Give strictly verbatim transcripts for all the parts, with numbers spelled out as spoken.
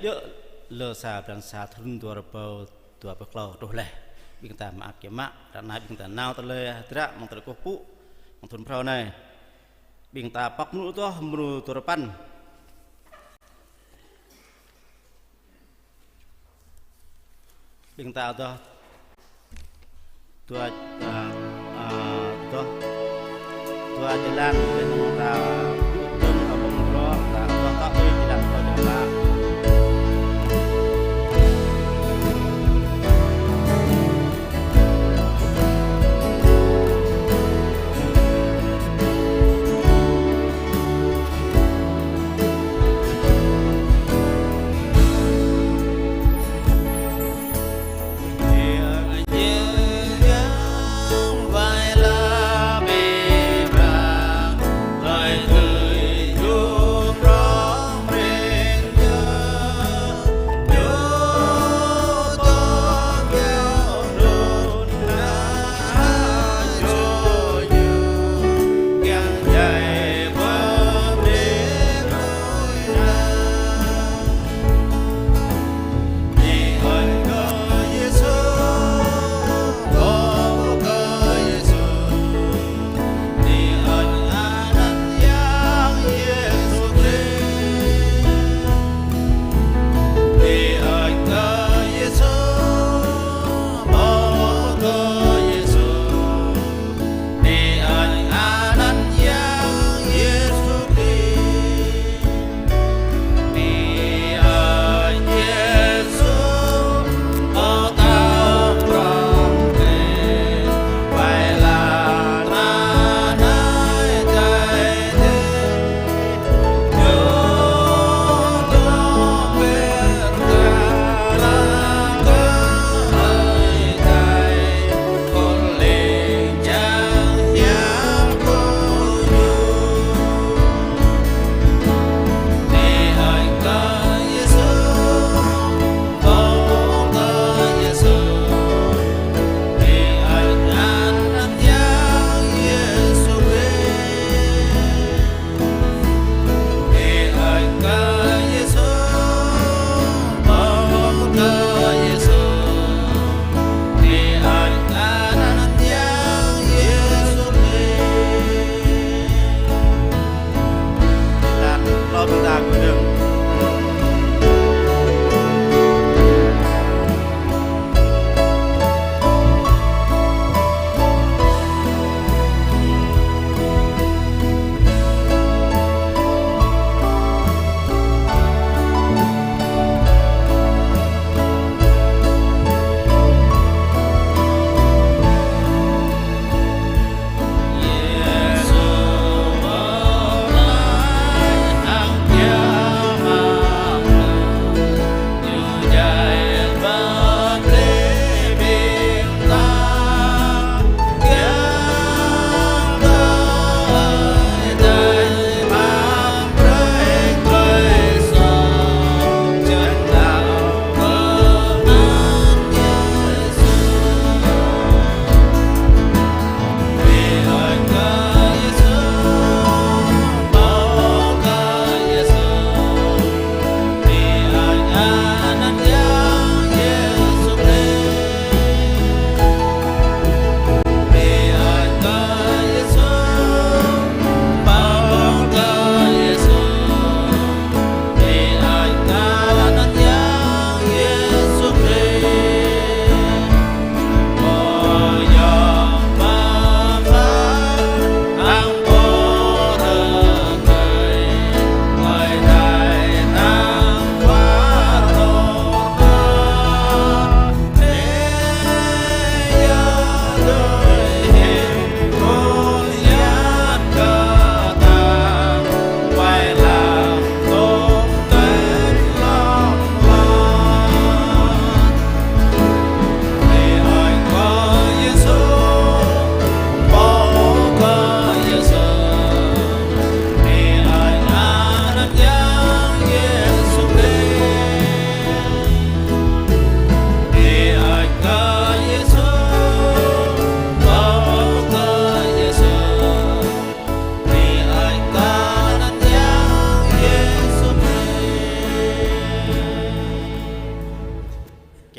Djơ̆ lơ sa blan sa thun dua rơbâo dua pluh klâo truh laih. Ƀing ta mơak kiăng mă, ră anai ƀing ta nao tơlơi hơdră mơ̆ng tơlơi kơkuh pơpŭ mơ̆ng thun phrâo anai. Ƀing ta pŏk mơnŭ adoh mrô dua rơpăn. Ƀing ta adoh dua, a, a, adoh dua jơlan, ƀing ta ƀu dơ̆ng abang rŏ, ta adoh tŏ ƀơi jơlan kơ jơlan.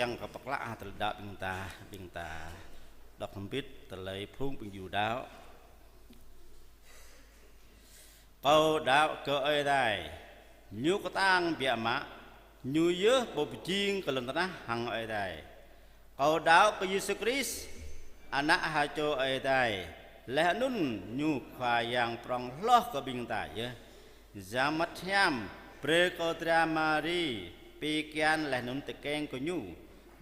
Kiăng kơ pơklă tơlơi đaŏ ƀing ta, ƀing ta đŏk hơbĭt tơlơi phung ƀing Yuđa đaŏ. Kâo đaŏ kơ Ơi Adai, Ñu kơtang biă mă, Ñu yơh pô pơjing kơ lŏn tơnah hăng Ơi Adai. Kâo đaŏ kơ Yêsu Krist, Ană ha čô Ơi Adai, laih anŭn Ñu Khua Yang prŏng hloh kơ ƀing ta yơh. Yang Bơngăt Hiam brơi kơ dra Mari pi kian laih anŭn tơkeng kơ Ñu.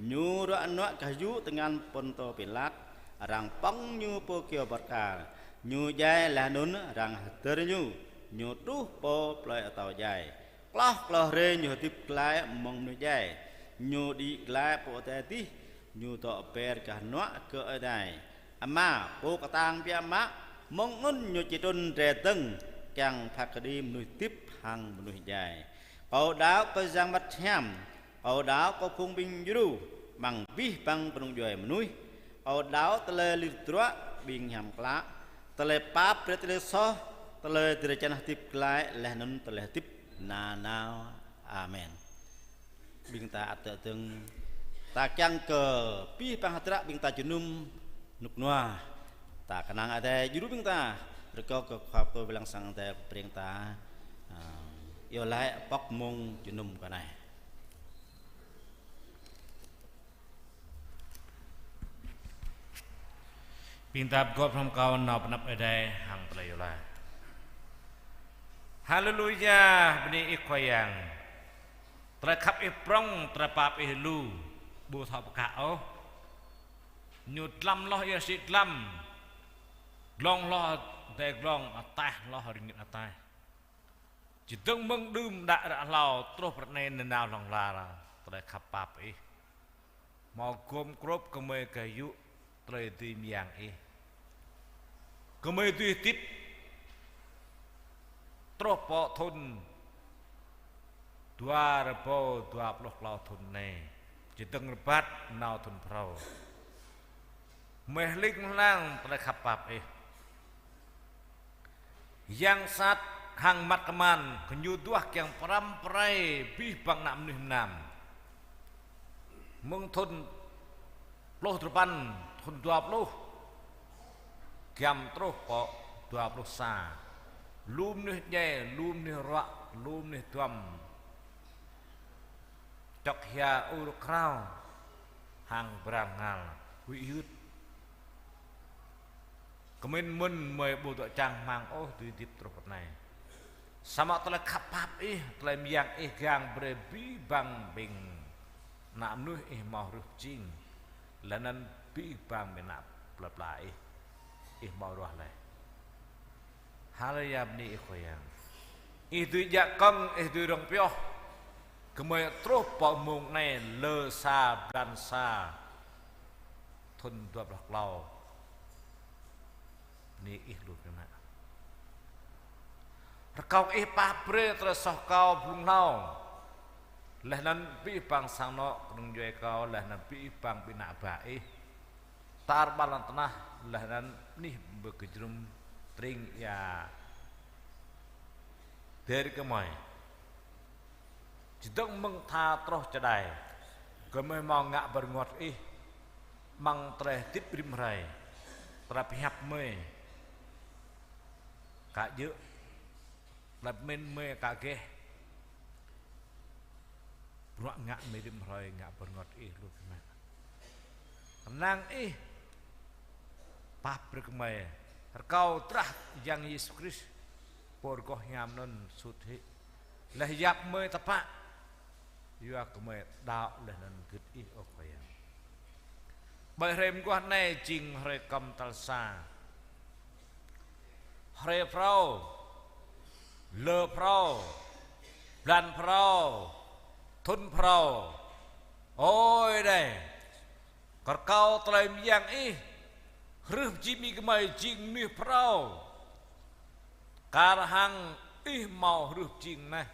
Ñu ruă nuă gah yŭ tơngan Pôntô Pilat, arăng pŏng Ñu pơ kyâo bơrkal. Ñu djai laih anŭn arăng hơdơr Ñu, Ñu truh pơ plơi atâo djai. Kloh klâo hrơi Ñu hơdip glaĭ mơ̆ng mơnuih djai. Ñu đĭ glaĭ pơ adai adih, Ñu dŏ ber gah hơnuă kơ Ơi Adai Ama, Pô kơtang biă mă, mơ̆ng anŭn Ñu či trŭn rai dơ̆ng, kiăng phat kơđi mơnuih hơdip hăng mơnuih djai. Kâo đaŏ kơ Yang Bơngăt Hiam, kâo đaŏ kơ phung ƀing djru, amăng abih bang kơnung djuai mơnuih. Kâo đaŏ tơlơi lir tơdruă ƀing hiam klă, tơlơi pap brơi tơlơi soh, tơlơi drơi jan hơdip glaĭ, laih anŭn tơlơi hơdip nanao. Amen. Ƀing ta ăt tơdơ̆ng, ta kiăng kơ abih bang hơdră ƀing ta jơnum rơnŭk rơnua, ta kơnang Adai djru ƀing ta, rơkâo kơ khua pô wai lăng sang Adai pơbrơi ta, a, iâu laĭ pŏk mông jơnum kơ anai. Ƀing ta pơgop hrŏm kâo nao pơ anăp Ơi Adai hăng tơlơi iâu laĭ. Haleluya, bơni Ih Khua Yang. Tơlơi khăp Ih prŏng, tơlơi pap Ih lu, ƀu thâo pơkă ôh. Ñu dlăm hloh ia rơsĭ dlăm, glông hloh adai glông, ataih hloh rơngit ataih. Čơdơ̆ng mơ̆ng đưm đă ră hlâo truh pơ anai nanao hlŏng lar, tơlơi khăp pap Ih. Hmâo gum grŭp gơmơi gah yŭ tơlơi dưi mơyang Ih. Gơmơi dưi hơdip truh pơ thŭn dua rơbâo dua pluh klâo thŭn anai. Čơdơ̆ng rơbat nao thŭn phrâo. Gơmơi hling hlang tơlơi khăp pap Ih. Yang sat hăng măt kơman, gơñu duah kiăng pơrăm pơrai abih bang ană mơnuih mơnam. Mơ̆ng thŭn pluh duapăn, thŭn dua pluh, giăm truh pơ dua pluh sa. Lu mơnuih djai, lu mơnuih ruă, lu mơnuih duăm. Čŏk hia ur krao, hăng brang ngal, huĭ hyưt. Kơmĭn mơ̆n gơmơi ƀu dŏ čang rơmang ôh dưi hơdip truh pơ anai. Samơ̆ tơlơi khăp pap Ih, tơlơi mơyang Ih kiăng brơi abih bang ƀing ană mơnuih Ih hmâo hrih pơjing. Laih anŭn abih bang ƀing ană plơi pla Ih, Ih hmâo ruah laih. Haleluya, bơni Ih Khua Yang. Ih dưi djă kơ̆ng, Ih dưi rŏng pioh. Gơmơi truh pơ mông anai lơ sa blan sa thŭn dua pluh klâo. Bơni Ih lu biă mă. Rơkâo Ih pap brơi tơlơi soh kâo blung hlâo. Laih anŭn abih bang sang anŏ kơnung djuai kâo, laih anŭn abih bang ƀing ană bă Ih. Tar ƀar lŏn tơnah, laih anŭn anih ƀơi kơjrŭm tring ia dêh rĭ gơmơi. Čơdơ̆ng mơ̆ng tha truh čơđai, gơmơi hmâo ngă bơrơngot Ih, amăng tơlơi hơdip rĭm hrơi, tơlơi pơhiăp gơmơi, ka djơ̆, tơlơi pơmĭn gơmơi ka geh, bruă ngă gơmơi rĭm hrơi ngă bơrơngot Ih lu biă mă. Kơnang Ih pap brơi kơ gơmơi. Rơkâo drah Yang Yêsu Krist, Pô rơgoh hiam anŭn sut hĭ. Laih yap gơmơi tơpă. Yua kơ gơmơi đaŏ laih anŭn gưt Ih, ơ Khua Yang. Ƀơi hrơi mơguah anai jing hrơi kơm tal sa. Hrơi phrâo, lơ phrâo, blan phrâo, thŭn phrâo. Ơ Ơi Adai, rơkâo tơlơi mơyang Ih, hrih pơjing gơmơi jing mơnuih phrâo. Kar hăng Ih hmâo hrih pơjing anai.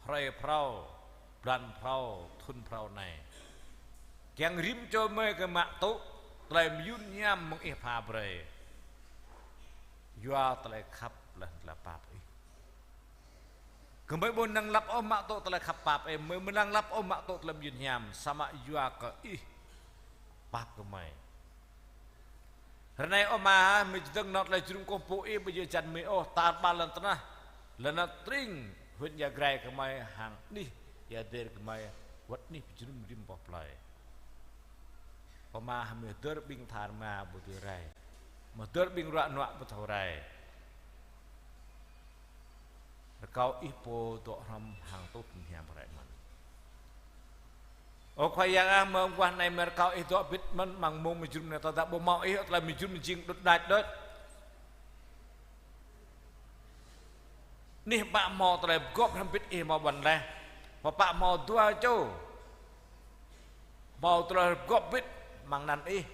Hrơi phrâo, blan phrâo, thŭn phrâo anai. Kiăng rĭm čô gơmơi kơ mă tŭ tơlơi mơyŭn hiam mơ̆ng Ih pha brơi. Yua tơlơi khăp laih tơlơi pap Ih. Gơmơi ƀu năng lăp ôh mă tŭ tơlơi khăp pap ih, gơmơi ƀu năng lăp ôh mă tŭ tơlơi mơyun hiam, samơ̆ yua kơ ih pap gơmơi. Ră anai ơ Ama, gơmơi čơdơ̆ng nao tơlơi jơnum kơkuh pơpŭ ih ƀơi jơlan mơi ôh, tar ƀar lŏn tơnah, lŏn tơnah tring, huyện Ia Grai gơmơi hăng anih Ia Dêr gơmơi, wơ̆t anih pơjơnum rĭm boh plơi. Ơ Ama, gơmơi hơdơr ƀing tha rơma ƀu dưi rai. Hơdơr ƀing ruă nuă ƀu thâo rai. Rơkâo ih pô dŏ hrŏm hăng tŭ tơlơi hiam brơi mơ̆n. Ơ Khua Yang ah, mơ̆ng guah anai mơ̆ rơkâo ih dŏ bĭt mơ̆n amăng mông mơjơnum anai, tơdah ƀu hmâo ih tơlơi mơjơnum jing đŭt đač đôč. Anih pă hmâo tơlơi pơgop hrŏm bĭt ih hmâo ƀuăn laih. Pơpă hmâo dua čô hmâo tơlơi pơgop bĭt amăng anăn ih.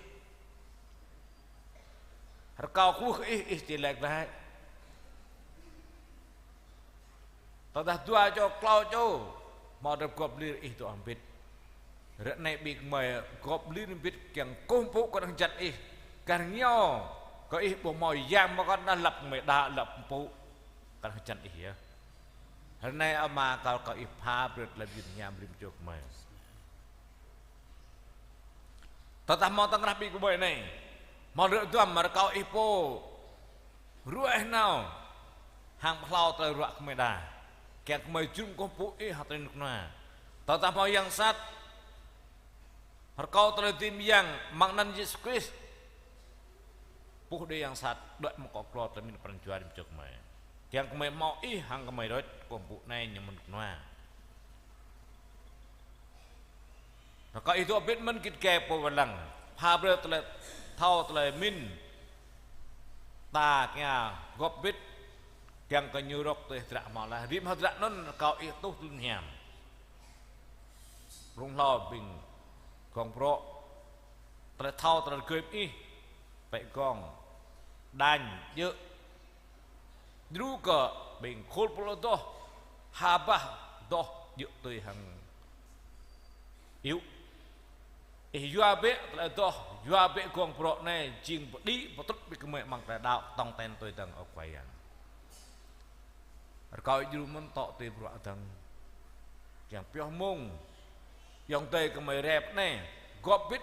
Rơkâo kơkuh kơ ih, ih či laĭ glaĭ. Tơdah dua čô, klâo čô hmâo tơlơi pơgop lir, ih dŏ hrŏm bĭt. Ră anai ƀing gơmơi gop lir hrŏm bĭt kiăng kơkuh pơpŭ kơ anăn hơjăn ih. Kar hăng ñu kơ ih ƀu hmâo yang mơkŏn, tơdah lăp gơmơi đa lăp pơpŭ kơ anăn hơjăn ih yơh. Ră anai Ama, rơkâo kơ ih pha brơi tơlơi mơyun hiam rĭm čô gơmơi. Tơdah hmâo tơngrah ƀing gơmơi anai, hmâo rơ̆k duăm, rơkâo ih pô ruai nao hăng pơhlao tơlơi ruă gơmơi đa, kiăng gơmơi jơnum kơkuh pơpŭ ih hăng tơlơi rơnŭk rơnua. Tơdah hmâo yang sat, rơkâo tơlơi dưi mơyang amăng anăn Yêsu Krist, puh đuaĭ yang sat, đuaĭ mơ̆ng akŏ glô, tơlơi mĭn pran jua rĭm čô gơmơi. Kiăng gơmơi hmâo ih hăng gơmơi đôč, kơkuh pơpŭ anai ñu mơ̆n rơnŭk rơnua. Rơkâo ih dŏ bĭt mơ̆n git gai pô wai lăng. Pha brơi tơlơi thâo tơlơi mĭn ta kiăng gop bĭt, kiăng kơ ñu rŏk tui hơdră hmâo laih. Rĭm hơdră anŭn rơkâo ih tŭ tơlơi hiam. Rŭng hlâo ƀing gong brŏ, tơlơi thâo tơlơi rơgơi ih, pĕ gong, đañ, djơ̆, djru kơ ƀing khul pơlŏ adoh, ha bah adoh djơ̆ tui hăng iu. Ih yua bĕ tơlơi adoh, yua bĕ gong brŏ anai jing pơđĭ pơtrŭt ƀing gơmơi amăng tơlơi đaŏ tong ten tui dơ̆ng, ơ Khua Yang. Rơkâo ih djru mơ̆n tŏ tui bruă dơ̆ng. Kiăng pioh mông, ayŏng adơi gơmơi rep anai, gop bĭt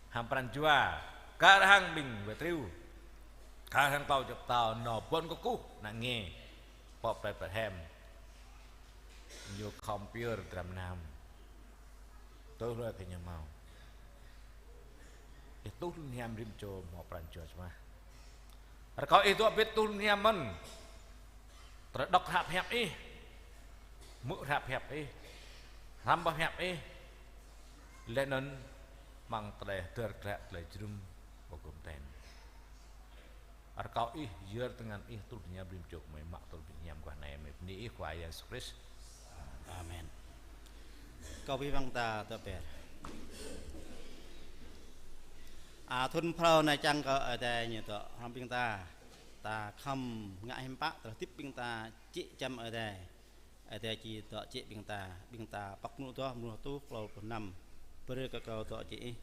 hăng pran jua, kar hăng ƀing wai triu, kar hăng klâo čô pơtao nao ƀuăn kơkuh ană nge pơ plei Betlehem. Ñu khŏm pơyơr dram nam. Tui hlue kơ ñu hmâo. Ih tŭ tơlơi hiam rĭm čô hmâo pran jua čơmah. Rơkâo ih dŏ bĭt tŭ tơlơi hiam mơ̆n. Tơlơi đŏk hră pơhiăp ih, hmư̆ hră pơhiăp ih, hrăm boh pơhiăp ih. Laih anŭn amăng tơlơi hơdơr glaĭ tơlơi jơnum pơgŏm ten. Rơkâo ih yơr tơngan ih tŭ tơlơi hiam rĭm čô gơmơi, mă tŭ tơlơi hiam guah anai gơmơi bơni ih Khua Yang Yêsu Krist. Amen. Kâo ƀuh ƀing ta tơpĕr. A, thŭn phrâo anai čang kơ Ơi Adai ñu dŏ hrŏm ƀing ta. Ta khŏm ngă hiam pă tơlơi hơdip ƀing ta jĕ čăm Ơi Adai. Ơi Adai či dŏ jĕ ƀing ta, ƀing ta pŏk mơnuih adoh, mơnuih tuh, klâo pluh năm. Brơi kơ kâo dŏ jĕ ih.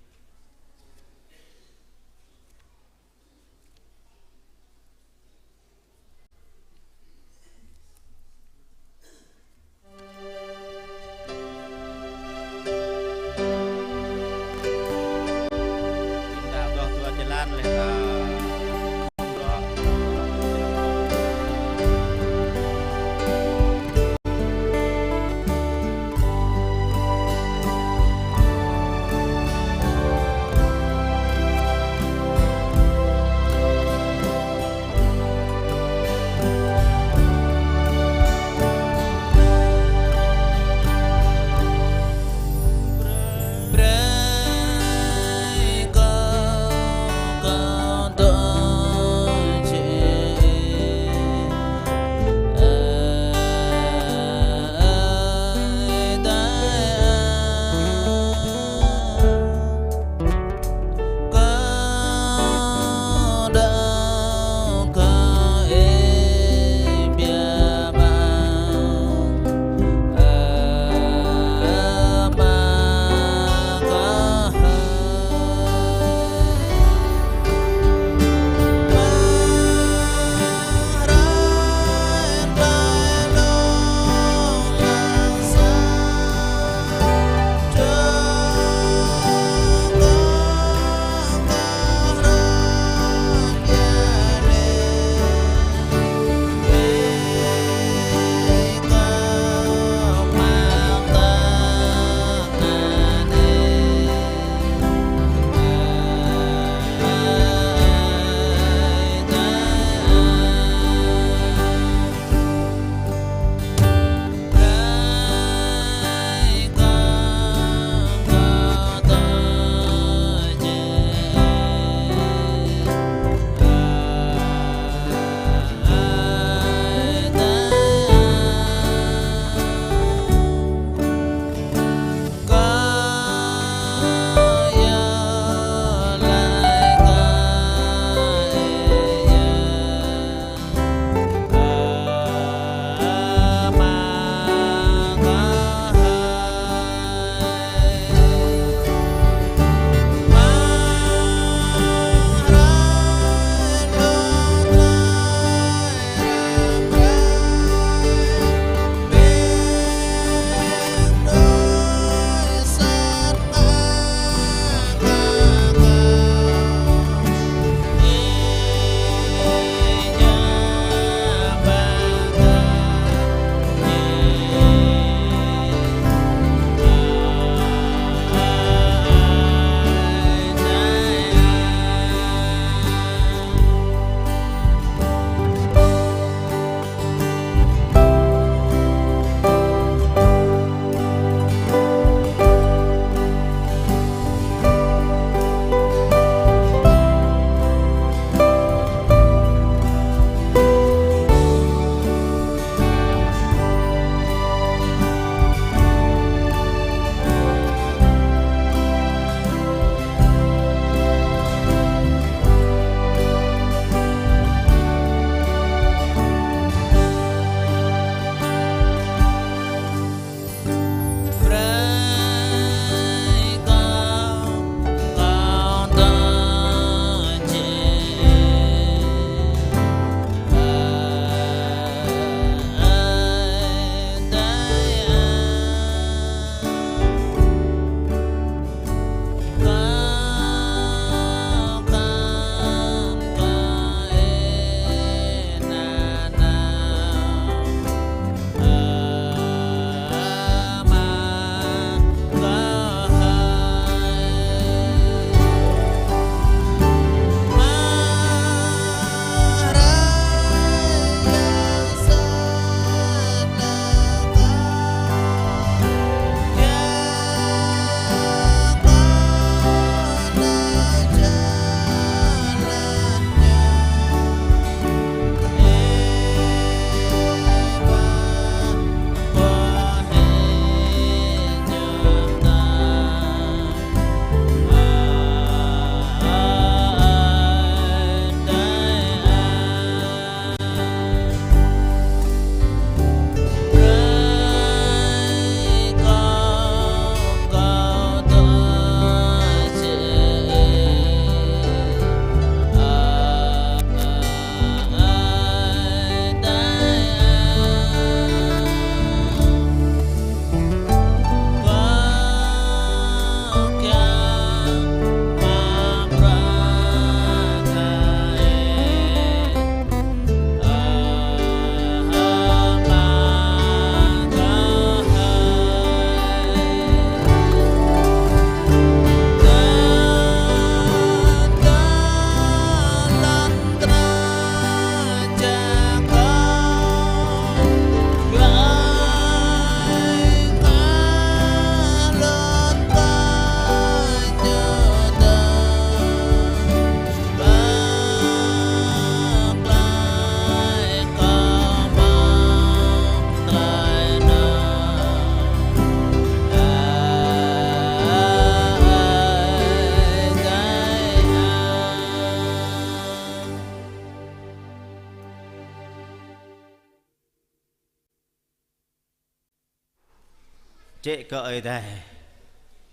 Jĕ kơ Ơi Adai,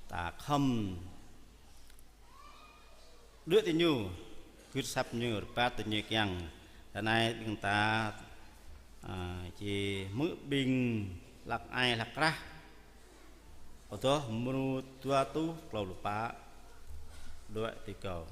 ta khŏm đuaĭ tui ñu, gưt asăp ñu, rơbat tui ñu kiăng. Ră anai ƀing ta, a, či hmư̆ ƀing hlăk ai hlăk krah. Adoh mrô dua rơtuh klâo pluh pă, đuaĭ tui kâo.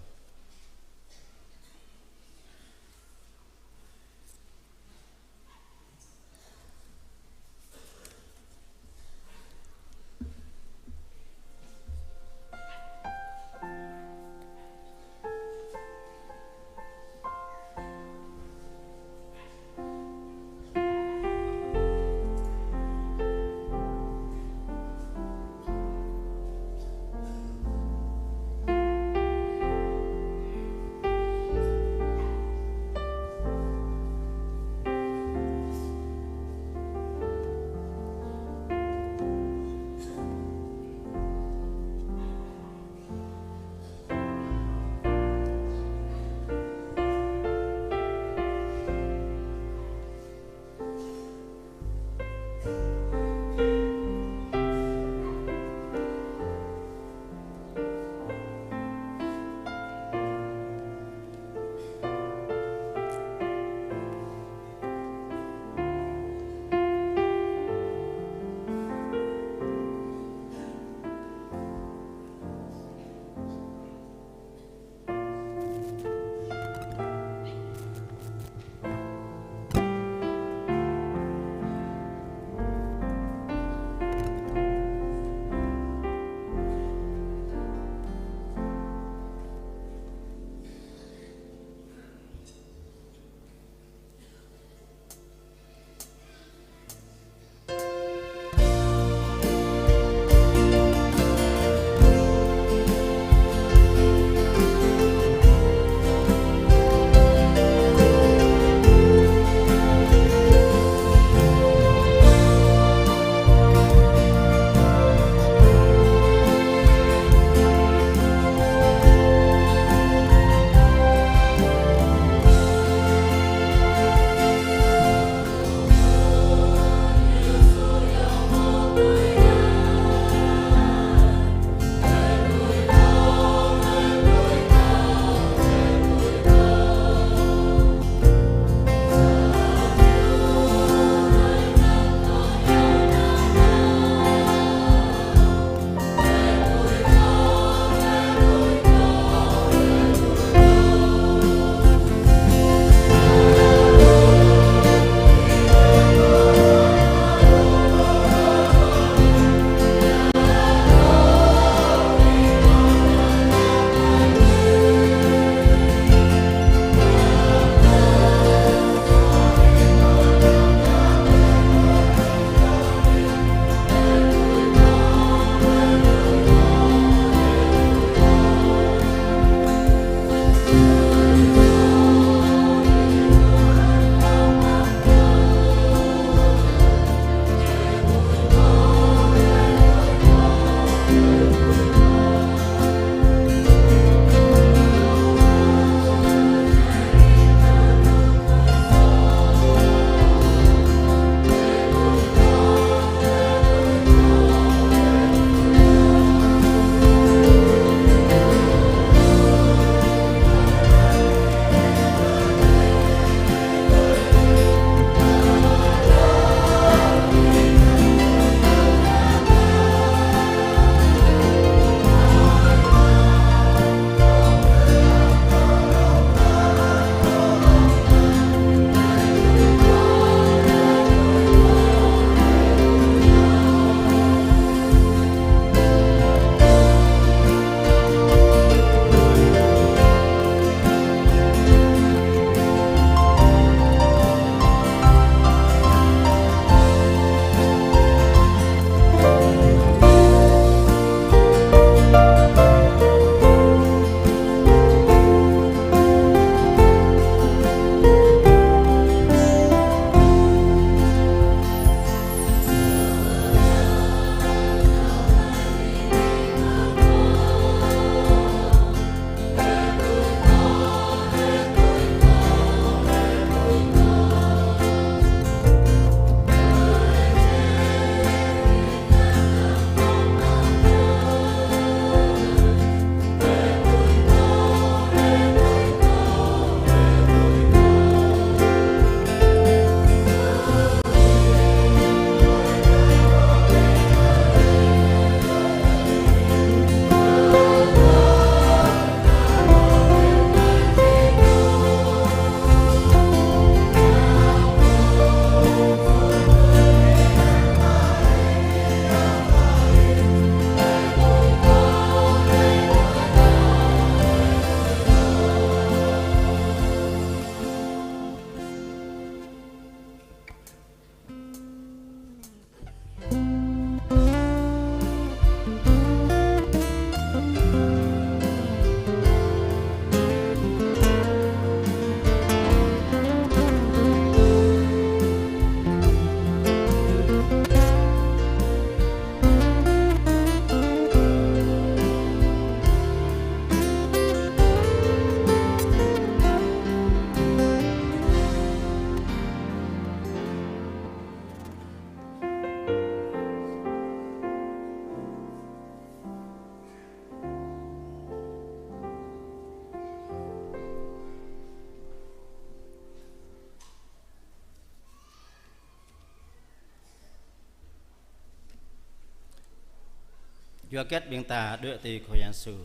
Yua hơget ƀing ta đuaĭ tui Khua Yang Yêsu?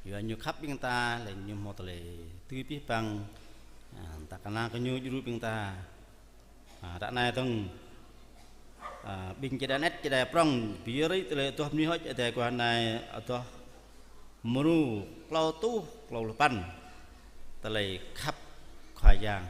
Yua Ñu khăp ƀing ta, laih Ñu hmâo tơlơi dưi abih bang, a, ta kơnang kơ Ñu djru ƀing ta. A, ră anai dơ̆ng, a, ƀing čơđai anet čơđai prŏng, ƀiă ri tơlơi adoh mơnuih hơ̆č adai kơ anai adoh mrô klâo rơtuh klâo pluh păn. Tơlơi khăp Khua Yang.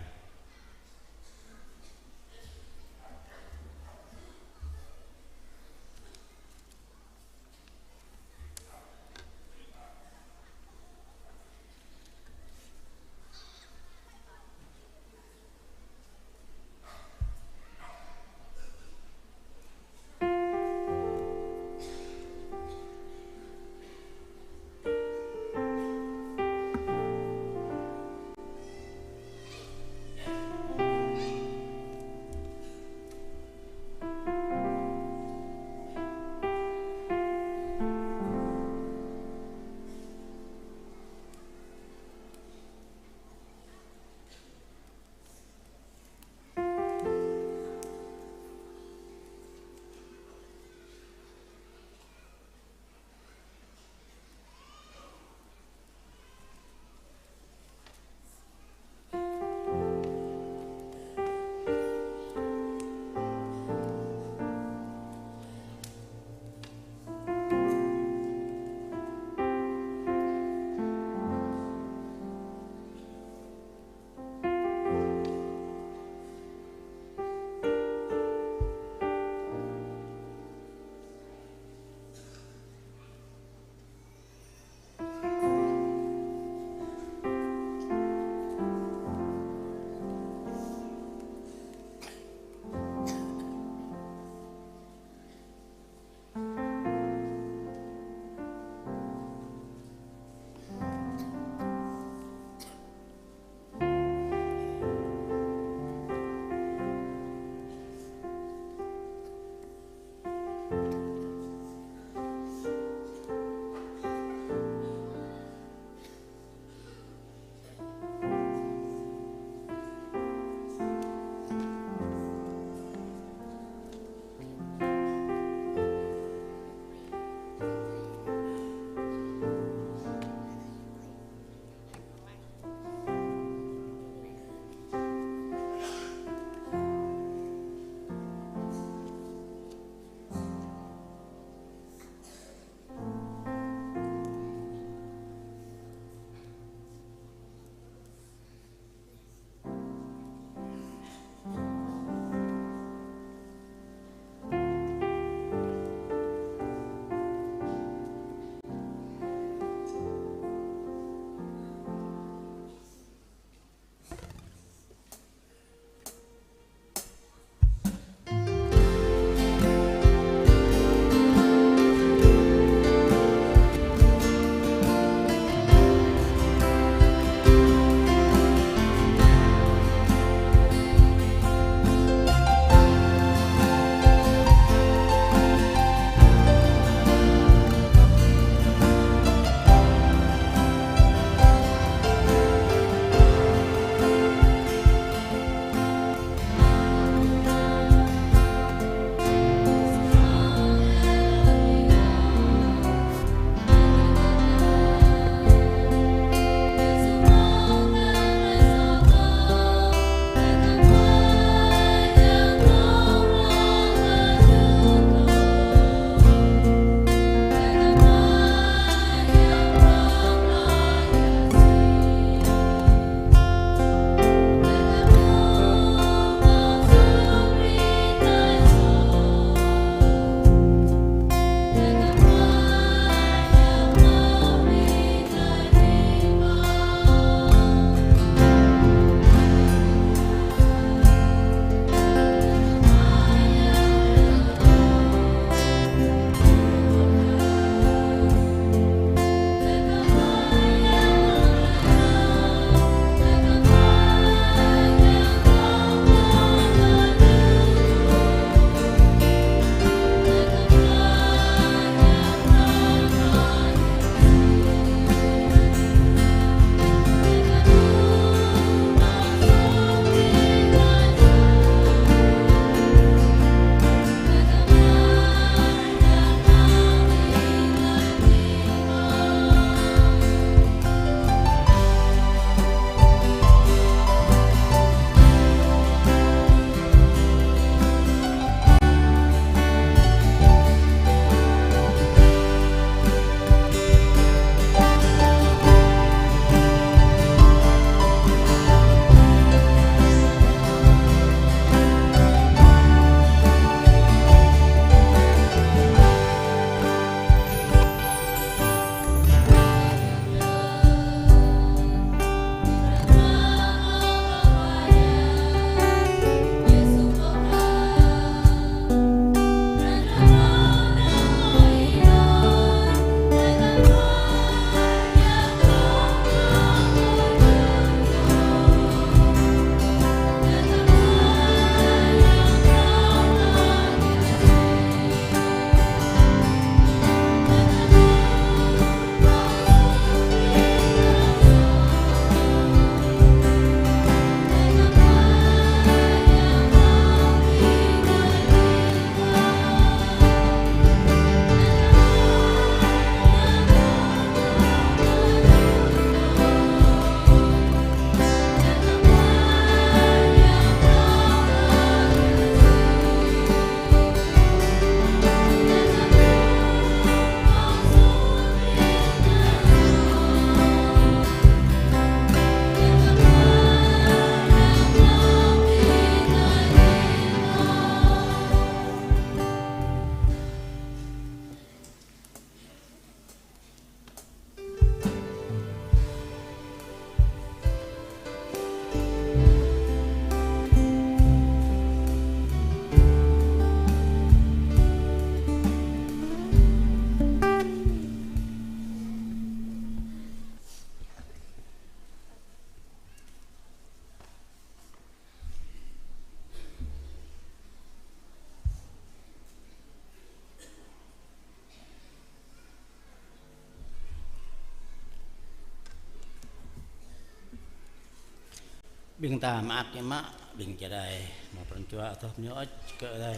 Ƀing ta mơak ñu mă, ƀing čơđai, mơ̆ pran jua adoh mơñu ôč kơ Ơi Adai.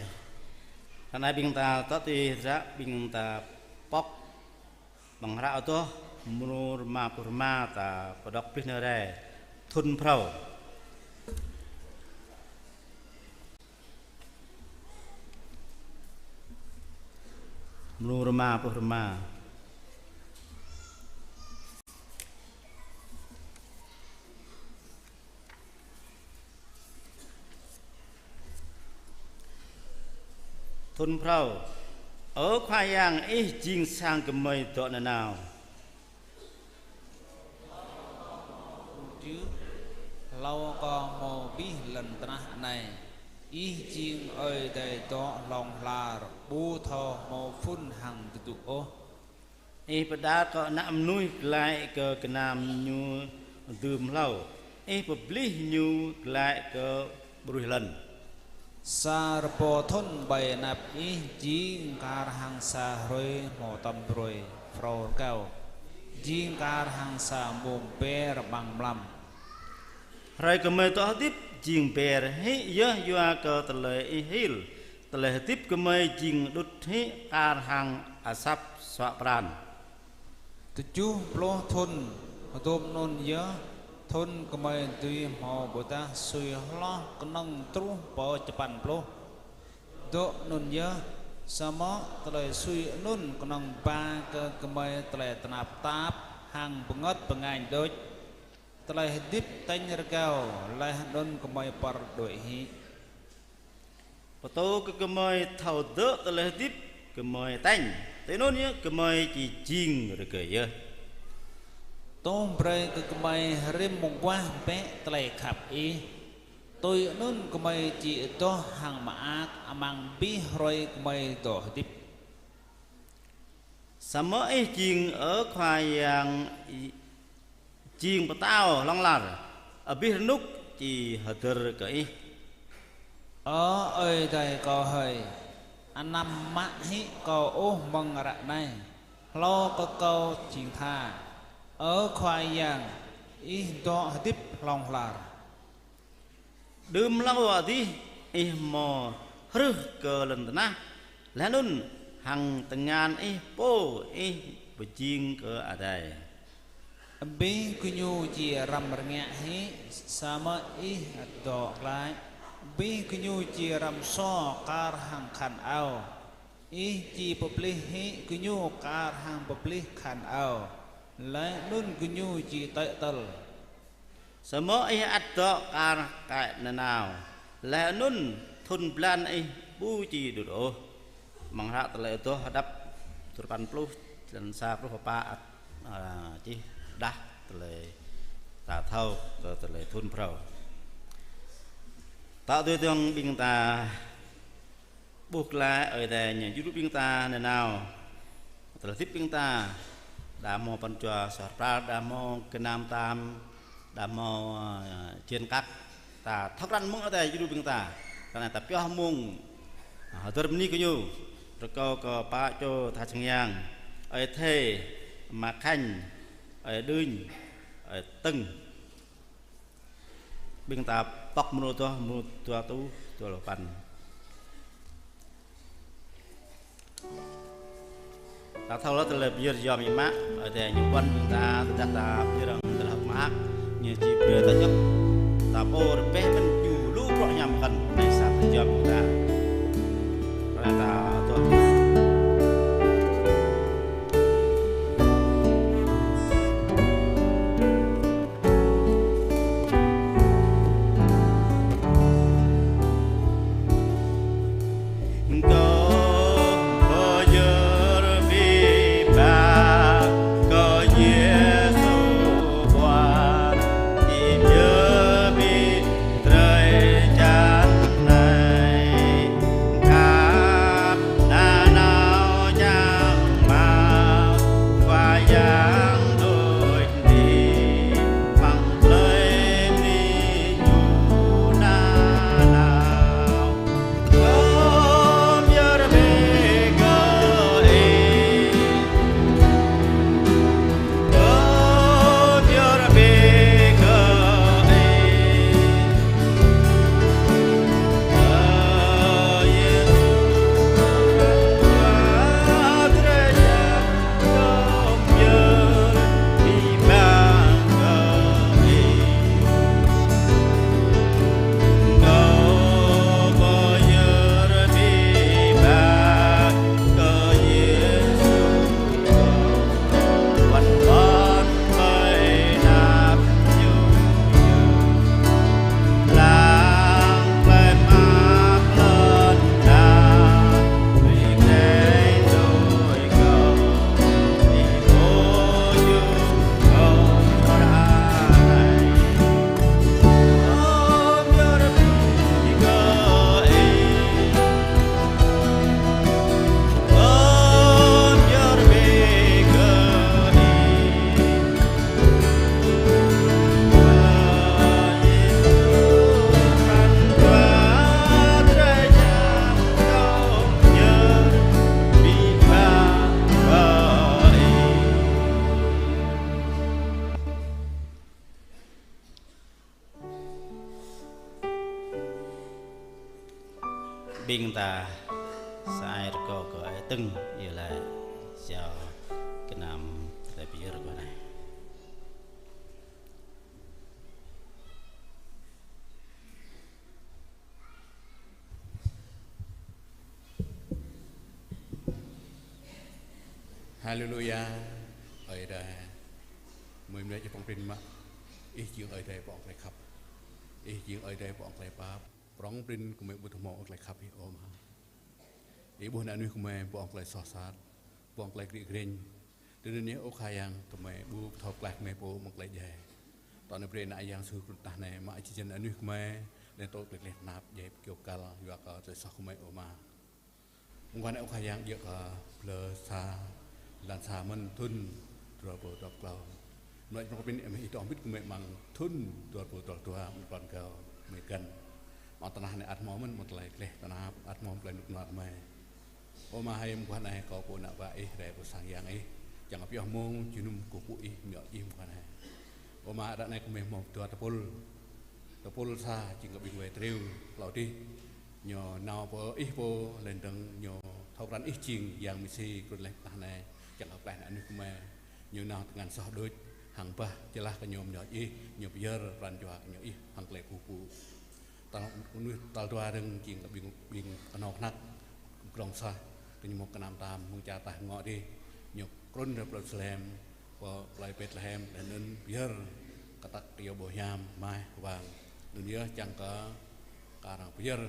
Ră anai ƀing ta tŏ tui hră ƀing ta pŏk amăng hră adoh mrô rơma pluh rơma ta pơđŏk plih nao rai thun phrâo. Mrô rơma pluh rơma. Thun phrâo. Ơ Khua Yang, Ih jing sang gơmơi dŏ nanao. Hlâo kâo hmâo abih lŏn tơnah anai, Ih jing Ơi Adai dŏ hlŏng lar, ƀu thâo hmâo phŭn hăng tơdŭ ôh. Ih pơđar kơ ană mơnuih glaĭ kơ gơnam ñu dưm hlâo, Ih pơblih ñu glaĭ kơ ƀruih lŏn. Sa rơbâo thŭn ƀơi anăp Ih jing kar hăng sa hrơi hmâo tơm brơi phrâo rơgao, jing kar hăng sa mông ber amăng mlam. Hrơi gơmơi dŏ hơdip jing ber hĭ yơh yua kơ tơlơi Ih hil, tơlơi hơdip gơmơi jing đŭt hĭ kar hăng asăp suă pran. Tơjuh pluh thŭn hơdôm anŭn yơh, thŭn gơmơi dưi hmâo ƀôdah sui hloh kơnơ̆ng truh pơ čơpăn pluh. Dŏ anŭn yơh, samơ̆ tơlơi sui anŭn kơnơ̆ng ba kơ gơmơi tơlơi tơnap tap hăng bơngơ̆t bơngañ đôč. Tơlơi hơdip tañ rơgao, laih anŭn gơmơi pơr đuaĭ hĭ. Pơtô kơ gơmơi thâo dŏ tơlơi hơdip gơmơi tañ, tui anŭn yơh gơmơi či jing rơgơi yơh. Tơl brơi kơ gơmơi rĭm mông wah bĕ tơlơi khăp Ih, tui anŭn gơmơi či adoh hăng mơak amăng abih hrơi gơmơi dŏ hơdip. Samơ̆ Ih jing, ơ Khua Yang, jing pơtao hlŏng lar, abih rơnŭk či hơdơr kơ Ih. Ơ Ơi Adai kâo hơi, anăm mă hĭ kâo ôh mơ̆ng ră anai, hlâo kơ kâo jing tha. Ơ Khua Yang, Ih dŏ hơdip hlŏng lar. Đưm hlâo adih Ih hmâo hrưh kơ lŏn tơnah, laih anŭn hăng tơngan Ih pô Ih pơjing kơ adai. Abih gơñu či răm rơngiă hĭ, samơ̆ Ih dŏ glaĭ. Abih gơñu či răm sô kar hăng khăn ao. Ih či pơplih hĭ gơñu kar hăng pơplih khăn ao, laih anŭn gơñu či tơ̆i tơl. Samơ̆ Ih ăt dŏ kar kaĭ nanao, laih anŭn thŭn blan Ih ƀu či đŭt ôh. Amăng hră tơlơi adoh Hơđăp duapăn pluh, črăn sa pluh pă ăt, a, čih đah tơlơi ta thâo kơ tơlơi thŭn phrâo. Tŏ tui dơ̆ng ƀing ta ƀuh glaĭ Ơi Adai ñu djru ƀing ta nanao. Tơlơi hơdip ƀing ta, đa hmâo pran jua suaih pral, đa hmâo gơnam tam, đa hmâo, ơ, jên kăk. Ta thâo krăn mơ̆ng Ơi Adai djru ƀing ta. Krăn ta pioh mông, ơ, hơdơr bơni kơ ñu. Rơkâo kơ pă čô tha čơngiang, Ơi Thê, Ama Khanh, Ơi Đưnh, Ơi Tơ̆ng. Ƀing ta pŏk mrô adoh, mrô dua rơtuh dua pluh păn. Ta thâo lĕ tơlơi pơyơr yom biă mă, Ơi Adai ñu ƀuăn ƀing ta, tơdah ta pơyơr hăng tơlơi hơ̆k mơak, ñu či brơi ta djŏp, ta pô rơbeh mơ̆n ñu lu bruă hiam pơkŏn, anai sa tơlơi yom ƀing ta. Ră ta adoh. Kâo pơyơr biă mă kơ Yêsu ƀuăn, jing yơh ƀing drơi jăn anai. Khăp anăn Ta sa ai rơkâo kơ ơi Tưng, iâu laĭ jao gơnam tơlơi pơyơr kơ anai. Haleluya. Ơi Adai, gơmơi mơnơ̆ng ih prŏng prin mă. Ih jing Ơi Adai pô hơmâo tơlơi khăp. Ih jing Ơi Adai pô hơmâo tơlơi pap. Prŏng prin gơmơi ƀu thâo hơmâo tơlơi khăp Ih, ơ Ama. Ih ƀuh ană mơnuih gơmơi pô hơmâo tơlơi soh sat, pô hơmâo tơlơi kriê kriêng. Tui anŭn yơh, ơ Khua Yang, gơmơi ƀu thâo pơklaih gơmơi pô mơ̆ng tơlơi djai. Tơl anŭn brơi ană Yang Yêsu trŭn tơnah anai, mă či jăn ană mơnuih gơmơi, laih anŭn tŭ tơlơi tơnap djai kơyâo kăl, yua kơ tơlơi soh gơmơi, ơ Ama. Mơguah anai, ơ Khua Yang, djơ̆ kơ plơi sa, lăn sa mơ̆n thŭn dua rơbâo dua pluh klâo. Mơ̆ng anai prŏng prin gơmơi ih dŏ hơbĭt gơmơi amăng thŭn dua rơbâo dua pluh dua, amăng plŏn gao gơmơi găn. Amăng tơnah anai ăt hơmâo mơ̆n mơ̆ng tơlơi gleh tơnap, ăt hơmâo mơ̆ng tơlơi rơnŭk rơnua gơmơi. Ơ Ama hơi, mơguah anai kâo pô ană bă ih, rai pô sang yang ih, čang kơ pioh mông jơnum kơkuh pơpŭ ih, mơyŏ ih mơguah anai. Ơ Ama, ră anai gơmơi hmâo dua tơpul. Tơpul sa jing kơ ƀing wai triu hlâo adih. Ñu nao pơ ih pô, laih dơ̆ng ñu thâo krăn ih jing Yang Mêsi trŭn laih tơnah anai, čang kơ pơklaih ană mơnuih gơmơi. Ñu nao tơngan soh đôč, hăng bah jơlah kơ ñu mơyŏ ih, ñu pơyơr pran jua kơ ñu ih hăng tơlơi kơkuh pơpŭ. Tal, mơnuih tal dua dơ̆ng jing kơ ƀing, ƀing kơnuk kơna, glông soh, kơ ñu hmâo gơnam tam mơ̆ng čar taih rơngot adih, ñu trŭn rai Yêrusalem, pơ plơi Betlehem, laih anŭn pơyơr kơtăk kơ yua ƀô̆ hiam, maih, wang. Anŭn yơh čang kơ kar hăng pơyơr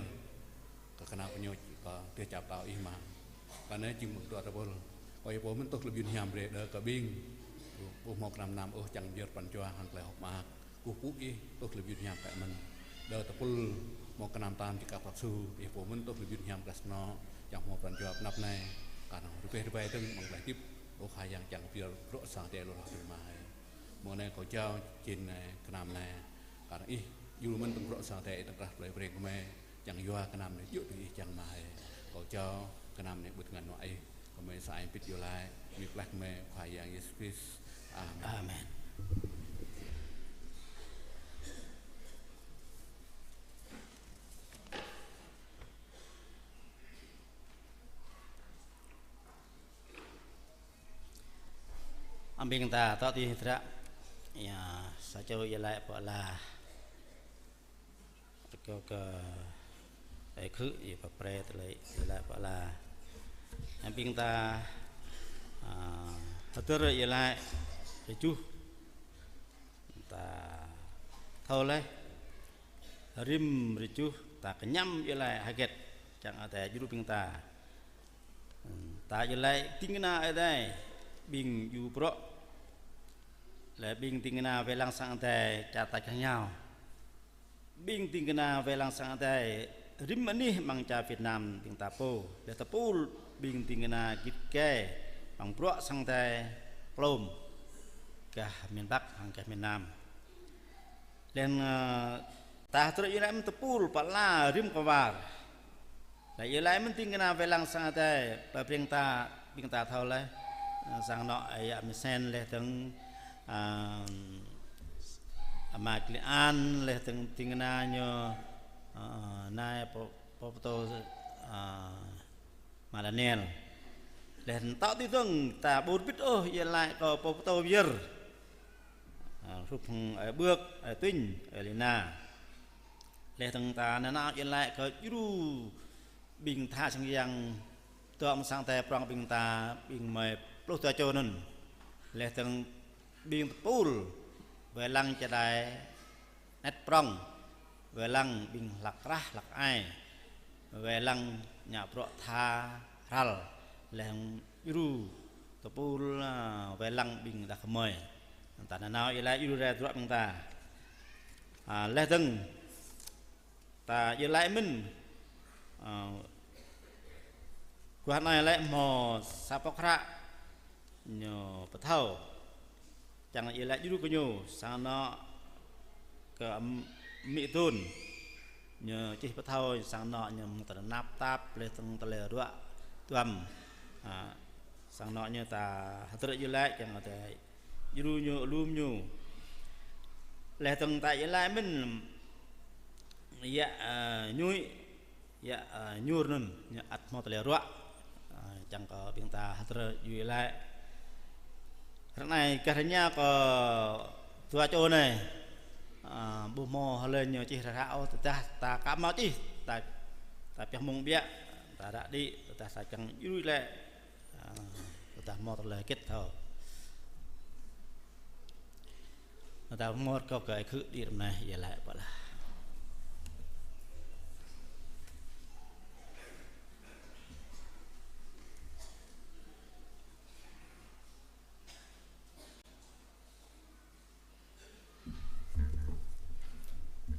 kơ kơnuk kơna ñu, kơ tơlơi čap tao ih mơ̆n. Kơ anai jing mơ̆ng dua tơpul. Kâo iâu pô mơ̆n tŭ tơlơi mơyun hiam brơi đơ kơ ƀing ƀu hmâo gơnam tam ôh, čang pơyơr pran jua hăng tơlơi hơ̆k mơak. Kơkuh pơpŭ ih tŭ tơlơi mơyun hiam kơ mơ̆n. Đơ tơpul hmâo gơnam tam či kăp prăk su, iâu pô mơ̆n tŭ tơlơi mơyun hiam kơ snŏ, čang hmâo pran jua pơanăp anai, kar hăng rơbeh rơbai dơ̆ng amăng tơlơi hơdip, ơ Khua Yang, čang pơyơr bruă sang Ơi Adai lu hloh tơma hơi. Mơ̆ng anai kâo jao čin anai, gơnam anai, kar hăng ih djru mơ̆n tơ̆ng bruă sang Ơi Adai, tơ̆ng krah plơi Breng gơmơi, čang yua gơnam anai djơ̆ tui ih čang mơ̆ hơi. Kâo jao gơnam anai ƀơi tơngan nuă ih, gơmơi sa ai bit iâu laĭ, mơ̆ng pleh gơmơi Khua Yang Yêsu Krist. Amen. Amen. Ƀing ta tŏ tui hơdră, ia, sa čô iâu laĭ pơ ala. Rơkâo kơ ơi Khư, ia pơprê tơlơi iâu laĭ pơ ala. Ƀing ta, a, hơdơr iâu laĭ rơjuh. Ta thâo laih, rĭm rơjuh ta kơñăm iâu laĭ hơget čang Ơi Adai djru ƀing ta. Ta iâu laĭ ding kơna Ơi Adai, ƀing djru bruă. Laih ƀing ding kơna wai lăng sang Ơi Adai, čar tač kah nao. Ƀing ding kơna wai lăng sang Ơi Adai rĭm anih amăng čar Việt Nam ƀing ta pô. Laih tơpul ƀing ding kơna git gai amăng bruă sang Ơi Adai klôm gah miền Bắc hăng gah miền Nam. Laih, ơ, ta hơdră iâu laĭ mơ̆n tơpul pơ ala rĭm kơwar. Laih iâu laĭ mơ̆n ding kơna wai lăng sang Ơi Adai, plơi Breng ta, ƀing ta thâo laih, ơ, sang anŏ ơi yă Misen laih dơ̆ng, ơ, ama Kli An laih dơ̆ng ding kơna ñu, ơ, nai pô, pô pơtô, ơ, ama Daniel. Laih tŏ tui dơ̆ng ta ƀu rơbit ôh iâu laĭ kơ pô pơtô pơyơr. Ơ, hrup hăng ơi Bưk, ơi Tuñ, ơi Lina. Laih dơ̆ng ta nanao iâu laĭ kơ djru ƀing tha sang yang dŏ amăng sang Ơi Adai prŏng ƀing ta, ƀing mơi pluh dua čô anŭn. Laih dơ̆ng ƀing tơpul wai lăng čơđai anet prŏng, wai lăng ƀing hlăk krah hlăk ai, wai lăng ngă bruă tha hrăl, laih djru tơpul, a, wai lăng ƀing đah kơmơi. Ta nanao iâu laĭ djru rai bruă ƀing ta. A, laih dơ̆ng ta iâu laĭ mơ̆n, a, guah anai lĕ hmâo sa pŏk hră ñu pơthâo. Čang iâu laĭ djru kơ ñu, sang anŏ kơ am-, amĭ Dun. Ñu čih pơthâo sang anŏ ñu mơ̆ng tơlơi tơnap tap, laih dơ̆ng tơlơi ruă duăm. A, sang anŏ ñu ta hơdră iâu laĭ, čang ta djru ñu, alum ñu. Laih dơ̆ng ta iâu laĭ mơ̆n, yă, a, Ñuih Yă, ơ, ñu rơnŭn, ñu ăt hmâo tơlơi ruă. Ơ, čang kơ ƀing ta hơdơr djru laĭ. Ră anai gah rơña kơ dua čô anai. Ơ, ƀu hmâo hlơi ñu čih hră ôh, tơdah ta ka hmâo čih, ta, ta pioh mơ̆ng ƀiă, ta ră đĭ, tơdah ta čang djru laĭ. Ơ, tơdah hmâo tơlơi hơget thâo. Tơdah hmâo rơkâo kơ ih khư đĭ ră anai, yă laĭ pơala.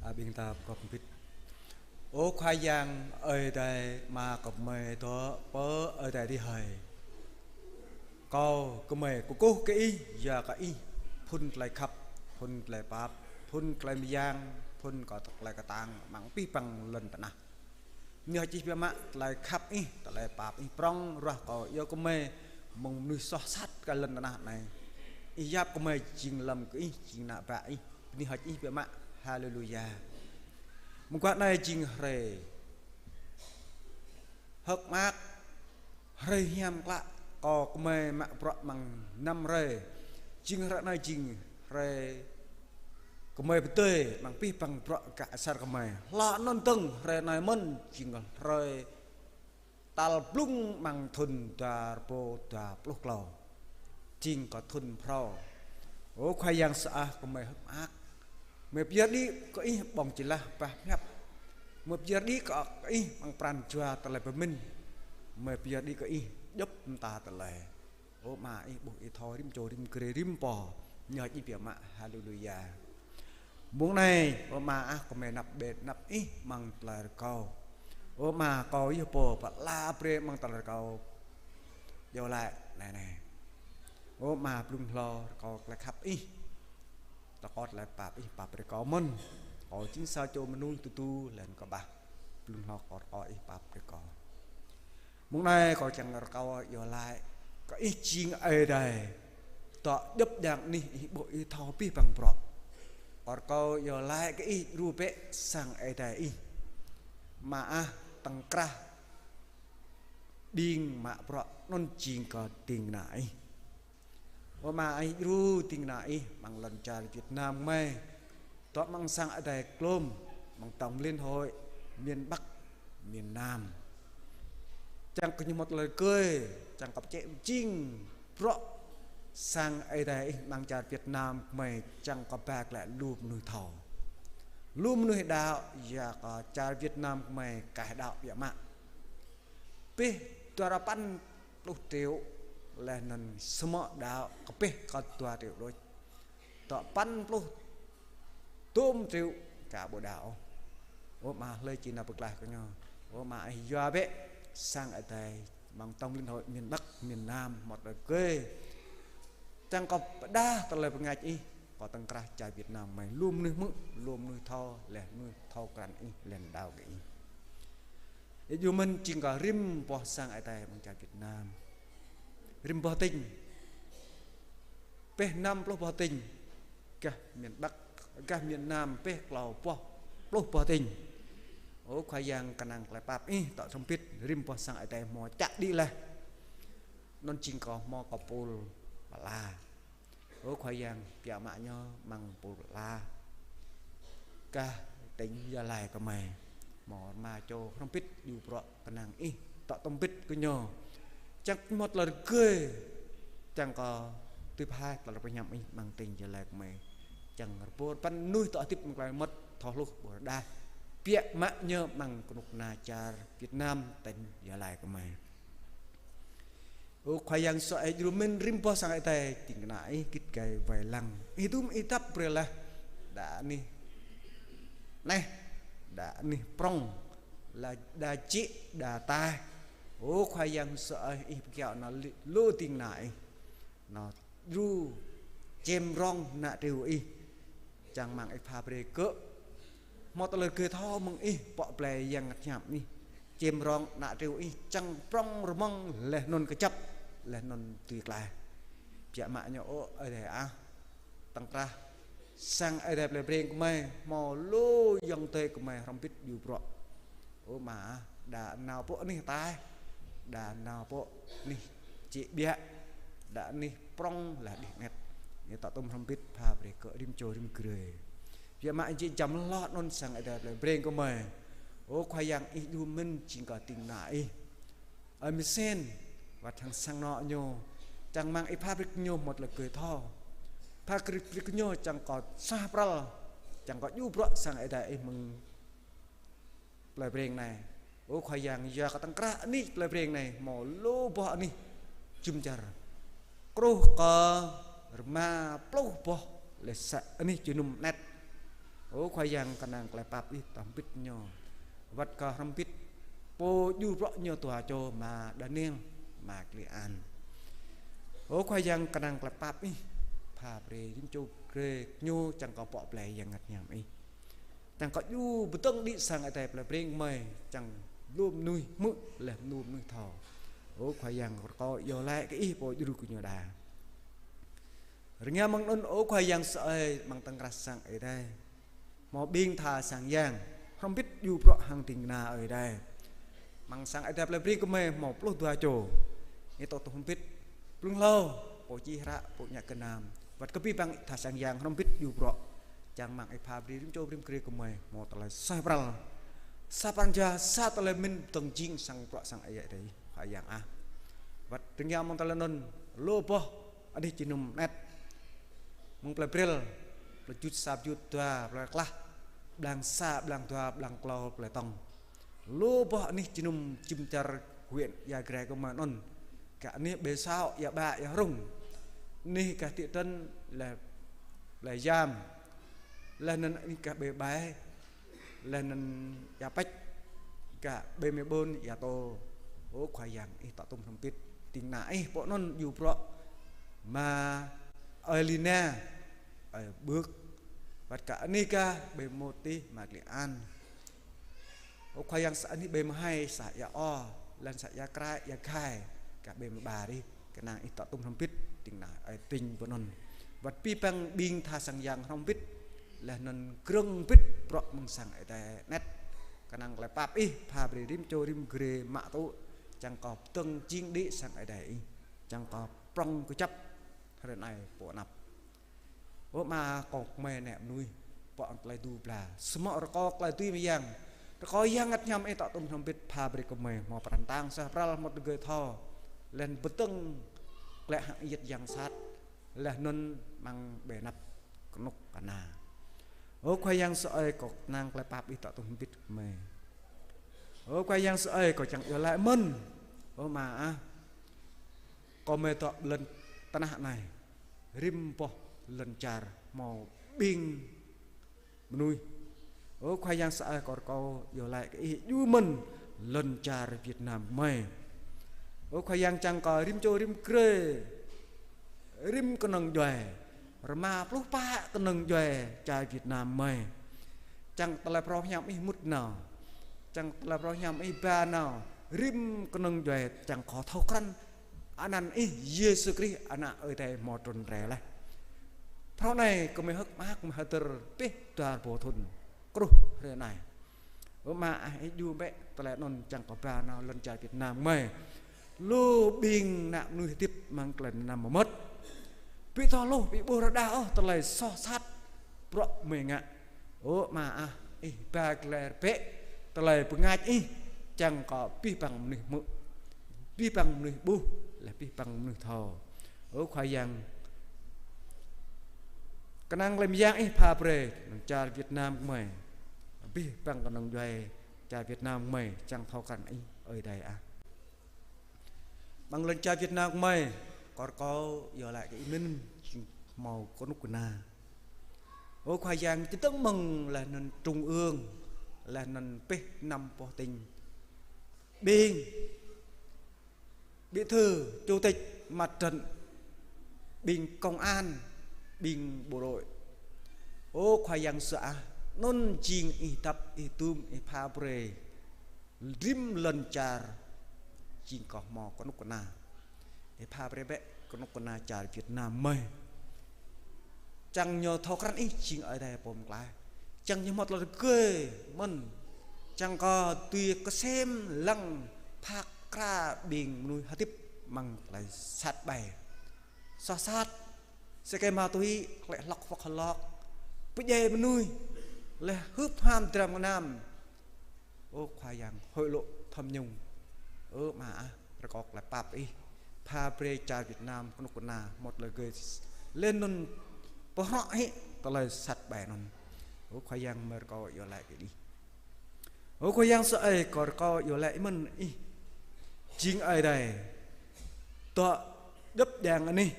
A ƀing ta pơkŏp hơbĭt. Ơ Khua Yang Ơi Adai, Ama gơmơi dŏ pơ Ơi Adai adih hơi. Kâo gơmơi kơkuh kơ Ih, yua kơ Ih phŭn tơlơi khăp, phŭn tơlơi pap, phŭn tơlơi mơyang, phŭn kơ tơlơi kơtang amăng abih bang lŏn tơnah. Bơni hơơč Ih biă mă, tơlơi khăp Ih, tơlơi pap Ih prŏng ruah kơ yua gơmơi mơ̆ng mơnuih soh sat kơ lŏn tơnah anai. Ih yap gơmơi jing lơ̆m kơ Ih, jing ană bă Ih. Bơni hơơč Ih biă mă. Haleluya. Mơguah anai jing hrơi hơ̆k mơak, hrơi hiam klă, kơ gơmơi mă bruă amăng năm hrơi. Jing hrơi anai jing hrơi gơmơi pơdơi amăng abih bang bruă gah asar gơmơi. Hlâo anŭn dơ̆ng hrơi anai mơ̆n jing hrơi tal blung amăng thŭn dua rơbâo dua pluh klâo. Jing kơ thŭn phrâo. Ơ Khua Yang sơăh, gơmơi hơ̆k mơak. Gơmơi pơyơr đĭ kơ Ih ƀơ̆ng jơlah bah pơhiăp. Gơmơi pơyơr đĭ kơ Ih amăng pran jua tơlơi pơmĭn. Gơmơi pơyơr đĭ kơ Ih djŏp mơta tơlơi. Ơ Ama, Ih ƀuh Ih thâo rĭm čô, rĭm grê, rĭm pô. Bơni hơơč Ih biă mă. Haleluya. Mông anai, ơ Ama ah, gơmơi anăp ƀĕ, anăp Ih amăng tơlơi rơkâo. Ơ Ama, kâo yơh pô pơala brơi amăng tơlơi rơkâo. Iâu laĭ anai anai. Ơ Ama, blung hlâo rơkâo tơlơi khăp Ih. Rơkâo tơlơi pap Ih pap brơi kâo mơ̆n. Kâo jing sa čô mơnuih tơdu lĕ kâo ƀah. Blung hlâo kâo rơkâo Ih pap brơi kâo. Mông anai kâo čang rơkâo iâu laĭ kơ Ih jing Ơi Adai. Dŏ djŏp djang anih Ih ƀuh Ih thâo abih bang bruă. Kâo rơkâo iâu laĭ kơ Ih djru bĕ sang Ơi Adai Ih. Ama ah, tŏng krah đing mă bruă anŭn jing kơ ding kơna Ih. Ơ Ama, Ih djru ding kơna Ih amăng lŏn čar Việt Nam gơmơi. Dŏ amăng sang Ơi Adai glông, amăng Tổng Liên Hội miền Bắc, miền Nam. Čang kơ ñu hmâo tơlơi rơgơi, čang kơ pơčeh pơjing bruă sang Ơi Adai Ih amăng čar Việt Nam gơmơi, čang kơ ba glaĭ lu mơnuih thâo. Lu mơnuih đaŏ, yua kơ čar Việt Nam gơmơi kah đaŏ biă mă. Pih dua rơpăn pluh triệu, laih anŭn samơ̆ đaŏ kơ pih kơ dua triệu đôč. Dŏ păn pluh dôm triệu ka ƀu đaŏ ôh. Ơ Ama, hlơi či nao pơklaih kơ ñu. Ơ Ama, Ih yua bĕ sang Ơi Adai amăng Tổng Liên Hội miền Bắc, miền Nam hmâo tơlơi rơgơi. Čang kơ pơdah tơlơi bơngač Ih, kơ tŏng krah čar Việt Nam gơmơi lu mơnuih hmư̆, lu mơnuih thâo, laih mơnuih thâo krăn Ih, laih đaŏ kơ Ih. Ih djru mơ̆n jing kơ rĭm boh sang Ơi Adai amăng čar Việt Nam. Rĭm boh tỉnh. Pih năm pluh boh tỉnh. Gah miền Bắc, gah miền Nam pih klâo boh pluh boh tỉnh. Ơ Khua Yang, kơnang tơlơi pap Ih dŏ hrŏm hơbĭt rĭm boh sang Ơi Adai hmâo čă đĭ laih. Anŭn jing kơ hmâo kơ pôl pơala. Ơ Khua Yang, biă mă ñu amăng pôl pơala gah tỉnh Gia Lai gơmơi. Hmâo rơma čô hrŏm hơbĭt djru bruă, kơnang Ih dŏ hrŏm hơbĭt kơ ñu. Čang hmâo tơlơi rơgơi, čang kơ tui pơhaih tơlơi pơñăm Ih amăng tỉnh Gia Lai gơmơi. Čang rơbâo rơpăn mơnuih dŏ hơdip amăng tơlơi mơmŏt thâo hluh ƀôdah. Biă mă ñu amăng kơnuk kơna čar Việt Nam, tỉnh Gia Lai gơmơi. Ơ Khua Yang, sơăi djru mơ̆n rĭm boh sang Ơi Adai, ding kơna Ih git gai wai lăng. Ih dŭm Ih dăp brơi laih. Đa anih neh, đa anih prŏng, laih đa jĕ, đa taih. Ơ Khua Yang, sơăi Ih pơkiaŏ nao lu ding kơna Ih. Nao djru čem rong ană triu Ih. Čang mơ̆ng Ih pha brơi kơ hmâo tơlơi rơgơi thâo mơ̆ng Ih, pŏk blai Yang Bơngăt Hiam Ih. Čem rong ană triu Ih čang prŏng rơmơ̆ng laih anŭn kơjăp, laih anŭn tui klaih. Biă mă ñu ơ Ơi Adai ah. Tŏng krah sang Ơi Adai plei Breng gơmơi, hmâo lu ayŏng adơi gơmơi hrŏm hơbĭt djru bruă. Ơ Ama ah, Đa nao pơ anih ataih, đa nao pơ anih čư̆ ƀiă, đa anih prŏng laih đih anet. Ih tŏ tŭm hrŏm hơbĭt pha brơi kơ rĭm čô rĭm grê. Biă mă jĕ jăm hloh anŭn sang Ơi Adai plei Breng kơ mơi. Ơ Khua Yang, Ih djru mơ̆n jing kơ ding kơna Ih. Ơi Mơsen, wăt hăng sang anŏ ñu, čang rơmang Ih pha brơi kơ ñu mơ̆t lĕ gơi thâo. Pha brơi kơ ñu čang kơ suaih pral, čang kơ djru bruă sang Ơi Adai Ih mơ̆ng plei Breng anai. Ơ Khua Yang, yua kơ tơ̆ng krah anih plei Breng anai, hmâo lu boh anih jum dar. Truh kơ rơma pluh boh lĕ sa anih jơnum anet. Ơ Khua Yang, kơnang tơlơi pap Ih tŏ hơbĭt ñu. Wăt kơ hrŏm hơbĭt pô djru bruă ñu dua čô, ama Daniel, ama Kli An. Ơ Khua Yang, kơnang tơlơi pap Ih pha brơi rĭm čô grê ñu čang kơ pŏk blai Yang Bơngăt Hiam Ih. Čang kơ djru pơdơ̆ng đĭ sang Ơi Adai plei Breng kơ mơi, čang lu mơnuih hmư̆ laih lu mơnuih thâo. Ơ Khua Yang, rơkâo iâu laĭ kơ Ih pô djru kơ ñu đa. Rơngiă mơ̆ng anŭn, ơ Khua Yang sơai, amăng tơ̆ng krah sang Ơi Adai, hmâo ƀing tha sang yang hrŏm hơbĭt djru bruă hăng ding kơna Ơi Adai. Amăng sang Ơi Adai plei Breng kơ mơi hmâo pluh dua čô. Ih tŏ tŭm hrŏm hơbĭt blung hlâo, pô čih hră, pô ñă gơnam, wăt kơ abih bang tha sang yang hrŏm hơbĭt djru bruă. Čang rơmang Ih pha brơi rĭm čô rĭm grê kơ mơi hmâo tơlơi suaih pral, sa pran jua, sa tơlơi pơmĭn pơdơ̆ng jing sang bruă sang Ơi Adai, Khua Yang ah. Wăt rơngiă mơ̆ng tơlơi anŭn, lu boh anih jơnum anet. Mơ̆ng plei Brel, plei Jut, sa Jut, dua plei Klah, blang sa, blang dua, blang klâo plei Tŏng. Lu boh anih jơnum jum dar huyện Ia Grai kơ mơi anŭn. Gah anih ƀơi Săo, Ia Ƀă, Ia Hrŭng. Anih gah thị trấn laih, plei Yam. Laih anŭn anih gah ƀơi Ƀai, laih anŭn Ia Pĕč, gah ƀơi Mê Ƀôn, Ia Tô. Ơ Khua Yang, Ih tŏ tŭm hrŏm hơbĭt ding kơna Ih pơ anŭn djru bruă, ama Ơi Lina, Ơi Bưk, wăt kơ anih gah ƀơi Mô Tih, ama Kli An. Ơ Khua Yang, sa anih ƀơi Mơhai, sa Ia O, laih anŭn sa Ia Krai, Ia Gai, gah ƀơi Mơbar Ih. Kơnang Ih tŏ tŭm hrŏm hơbĭt ding kơna Ơi Tĭng pơ anŭn. Wăt abih bang ƀing tha sang yang hrŏm hơbĭt, laih anŭn grơ̆ng hơbĭt bruă mơ̆ng sang Ơi Adai anet. Kơnang tơlơi pap Ih pha brơi rĭm čô rĭm grê mă tŭ, čang kơ pơdơ̆ng jing đĭ sang Ơi Adai Ih, čang kơ prŏng kơjăp hrơi anai pơ anăp. Ơ Ama, kơ gơmơi ană mơnuih, pơ anăp tơlơi du bla, samơ̆ rơkâo tơlơi dưi mơyang, rơkâo Yang Bơngăt Hiam Ih tŏ tŭm hrŏm hơbĭt pha brơi kơ gơmơi hmâo pran tang suaih pral, hmâo tơgơi thâo, laih anŭn pơdơ̆ng glaĭ hăng ayăt yang sat, laih anŭn amăng ƀơi anăp kơnuk kơna. Ơ Khua Yang sơai, kơ kơnang tơlơi pap Ih tŏ tŭm hơbĭt gơmơi. Ơ Khua Yang sơai, kơ čang iâu laĭ mơ̆n. Ơ Ama ah, kơ gơmơi dŏ lŏn tơnah anai, rĭm boh lŏn čar hmâo ƀing mơnuih. Ơ Khua Yang sơai, kơ rơkâo iâu laĭ kơ Ih djru mơ̆n lŏn čar Việt Nam gơmơi. Ơ Khua Yang, čang kơ rĭm čô rĭm grê, rĭm kơnơ̆ng djuai, rơma pluh pă kơnơ̆ng djuai čar Việt Nam gơmơi, čang tơlơi phrâo hiam Ih mŭt nao, čang tơlơi phrâo hiam Ih ba nao rĭm kơnơ̆ng djuai, čang kơ thâo krăn anăn Ih Yêsu Krist, Ană Ơi Adai hmâo trŭn rai laih. Phrâo anai kơ gơmơi hơ̆k mơak, gơmơi hơdơr pĕ dua rơbâo thŭn truh hrơi anai. Ơ Ama ah, Ih djru bĕ tơlơi anŭn, čang kơ ba nao lŏn čar Việt Nam gơmơi. Lu ƀing ană mơnuih hơdip amăng tơlơi mơnam mơmŏt, ƀu thâo hluh, ƀu ƀuh rơđah ôh tơlơi soh sat bruă gơmơi ngă. Ơ Ama ah, Ih ba glaĭ bĕ tơlơi bơngač Ih, čang kơ abih bang mơnuih hmư̆, abih bang mơnuih ƀuh, laih abih bang mơnuih thâo. Ơ Khua Yang, kơnang tơlơi mơyang Ih pha brơi lŏn čar Việt Nam gơmơi, abih bang kơnơ̆ng djuai čar Việt Nam gơmơi, čang thâo krăn Ih, Ơi Adai ah. Amăng lŏn čar Việt Nam gơmơi, kơ rơkâo iâu laĭ kơ Ih mơ̆n, hmâo kơnuk kơna. Ơ Khua Yang, čơdơ̆ng mơ̆ng laih anŭn trung ương, laih anŭn pĕh năm boh tỉnh, ƀing bí thư, chủ tịch mặt trận, ƀing công an, ƀing bộ đội. Ơ Khua Yang sơai, anŭn jing Ih dăp, Ih dŭm, Ih pha brơi rĭm lŏn čar, jing kơ hmâo kơnuk kơna. Ih pha brơi bĕ kơnuk kơna čar Việt Nam gơmơi, čang ñu thâo krăn Ih jing Ơi Adai pô pơklaih, čang ñu hmâo tơlơi rơgơi mơ̆n Čang kơ tui kơsem lăng pha kra ƀing mơnuih hơdip amăng tơlơi sat ƀai. Soh sat, sơkê ma tui, klĕ hlŏk wơ̆k hlŏk, pơdjai mơnuih, laih hưp ham dram gơnam. Ơ Khua Yang, hội lụa tham nhũng. Ơ Ama ah, rơkâo tơlơi pap Ih pha brơi čar Việt Nam kơnuk kơna hmâo tơlơi gơi, laih anŭn pơhrŏ hĭ tơlơi sat ƀai anŭn. Ơ Khua Yang, mơ̆ rơkâo iâu laĭ kơ Ih. Ơ Khua Yang sơai, kâo rơkâo iâu laĭ mơ̆n Ih jing Ơi Adai dŏ djŏp djang anih,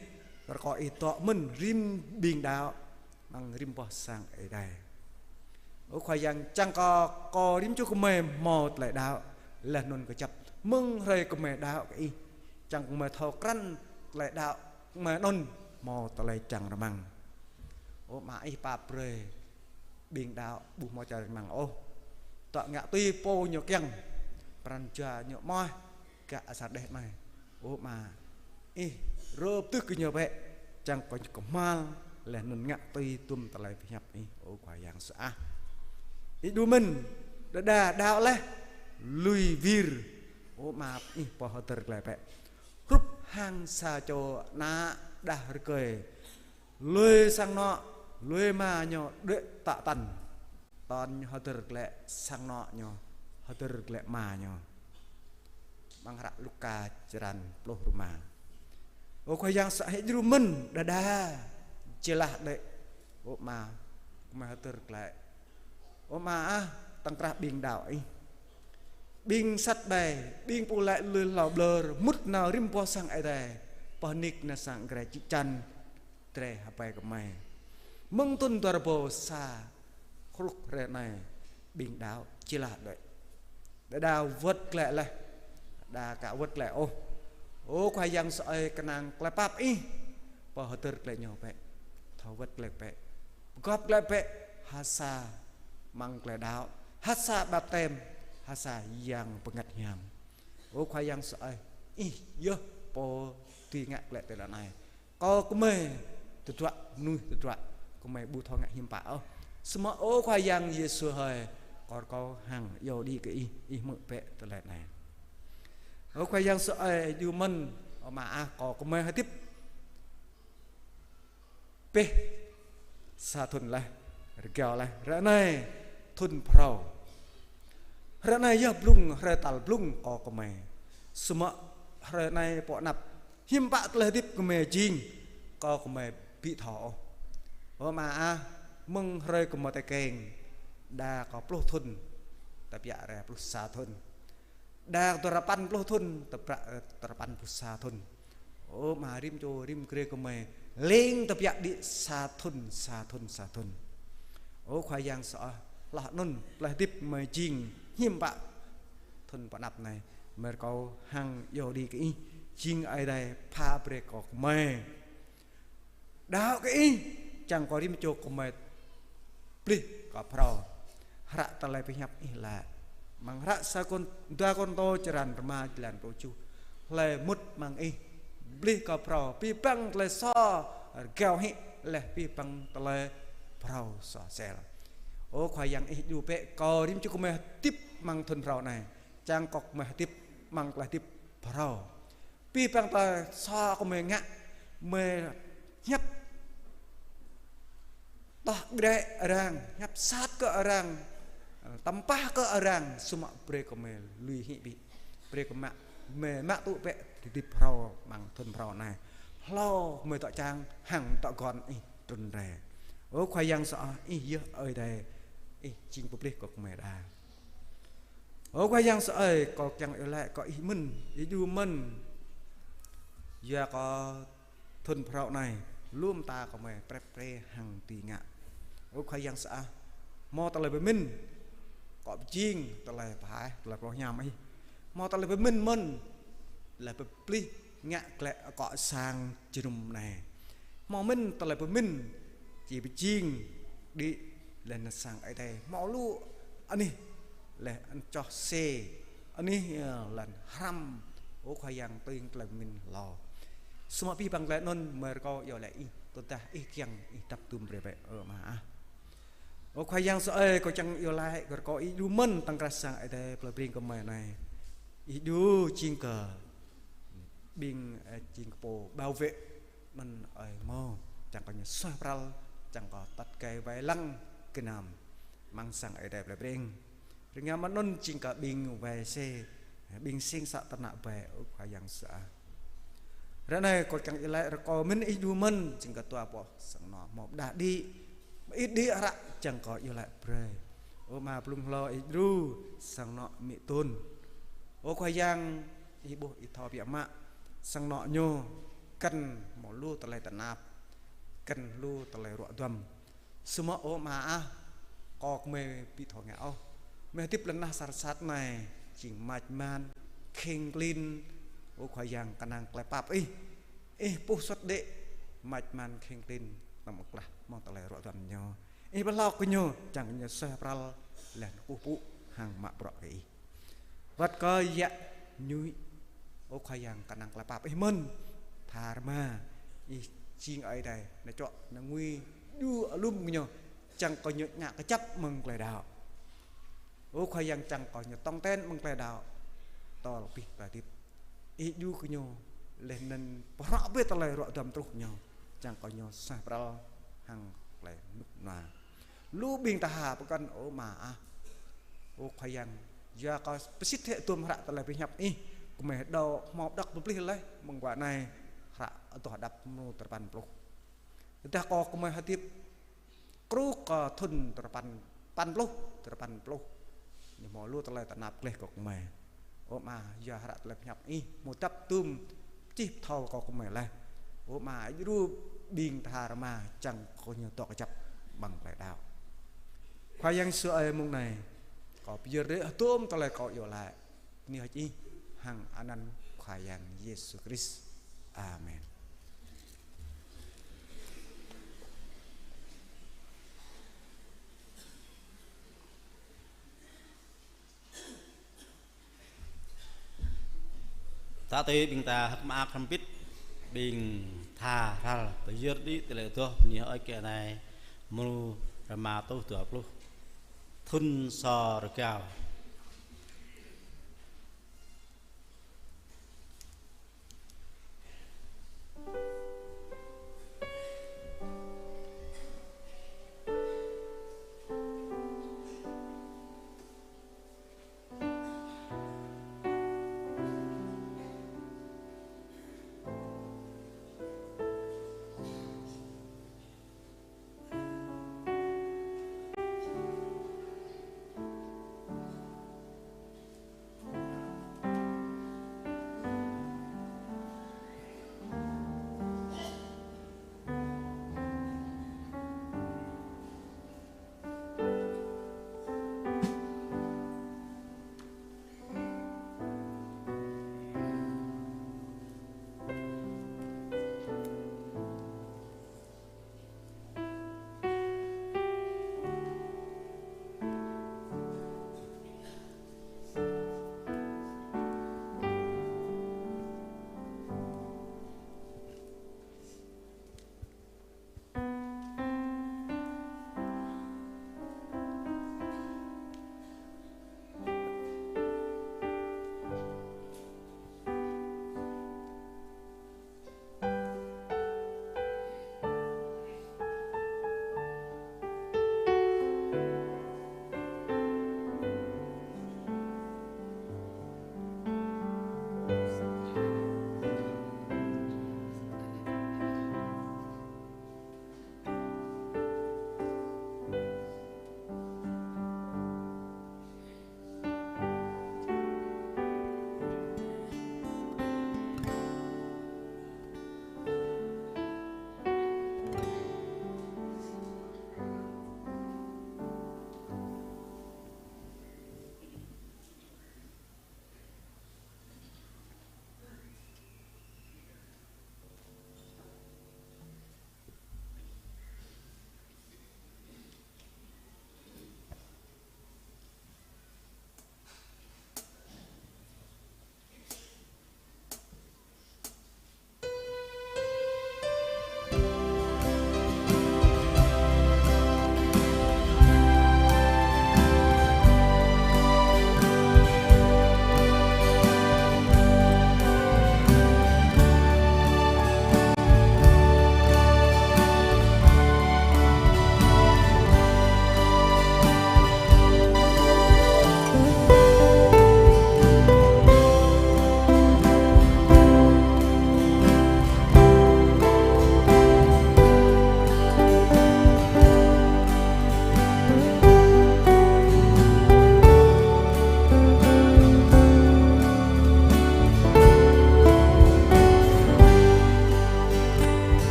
rơkâo Ih dŏ mơ̆n rĭm ƀing đaŏ amăng rĭm boh sang Ơi Adai. Ơ Khua Yang, čang kơ kâo rĭm čô gơmơi hmâo tơlơi đaŏ, laih anŭn kơjăp mơ̆ng hrơi gơmơi đaŏ kơ Ih, čang gơmơi thâo krăn tơlơi đaŏ gơmơi anŭn hmâo tơlơi čang rơmang. Ơ Ama, Ih pap brơi ƀing đaŏ ƀu hmâo čang rơmang ôh. Dŏ ngă tui pô ñu kiăng, pran jua ñu mơ̆ gah asar đeh anai. Ơ Ama, Ih rơp tưh kơ ñu bĕ, čang kơ ñu kơhma̱l, laih anŭn ngă tui tum tơlơi pơhiăp Ih. Ơ Khua Yang sơai, Ih đu mơ̆n, đơđa đaŏ laih, lui wir. Ơ Ama, Ih pô hơdơr glaĭ bĕ. Hrup hăng sa čô ană đah rơgơi, lui sang anŏ, lui ama ñu đuaĭ tă tăn. Tơl ñu hơdơr glaĭ sang anŏ ñu, hơdơr glaĭ ama ñu. Amăng hră Luka črăn pluh rơma. Ơ Khua Yang sơai, Ih djru mơ̆n, đơđa, jơlah đuaĭ. Ơ Ama, gơmơi hơdơr glaĭ. Ơ Ama ah, tŏng krah ƀing đaŏ Ih, ƀing sat ƀai, ƀing pô laĭ lui hlâo ƀlơr, mŭt nao rĭm boh sang Ơi Adai, pơnik nao sang grai čĭ čan, drơi hơpai gơmơi. Mơ̆ng thŭn dua rơbâo sa truh hrơi anai, ƀing đaŏ jơlah đuaĭ. Đơđa wơ̆t glaĭ laih, đa ka wơ̆t glaĭ ôh. Ơ Khua Yang sơai, kơnang tơlơi pap Ih, pô hơdơr glaĭ ñu bĕ, thâo wơ̆t glaĭ bĕ, pơgop glaĭ bĕ ha sa amăng tơlơi đaŏ, ha sa baptem, ha sa Yang Bơngăt Hiam. Ơ Khua Yang sơai, Ih yơh pô dưi ngă glaĭ tơlơi anai. Kơ gơmơi tơdruă, mơnuih tơdruă, gơmơi ƀu thâo ngă hiư̆m pă ôh. Samơ̆ Ơ Khua Yang Yêsu hơi, kâo rơkâo hăng iâu đĭ kơ Ih, Ih hmư̆ bĕ tơlơi anai. Ơ Khua Yang sơai, Ih djru mơ̆n, Ama ah, kơ gơmơi hơdip pĕh sa thŭn laih, rơgao laih, hrơi anai thŭn phrâo. Hrơi anai yơh blung, hrơi tal blung kơ gơmơi. Samơ̆ hrơi anai pô anăp, hiư̆m pă tơlơi hơdip gơmơi jing, kơ gơmơi ƀu thâo ôh. Ơ Ama ah, mơ̆ng hrơi gơmơi tơkeng, đa kơ pluh thŭn, tơbiă rai pluh sa thŭn. Đa tơrơpăn pluh thŭn, tơbiă, tơrơpăn pluh sa thŭn. Ơ Ama, rĭm čô, rĭm grê gơmơi lêng tơbiă đĭ sa thŭn, sa thŭn, sa thŭn. Ơ Khua Yang sơai, laih anŭn tơlơi hơdip gơmơi jing hiư̆m pă thŭn pơanăp anai, gơmơi rơkâo hăng iâu đĭ kơ Ih, jing Ơi Adai pha brơi kơ gơmơi. Đaŏ kơ Ih, čang kơ rĭm čô gơmơi pơplih kơ phrâo. Hră tơlơi pơhiăp Ih laĭ amăng hră sa Kôn, dua Kôrintô črăn rơma, jơlan pluh tơjuh: Hlơi mŭt amăng Ih, pơplih kơ phrâo, abih bang tơlơi sô rơgao hĭ, laih abih bang tơlơi phrâo sô sel. Ơ Khua Yang, Ih djru bĕ kơ rĭm čô gơmơi hơdip amăng thŭn phrâo anai, čang kơ gơmơi hơdip amăng tơlơi hơdip phrâo. Abih bang tơlơi sô gơmơi ngă, gơmơi hiăp tŏh gre arăng, hiăp sat kơ arăng, tơmpah kơ arăng, samơ̆ brơi gơmơi lui hĭ bĕ. Brơi gơmơi mă, gơmơi mă tŭ bĕ tơlơi hơdip phrâo amăng thŭn phrâo anai. Hlâo gơmơi dŏ čang hăng dŏ gŏn Ih trŭn rai. Ơ Khua Yang sơai, Ih yơh Ơi Adai, Ih jing pơplih kơ gơmơi đa. Ơ Khua Yang sơai, kâo kiăng iâu laĭ kơ Ih mơ̆n, Ih djru mơ̆n. Yua kơ thŭn phrâo anai, lŏm ta gơmơi prep pre hăng tui ngă. Ơ Khua Yang sơai, hmâo tơlơi pơmĭn, kâo pơjing tơlơi pơhaih, tơlơi pơhlôh hiam Ih. Hmâo tơlơi pơmĭn mơ̆n, tơlơi pơplih ngă glaĭ akŏ sang jơnum anai. Hmâo mơ̆n tơlơi pơmĭn, či pơjing đĭ laih anŭn sang Ơi Adai. Hmâo lu anih laih anŭn čoh sê, anih, ơ, lŏn hrăm. Ơ Khua Yang, tui tơlơi pơmĭn hlâo. Samơ̆ abih bang tơlơi anŭn gơmơi rơkâo iâu laĭ Ih, tơdah Ih kiăng, Ih dăp tŭm brơi bĕ, ơ Ama ah. Ơ Khua Yang sơ ơi, kâo čang iâu laĭ kơ rơkâo Ih djru mơ̆n tơ̆ng krah sang Ơi Adai plei Breng kơ mơi anai. Ih djru jing kơ ƀing, ơ, jing kơ pô bảo vệ mơ̆n ơi mơ̆, čang kơ ñu suaih pral, čang kơ tăt gai wai lăng gơnam amăng sang Ơi Adai plei Breng. Rơngiao mơ̆n anŭn jing kơ ƀing wai sê, ƀing sing să tơnă ƀai, ơ Khua Yang sơ ơi. Ră anai kâo čang iâu laĭ rơkâo mơ̆n Ih djru mơ̆n, jing kơ dua boh sang anŏ hmâo pơđah đĭ, mơit đĭ hră čang kơ iâu laĭ brơi. Ơ Ama blung hlâo, Ih djru sang anŏ amĭ Tun. Ơ Khua Yang, Ih ƀuh Ih thâo biă mă, sang anŏ ñu kăn hmâo lu tơlơi tơnap, kăn lu tơlơi ruă duăm. Samơ̆ ơ Ama ah, kâo kơmơi ƀu thâo ngă ôh. Kơmơi hơdip lŏn tơnah sat sat anai, jing mač man, kheng klin, ơ Khua Yang kơnang tơlơi pap Ih. Ih puh suăt đĭ, mač man kheng klin, tơm klah mơ̆ng tơlơi ruă duăm ñu. Ih pơhlao kơ ñu, čang kơ ñu suaih pral, laih anŭn kơkuh pơpŭ hăng mă bruă kơ Ih. Wơ̆t kơ yă ñu, ơ Khua Yang kơnang tơlơi pap Ih mơ̆n, tha rơma, Ih jing Ơi Adai, nao čuă, nao ngui, djru alum kơ ñu, čang kơ ñu ngă kơjăp amăng tơlơi đaŏ. Ơ Khua Yang čang kơ ñu tong ten amăng tơlơi đaŏ, tơl abih tơlơi hơdip. Ih djru kơ ñu, laih anŭn pơhrŏ abih tơlơi ruă duăm truh ñu, čang kơ ñu suaih pral hăng tơlơi rơnŭk rơnua. Lu ƀing tha pơkŏn ơ Ama ah. Ơ Khua Yang, yua kơ pơsit hĕ tơm hră tơlơi pơhiăp Ih, kơmơi đaŏ hmâo đŏk pơplih laih, mơ̆ng guă anai, hră adoh đăp mrô tơpăn pluh. Tơdah kơ kơmơi hơdip, truh kơ thŭn tơpăn, păn pluh, tơpăn pluh. Ñu hmâo lu tơlơi tơnap gleh kơ kơmơi. Ơ Ama, yua hră tơlơi pơhiăp Ih, hmâo dăp tơm čih pơthâo kơ kơmơi laih. Ơ Ama, Ih djru ƀing tha rơma čang kơ ñu dŏ kơjăp amăng tơlơi đaŏ. Khua Yang sơ ơi mông anai, kâo pơyơr rai hơdôm tơlơi kâo iâu laĭ. Bơni hơơč Ih hăng anăn Khua Yang Yêsu Krist. Amen. Tơdah ƀing ta hơ̆k mơak hrŏm hơbĭt, ƀing tha hrăl pơyơr đĭ tơlơi adoh bơni hơơč kơ anai, mrô rơma tuh dua pluh. Thŭn sô rơgao.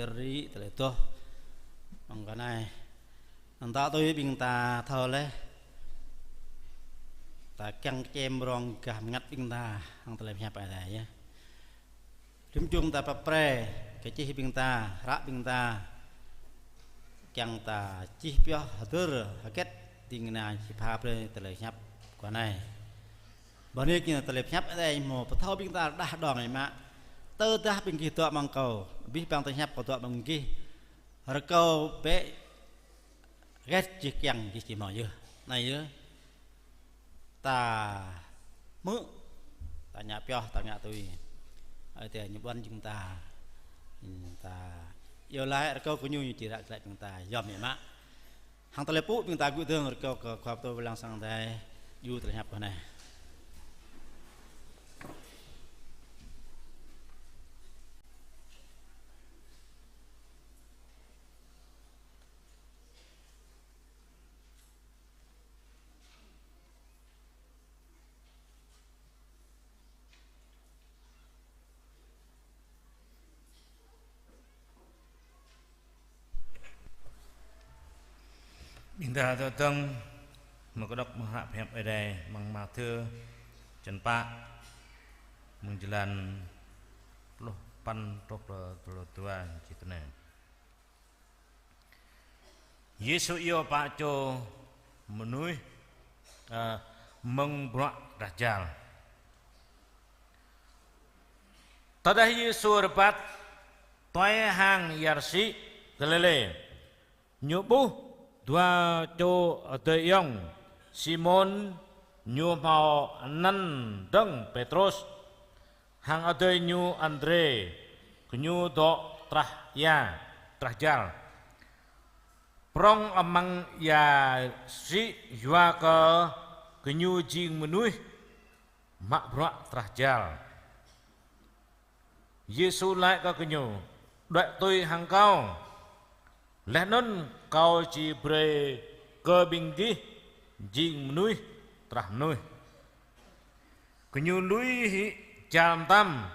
Ri tơlơi tuh mơ̆ng kơ anai. Năng tơdơi ƀing ta thâo laih. Ta kiăng kơčem rong gah bơngăt ƀing ta hăng tơlơi pơhiăp Ơi Adai yơh. Lơ̆m djŏp ta pap pre, kơ čih ƀing ta, hră ƀing ta, kiăng ta čih pioh hơdơr hơget ding kơna či pha brơi tơlơi pơhiăp kơ anai. Bơni kơ tơlơi pơhiăp Ơi Adai hmâo pơthâo ƀing ta rơđah đơ̆ng mă. Tơdah ƀing gih dŏ amăng kâo, abih bang tơlơi pơhiăp kâo dŏ amăng gih. Rơkâo bĕ hơget gih kiăng gih či hmâo yơh. Anai yơh. Ta hmư̆, ta ngă pioh, ta ngă tui. Ơi Adai ñu ƀuăn jing ta. Ta iâu laĭ rơkâo kơ ñu, ñu či ră glaĭ ƀing ta yom yơh mă. Hăng tơlơi pơpŭ ƀing ta gŭ dơ̆ng rơkâo kơ khua pơtô pơblang sang Ơi Adai djru tơlơi pơhiăp kơ anai. Ƀing ta dŏ dơ̆ng, mơ̆ng kơdŏk mơ̆ng hră pơhiăp Ơi Adai, mơ̆ng Mathiơ, črăn pă, mơ̆ng jơlan pluh păn truh pơ pluh dua čih tui anai. Yêsu iâu pă čô mơnuih, ơ, mơ̆ng bruă trah jal. Tơdah Yêsu rơbat tuai hăng ia rơsĭ Galilê, ñu ƀuh dua čô adơi ayŏng, Simôn ñu hmâo anăn dơ̆ng Pêtrôs, hăng adơi ñu Andrê, gơñu dŏ trah ia, trah jal. Prŏng amăng ia rơsĭ yua kơ gơñu jing mơnuih mă bruă trah jal. Yêsu laĭ kơ gơñu: Đuaĭ tui hăng Kâo, laih anŭn Kâo či brơi kơ ƀing gih jing mơnuih trah mơnuih. Gơñu lui hĭ jal mơtam,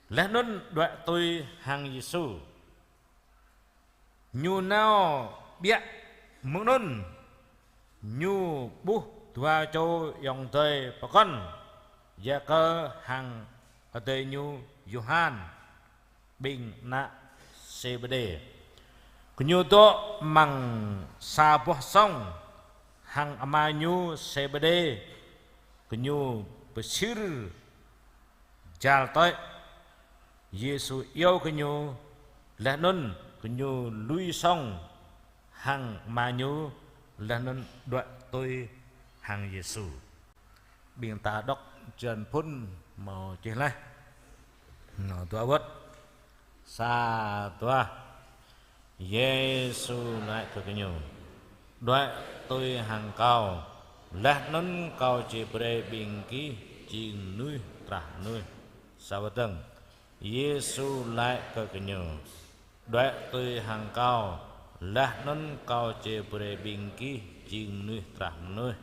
laih anŭn đuaĭ tui hăng Yêsu. Ñu nao ƀiă mơ̆ng anŭn, ñu ƀuh dua čô ayŏng adơi pơkŏn, Yakơ hăng adơi ñu Yôhan, ƀing ană Sêbêđê. Gơñu dŏ amăng sa boh sŏng hăng ama ñu Sêbêđê, gơñu pơsir jal tơi. Yêsu iâu gơñu, laih anŭn gơñu lui sŏng hăng ama ñu, laih anŭn đuaĭ tui hăng Yêsu. Ƀing ta dŏ jơlan phŭn hmâo čih laih. Hmâo dua wơ̆t. Sa, dua. Yêsu laĭ kơ gơñu: Đuaĭ tui hăng Kâo, laih anŭn Kâo či brơi ƀing gih jing mơnuih trah mơnuih. Sa wơ̆t dơ̆ng. Yêsu laĭ kơ gơñu: Đuaĭ tui hăng Kâo, laih anŭn Kâo či brơi ƀing gih jing mơnuih trah mơnuih.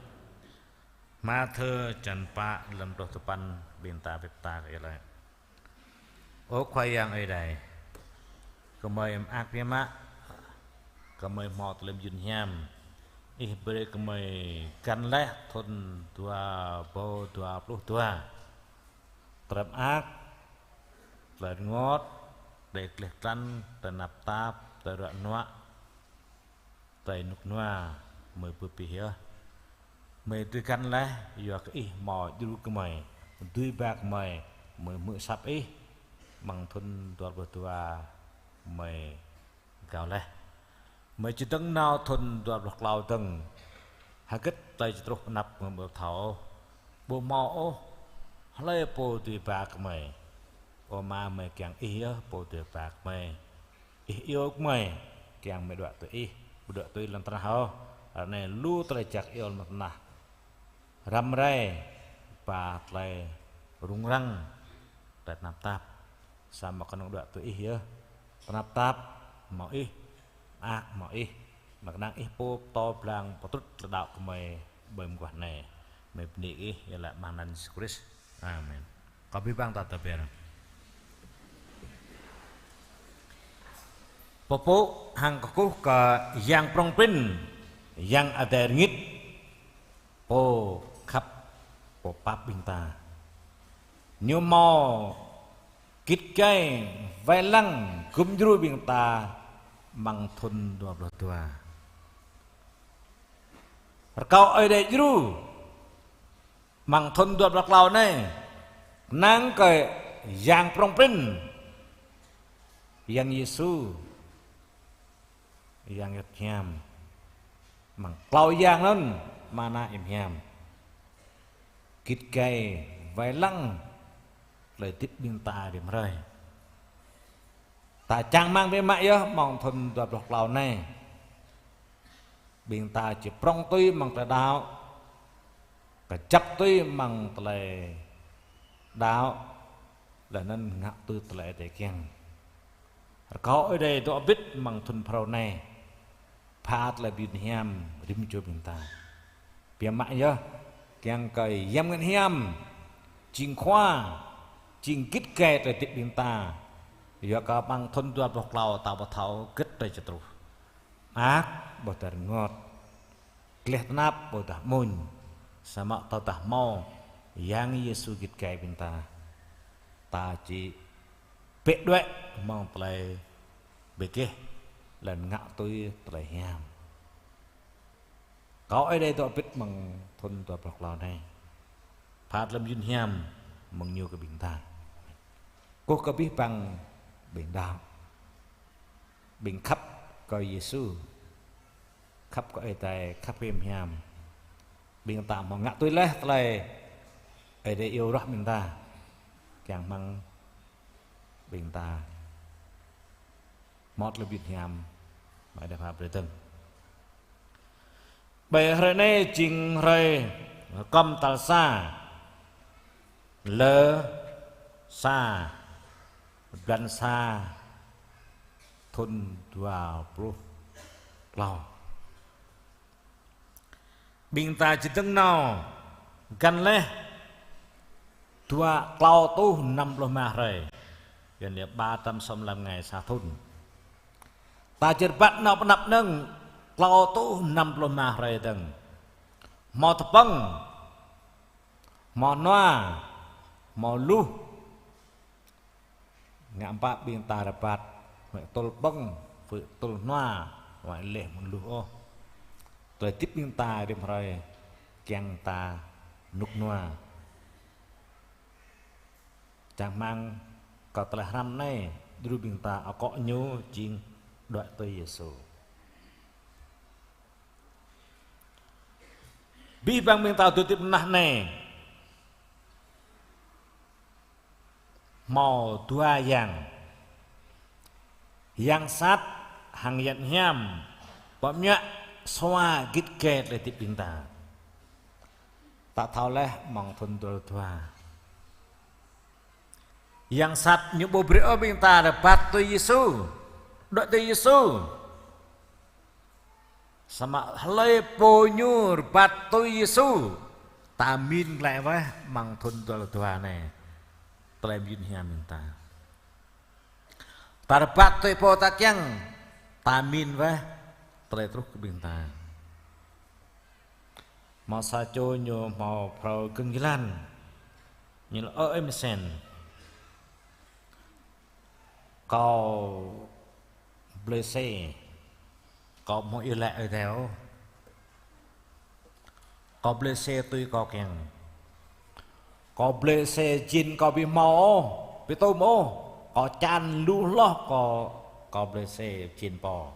Mathiơ črăn pă, lăm pluh tơpăn, ƀing ta pơhiăp ta kơ Ih laĭ. Ơ Khua Yang Ơi Adai, gơmơi mơak biă mă, gơmơi hmâo tơlơi mơyun hiam. Ih brơi gơmơi găn laih thŭn dua rơbâo dua pluh dua. Tơlơi mơak, tơlơi rơngot, tơlơi gleh glăn, tơlơi tơnap tap, tơlơi ruă nuă, tơlơi rơnŭk rơnua, gơmơi bưp Ih yơh. Gơmơi dưi găn laih, yua kơ Ih hmâo djru gơmơi, dưi ba gơmơi, gơmơi hmư̆ asăp Ih, amăng thŭn dua pluh dua gơmơi rơgao laih. Gơmơi či dơ̆ng nao thŭn dua pluh klâo dơ̆ng. Hơget tơlơi či truh pơ anăp gơmơi ƀu thâo ôh, ƀu hmâo ôh hlơi pô dưi ba gơmơi. Ơ Ama, gơmơi kiăng Ih yơh pô dưi ba gơmơi. Ih iâu gơmơi kiăng gơmơi đuaĭ tui Ih, ƀu đuaĭ tui lŏn tơnah ôh. Ră anai lu tơlơi jak iâu lŏn tơnah răm rai, ba tơlơi rŭng răng, tơlơi tơnap tap. Samơ̆ kơnơ̆ng đuaĭ tui Ih yơh. Tơnap tap hmâo Ih, mơak hmâo Ih. Mơ̆ng kơnang Ih pô pơtô blang pơtrŭt tơlơi đaŏ gơmơi ƀơi mơguah anai. Gơmơi bơni Ih, iâu laĭ amăng anăn Yêsu Krist. Amen. Kâo abih bang ta tơbiă. Pơpŭ hăng kơkuh kơ Yang prŏng prin, Yang Adai rơngit, Pô khăp, Pô pap ƀing ta. Ñu hmâo git gai wai lăng gum djru ƀing ta amăng thun dua pluh dua. Rơkâo Ơi Adai djru amăng thun dua pluh klâo anai, kơnang kơ Yang prŏng prin, Yang Yêsu, Yang Yơt Hiam, amăng klâo Yang anŭn, mơ̆ng anai hiam. Git gai wai lăng tơlơi hơdip ƀing ta rĭm hrơi. Ta čang rơmang biă mă yơh amăng thun dua pluh klâo anai. Ƀing ta či prŏng tui amăng tơlơi đaŏ, kơjăp tui amăng tơlơi đaŏ, laih anŭn ngă tui tơlơi Ơi Adai kiăng. Rơkâo Ơi Adai dŏ hơbĭt amăng thun phrâo anai, pha tơlơi mơyun hiam rĭm čô ƀing ta. Biă mă yơh, kiăng kơ Yang Bơngăt Hiam jing khua, jing git gai tơlơi hơdip ƀing ta. Yua kơ amăng thun dua pluh klâo ta ƀu thâo hơget tơlơi či truh. Mơak ƀôdah rơngot, gleh tơnap ƀôdah amuñ, samơ̆ tơdah hmâo Yang Yêsu git gai ƀing ta, ta či bĕ đuaĭ mơ̆ng tơlơi bi geh, laih anŭn ngă tui tơlơi hiam. Rơkâo Ơi Adai dŏ hơbĭt amăng thun dua pluh klâo anai, pha tơlơi mơyun hiam mơ̆ng Ñu kơ ƀing ta. Kơkuh kơ abih bang ƀing đaŏ, ƀing khăp kơ Yêsu, khăp kơ Ơi Adai, khăp kơ hiam hiam. Ƀing ta hmâo ngă tui laih tơlơi Ơi Adai iâu ruah ƀing ta, kiăng rơmang ƀing ta hmâo tơlơi mơyun hiam, mơ̆ng Ơi Adai pha brơi dơ̆ng. Ƀơi hrơi anai jing hrơi rơkŏm tal sa, lơ sa, blan sa, thun dua pluh klâo. Ƀing ta či dơ̆ng nao găn laih dua, klâo rơtuh năm pluh rơma hrơi. Yua anŭn yơh ba trăm sáu mươi lăm ngày sa thun. Ta či rơbat nao pơ anăp anŭn klâo rơtuh năm pluh rơma hrơi dơ̆ng. Hmâo tơpơ̆ng, hmâo nua, hmâo luh. Ngă pă ƀing ta rơbat, huăi tơl pơ̆ng, huăi tơl nua, huăi laih mơ̆n luh ôh. Tơlơi hơdip ƀing ta rĭm hrơi kiăng ta rơnŭk rơnua. Čang rơmang kơ tơlơi hrăm anai, djru ƀing ta akŏ ñu jing đuaĭ tui Yêsu. Abih bang ƀing ta dŏ hơdip mơnah anai, hmâo dua yang. Yang sat hăng yang hiam pơmă sua git gai tơlơi hơdip ƀing ta. Ta thâo laih amăng thun dua pluh dua, yang sat ñu ƀu brơi ôh ƀing ta rơbat tui Yêsu, đuaĭ tui Yêsu. Samơ̆ hlơi pô ñu rơbat tui Yêsu, ta min glaĭ wơ̆t amăng thun dua pluh dua anai, tơlơi mơyun hiam ƀing ta. Ta rơbat tui pô ta kiăng, ta min wơ̆t tơlơi truh kơ ƀing ta. Hmâo sa čô ñu hmâo phrâo gơ̆ng jơlan. Ñu laĭ: Ơ ơi mơsen, kâo blơi xe, kâo ƀu hmâo iâu laĭ Ơi Adai ôh. Kâo blơi xe tui kâo kiăng. Kâo blơi xe jin kâo ƀu hmâo ôh, ƀu tŭm ôh. Kâo čan lu hloh kâo, kâo blơi xe jin pô.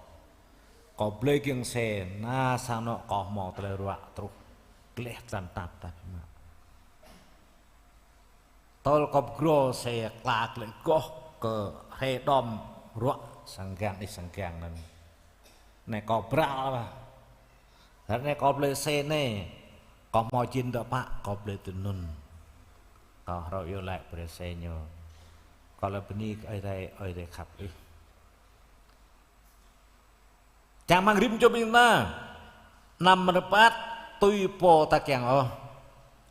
Kâo blơi kiăng xe, na sang anŏ kâo hmâo tơlơi ruă truh, gleh tơnap tap tap mă. Tơl kâo pơgro xe klă klĕ goh kơ hre đom ruă sang gang đih sang gang anŭn. Anai kâo bral ƀă. Ră anai kâo blơi xe anai, kâo hmâo jin dŏ pă, kâo blơi tui anŭn. Kâo hrŏ iâu laĭ brơi xe ñu. Kâo laĭ bơni kơ Ơi Adai, Ơi Adai khăp ih. Čang rơmang rĭm čô ƀing ta, anăm rơbat tui pô ta kiăng ôh,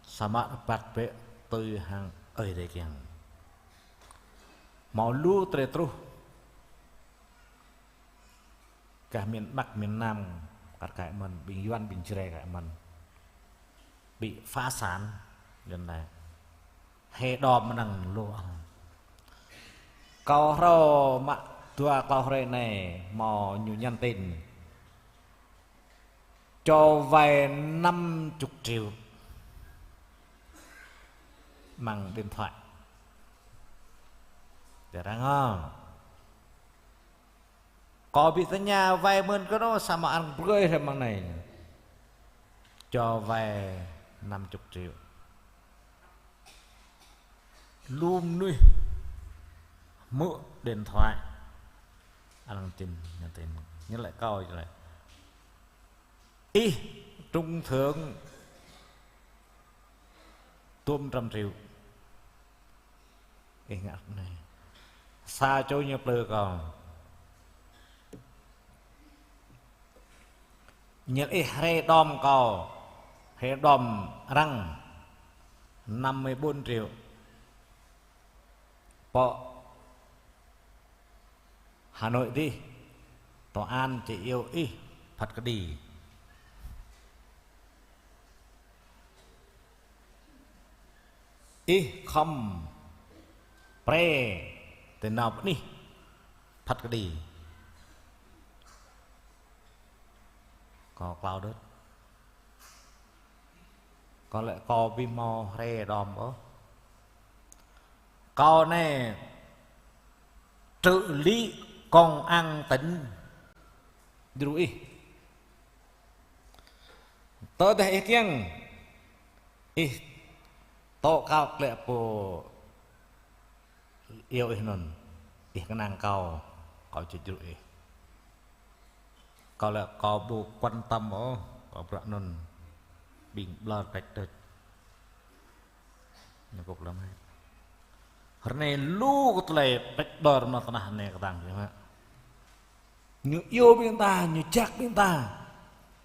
samơ̆ rơbat bĕ tui hăng Ơi Adai kiăng. Hmâo lu tơlơi truh. Gah miền Bắc, miền Nam, kar kaĭ mơ̆n, ƀing Yuan, ƀing Jrai kaĭ mơ̆n. Bị phá sản, dân này. Hrơi đom mơnăng lu. Kâo hrâo mă dua klâo hrơi anai, hmâo ñu nhắn tin. Cho vay năm chục triệu. Măng điện thoại. Để răng hông? Kâo ƀu tơña vay mơ̆n kơ anŭn, samơ̆ arăng brơi hrơi mơ̆ng anai. Cho vay năm chục triệu. Lu mơnuih mơ̆ điện thoại. Arăng tin, nhắn tin. Ñu laĭ kâo, ñu laĭ: Ih trúng thưởng tơm trăm triệu. Ih ngă anai. Sa čô ñu plư kâo. Ñu laĭ ih hrơi đom kâo. Hrơi đom arăng năm mươi bốn triệu. Pơ Hà Nội dih, tòa án či iâu ih phat kơđi. Ih khŏm pre tơ nao pơ anih phat kơđi. Kâo klao đôč. Kâo laĭ kâo ƀu hmâo hrơi đom ôh. Kâo anai trợ lý công an tỉnh djru ih. Tơdah ih kiăng, ih tŏ kâo klĕ pô iâu ih anŭn, ih kơnang kâo, kâo či djru ih. Kâo laĭ kâo ƀu quan tâm ôh, kâo bruă anŭn ƀing ƀlŏr pĕč đôč. Ñu kŭk lăm hĕ. Hrơi anai lu kơ tơlơi pĕč ƀlŏr mơnuih tơnah anai kơtang kơ mă. Ñu iâu ƀing ta, ñu jak ƀing ta.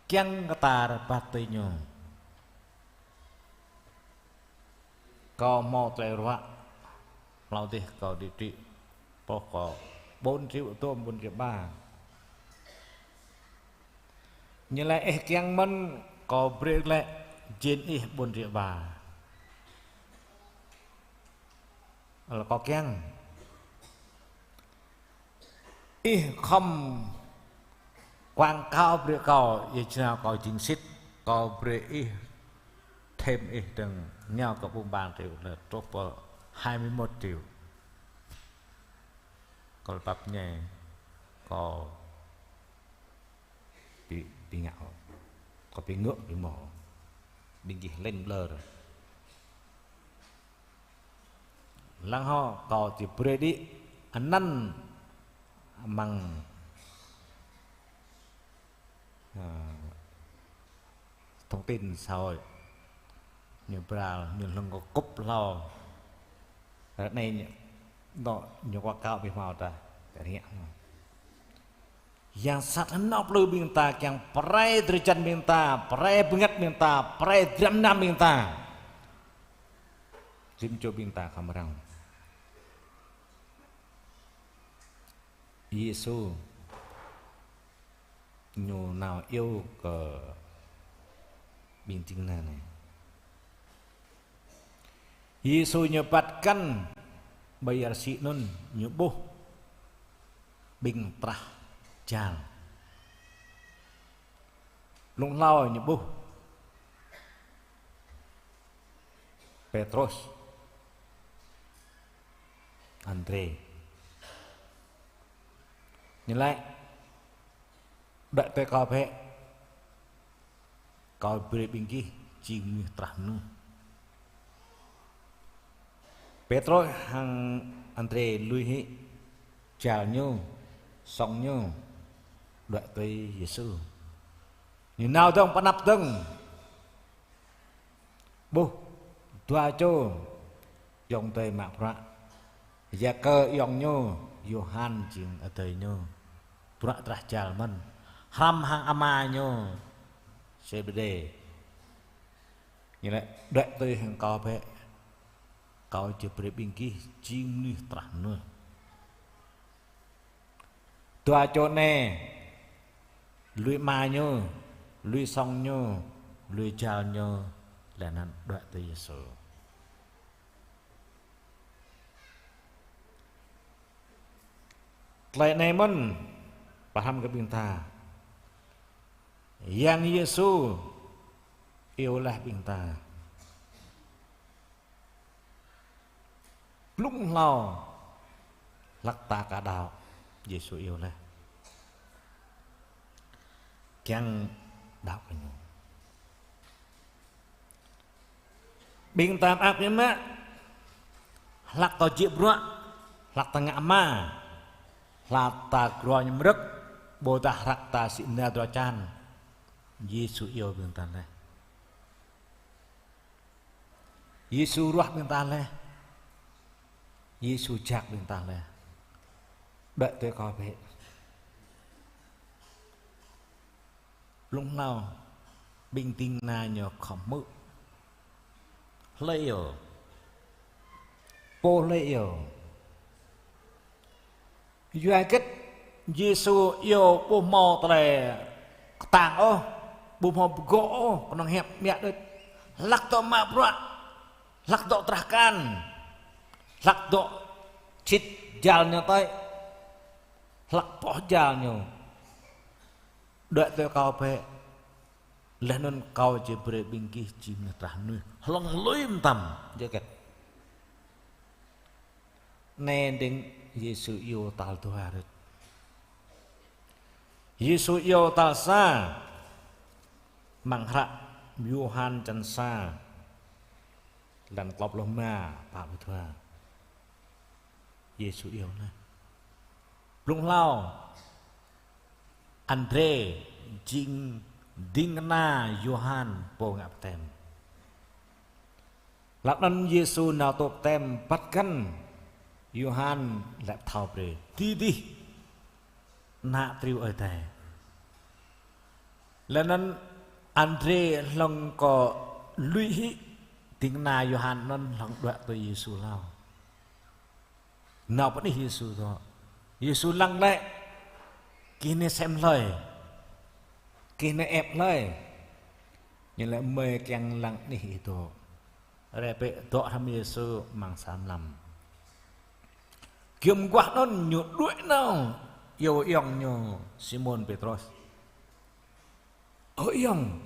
Kiăng kơ ta rơbat tui ñu. Kâo hmâo tơlơi ruă, hlâo dih kâo điều trị, pŏh kâo bốn triệu tôm bốn triệu ba. Ñu laĭ ih kiăng mơ̆n, kâo brơi glaĭ jên ih bốn triệu ba. Laĭ kâo kiăng. Ih khŏm quảng cáo brơi kâo, yua či nao kâo jing sĭt, kâo brơi ih thêm ih dơ̆ng nao kơ ƀung ƀang triệu lĕ truh pơ hai mươi mốt triệu. Kâo lĕ pap ñai, kâo ƀu, ƀu ngă ôh. Kâo ƀu ngă ƀu hmâo. Ƀing gih lĕ ƀlŏr. Lăng hŏ kâo či brơi đĭ anăn amăng, à, thông tin xã hội. Ñu bral, ñu hlŏng kơ kŭp hlâo. Ră anai ñu, dŏ ñu quảng cáo ƀu hmâo ta, ta rơngiă hmâo. Yang sat hơnŭk plư ƀing ta, kiăng pơrai drơi jăn ƀing ta, pơrai bơngăt ƀing ta, pơrai dram mơnam ƀing ta. Rĭm čô ƀing ta khŏm răng. Yêsu ñu nao iâu kơ ƀing ding kơna anai. Yêsu ñu păt kăn ƀơi ia rơsĭ anŭn, ñu ƀuh ƀing trah jal. Blung hlâo ñu ƀuh Pêtrôs, Andrê. Ñu laĭ: Đuaĭ tui kâo bĕ, kâo brơi ƀing gih jing mơnuih trah mơnuih. Pêtrôs hăng Andrê lui hĭ jal ñu, sŏng ñu, đuaĭ tui Yêsu. Ñu nao dơ̆ng pơ anăp dơ̆ng. Ƀuh dua čô ayŏng adơi mă bruă. Yakơ ayŏng ñu, Yôhan jing adơi ñu. Bruă trah jal mơ̆n. Hrăm hăng ama ñu, Sêbêđê. Ñu laĭ: Đuaĭ tui hăng kâo bĕ. Kâo či brơi ƀing gih jing mơnuih trah mơnuih. Dua čô anai Lui ama ñu, lui song ñu, lui jal ñu, laih anŭn đuaĭ tui Yêsu. Tơlơi anai mơ̆n pơhrăm kơ ƀing ta. Yang Yêsu iâu laih ƀing ta. Blung hlâo hlăk ta aka đaŏ, Yêsu iâu laih. Kiăng đaŏ kơ ñu. Ƀing ta mơak biă mă, hlăk ta jĕ bruă, hlăk ta ngă ama, hlăk ta grŏ ñăm rơ̆k, ƀôdah hlăk ta sĭ nao drơi čan. Yêsu iâu ƀing ta laih. Yêsu ruah ƀing ta laih. Yêsu jak ƀing ta laih. Đuaĭ tui kâo bĕ. Blung hlâo, ƀing ding kơna ñu khŏm hmư̆. Hlơi iâu? Pô hlơi iâu? Yua hơget Yêsu iâu ƀu hmâo tơlơi kơtang ôh, ƀu hmâo pơgŏ ôh, kơnơ̆ng hiăp mă đôč. Hlăk dŏ mă bruă, hlăk dŏ trah kan, hlăk dŏ čit jal ñu tơi, hlăk pŏh jal ñu. Đuaĭ tui kâo bĕ, laih anŭn kâo či brơi ƀing gih jing mơnuih trah mơnuih. Hlŏng lui mơtam, yua hơget? Anai ding Yêsu iâu tal dua rơ̆t. Yêsu iâu tal sa, amăng hră Yôhan čăn sa, lan klâo pluh rơma, pă pluh dua. Yêsu iâu laih. Blung hlâo, Andrê jing ding kơna Yôhan pô ngă baptem. Laih anŭn Yêsu nao tŭ baptem băt găn Yôhan laĭ pơthâo brơi: Dih dih, Ană Triu Ơi Adai. Laih anŭn Andrê hlŏng kơ lui hĭ ding kơna Yôhan anŭn hlŏng đuaĭ tui Yêsu hlâo. Nao pơ anih Yêsu dŏ. Yêsu lăng laĭ: Gih anai sem hlơi? Gih anai ĕp hlơi? Ñu laĭ: Mơi kiăng lăng anih ih dŏ. Rai bĕ dŏ hrŏm Yêsu amăng sa mlam. Giŏng mơguah anŭn ñu đuaĭ nao iâu ayŏng ñu Simôn Pêtrôs: Ơ ayŏng,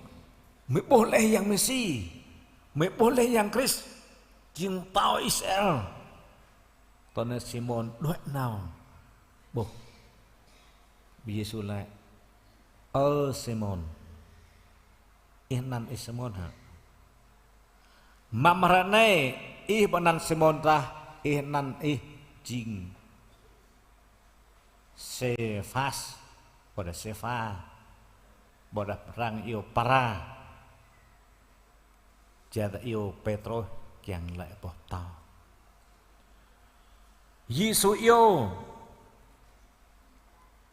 mơi ƀuh laih Yang Mêsi, mơi ƀuh laih Yang Krist, jing pơtao Israel. Tui anŭn Simôn đuaĭ nao ƀuh. Yêsu laĭ: Ơ Simôn, ih anăn ih Simôn hă? Mơ̆ng hrơi anai ih ƀu anăn Simôn tah, ih anăn ih jing Sêphas, ƀôdah Sêpha, ƀôdah arăng iâu Para, čar ta iâu Pêtrôs, kiăng laĭ boh pơtâo. Yêsu iâu,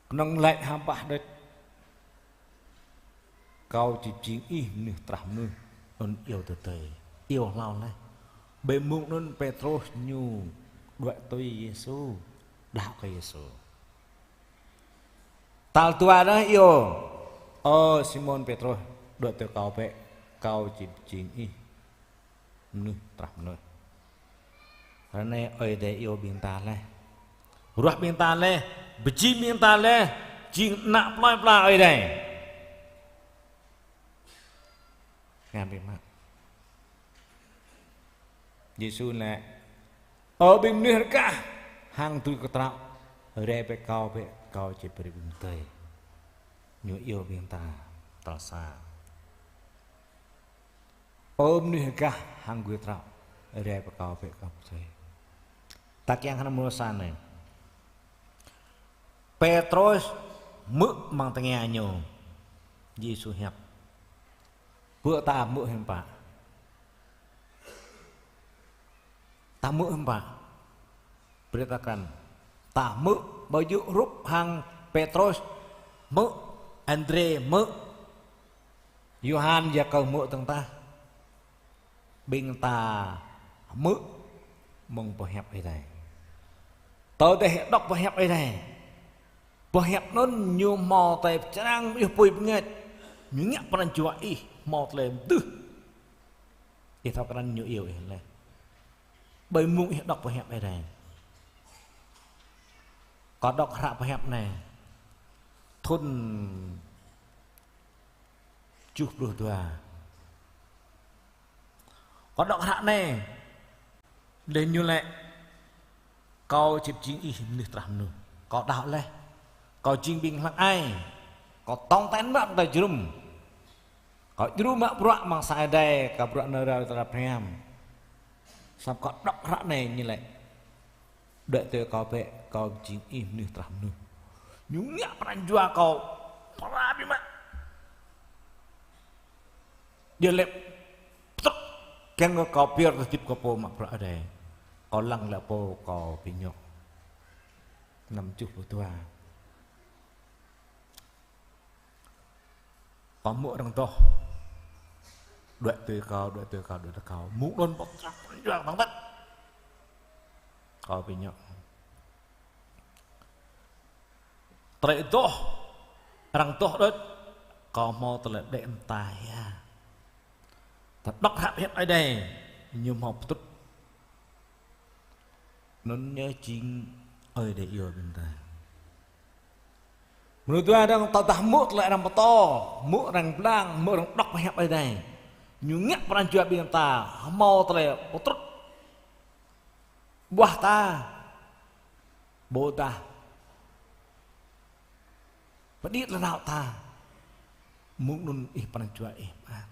kơnơ̆ng laĭ hăng bah đôč: Kâo či jing ih mơnuih trah mơnuih. Anŭn iâu tơdơi, iâu hlâo laih. Ƀơi mông anŭn Pêtrôs ñu đuaĭ tui Yêsu, đaŏ kơ Yêsu. Tal dua anai iâu: Ơ Simôn Pêtrôs, đuaĭ tui kâo bĕ, kâo či jing ih mơnuih trah mơnuih. Hrơi anai Ơi Adai iâu ƀing ta laih. Ruah ƀing ta laih, pơjing ƀing ta laih, jing ană plơi pla Ơi Adai. Ngă biă mă. Yêsu laĭ: Ơ ƀing mơnuih rơkah hăng tui kơtraŏ, rai bĕ kâo bĕ, kâo či brơi ƀing tơi. Ñu iâu ƀing ta tal sa. Ơ mơnuih rơkah hăng tui kơtraŏ, rai bĕ kâo bĕ, kâo či brơi. Ta kiăng hrăm mơnuih sa anai. Pêtrôs hmư̆ amăng tơngia ñu Yêsu hiăp. Pơ ta hmư̆ hiư̆m pă? Ta hmư̆ hiư̆m pă? Brơi ta krăn. Ta hmư̆ ƀu djơ̆ hrup hăng Pêtrôs hmư̆, Andrê hmư̆, Yôhan, Yakơ hmư̆ dơ̆ng tah. Ƀing ta hmư̆ mơ̆ng boh hiăp Ơi Adai. Tơdah đŏk boh hiăp Ơi Adai, Boh hiăp anŭn ñu hmâo tơlơi pơčrang, ih pui pơngač. Ñu ngă pran jua ih hmâo tơlơi mơdưh. Ih thâo krăn ñu iâu ih laih. Ƀơi mông ih đŏk boh hiăp Ơi Adai. Kâo đŏk hră boh hiăp anai thŭn tơjuh pluh dua. Kâo đŏk hră anai, laih ñu laĭ: Kâo či pơjing ih mơnuih trah mơnuih. Kâo đaŏ laih. Kâo jing ƀing hlăk ai. Kâo tong ten mă tơlơi jơnum. Kâo djru mă bruă amăng sang Ơi Adai, kơ bruă nao rao tơlơi pơhiam. Samơ̆ kâo đŏk hră anai ñu laĭ: Đuaĭ tui kâo bĕ, kâo jing ih mơnuih trah mơnuih. Ñu ngă pran jua kâo pơră biă mă. Djơ̆ lĕ pơtrŭt kiăng kơ kâo pơyơr tơlơi hơdip kơ pô mă bruă Ơi Adai. Kâo lăng lĕ pô kâo pi ñŏ. Năm tơjuh pluh dua. Kâo hmư̆ arăng adoh: Đuaĭ tui kâo, đuaĭ tui kâo, đuaĭ tui kâo. Mơ̆ng anŭn pơtrŭt pran jua kâo tơ̆ng tĕt. Kâo pi ñŏ. Tơlơi adoh, arăng adoh đôč, kâo hmâo tơlơi đĕ mơta hia. Ta đŏk hră hiăp Ơi Adai, ñu hmâo pơtrŭt. Anŭn ñu jing Ơi Adai iâu ƀing ta. Mơnuih dua arăng tơdah hmư̆ tơlơi arăng pơtô, hmư̆ arăng blang, hmư̆ arăng đŏk boh hiăp Ơi Adai, ñu ngă pran jua ƀing ta hmâo tơlơi pơtrŭt. Ƀuah ta, ƀôdah pơđĭ tơlơi đaŏ ta, mơ̆ng anŭn ih pran jua ih mơak,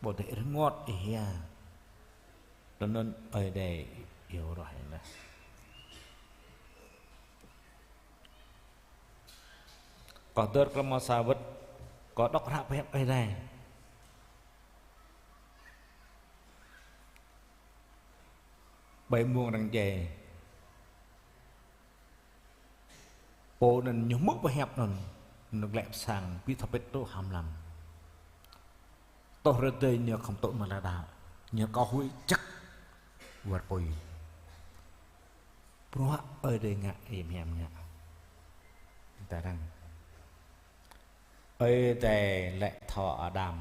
ƀôdah ih rơngot ih hia. Tui anŭn Ơi Adai iâu ruah ih laih. Kâo dơr kơ mơ̆ sa wơ̆t, kâo đŏk hră boh hiăp Ơi Adai. Ƀơi mông arăng djai, pô anŭn ñu hmư̆ boh hiăp anŭn, ñu glaĭ pơ sang ƀing thâo pĭt tŭ hăm lăm. Tŏh rơdơi ñu khŏm tŭ mă tơlơi đaŏ, ñu kơ huĭ čăk wơr apui. Bruă Ơi Adai ngă ih mơhiam ngă. Ta răng. Ơi Adai laĭ thâo Adam: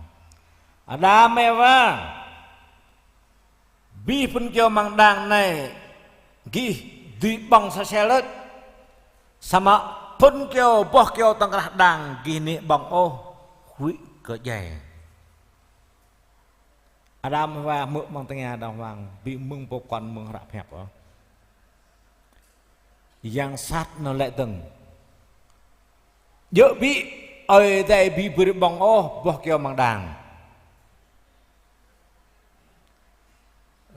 Adam, Êwa, abih phŭn kơyâo amăng đang anai gih dưi ƀơ̆ng sa sel đôč. Samơ̆ phŭn kơyâo, boh kơyâo tŏng krah đang gih nĕ ƀơ̆ng ôh, huĭ kơ djai. Adam Êwa hmư̆ amăng tơngia Adam Êwa, ƀu mơ̆ng pô pơkŏn mơ̆ng hră pơhiăp ôh. Yang sat nao laĭ dơ̆ng: Djơ̆ ƀĭ, Ơi Adai ƀu brơi ƀơ̆ng ôh boh kơyâo amăng đang.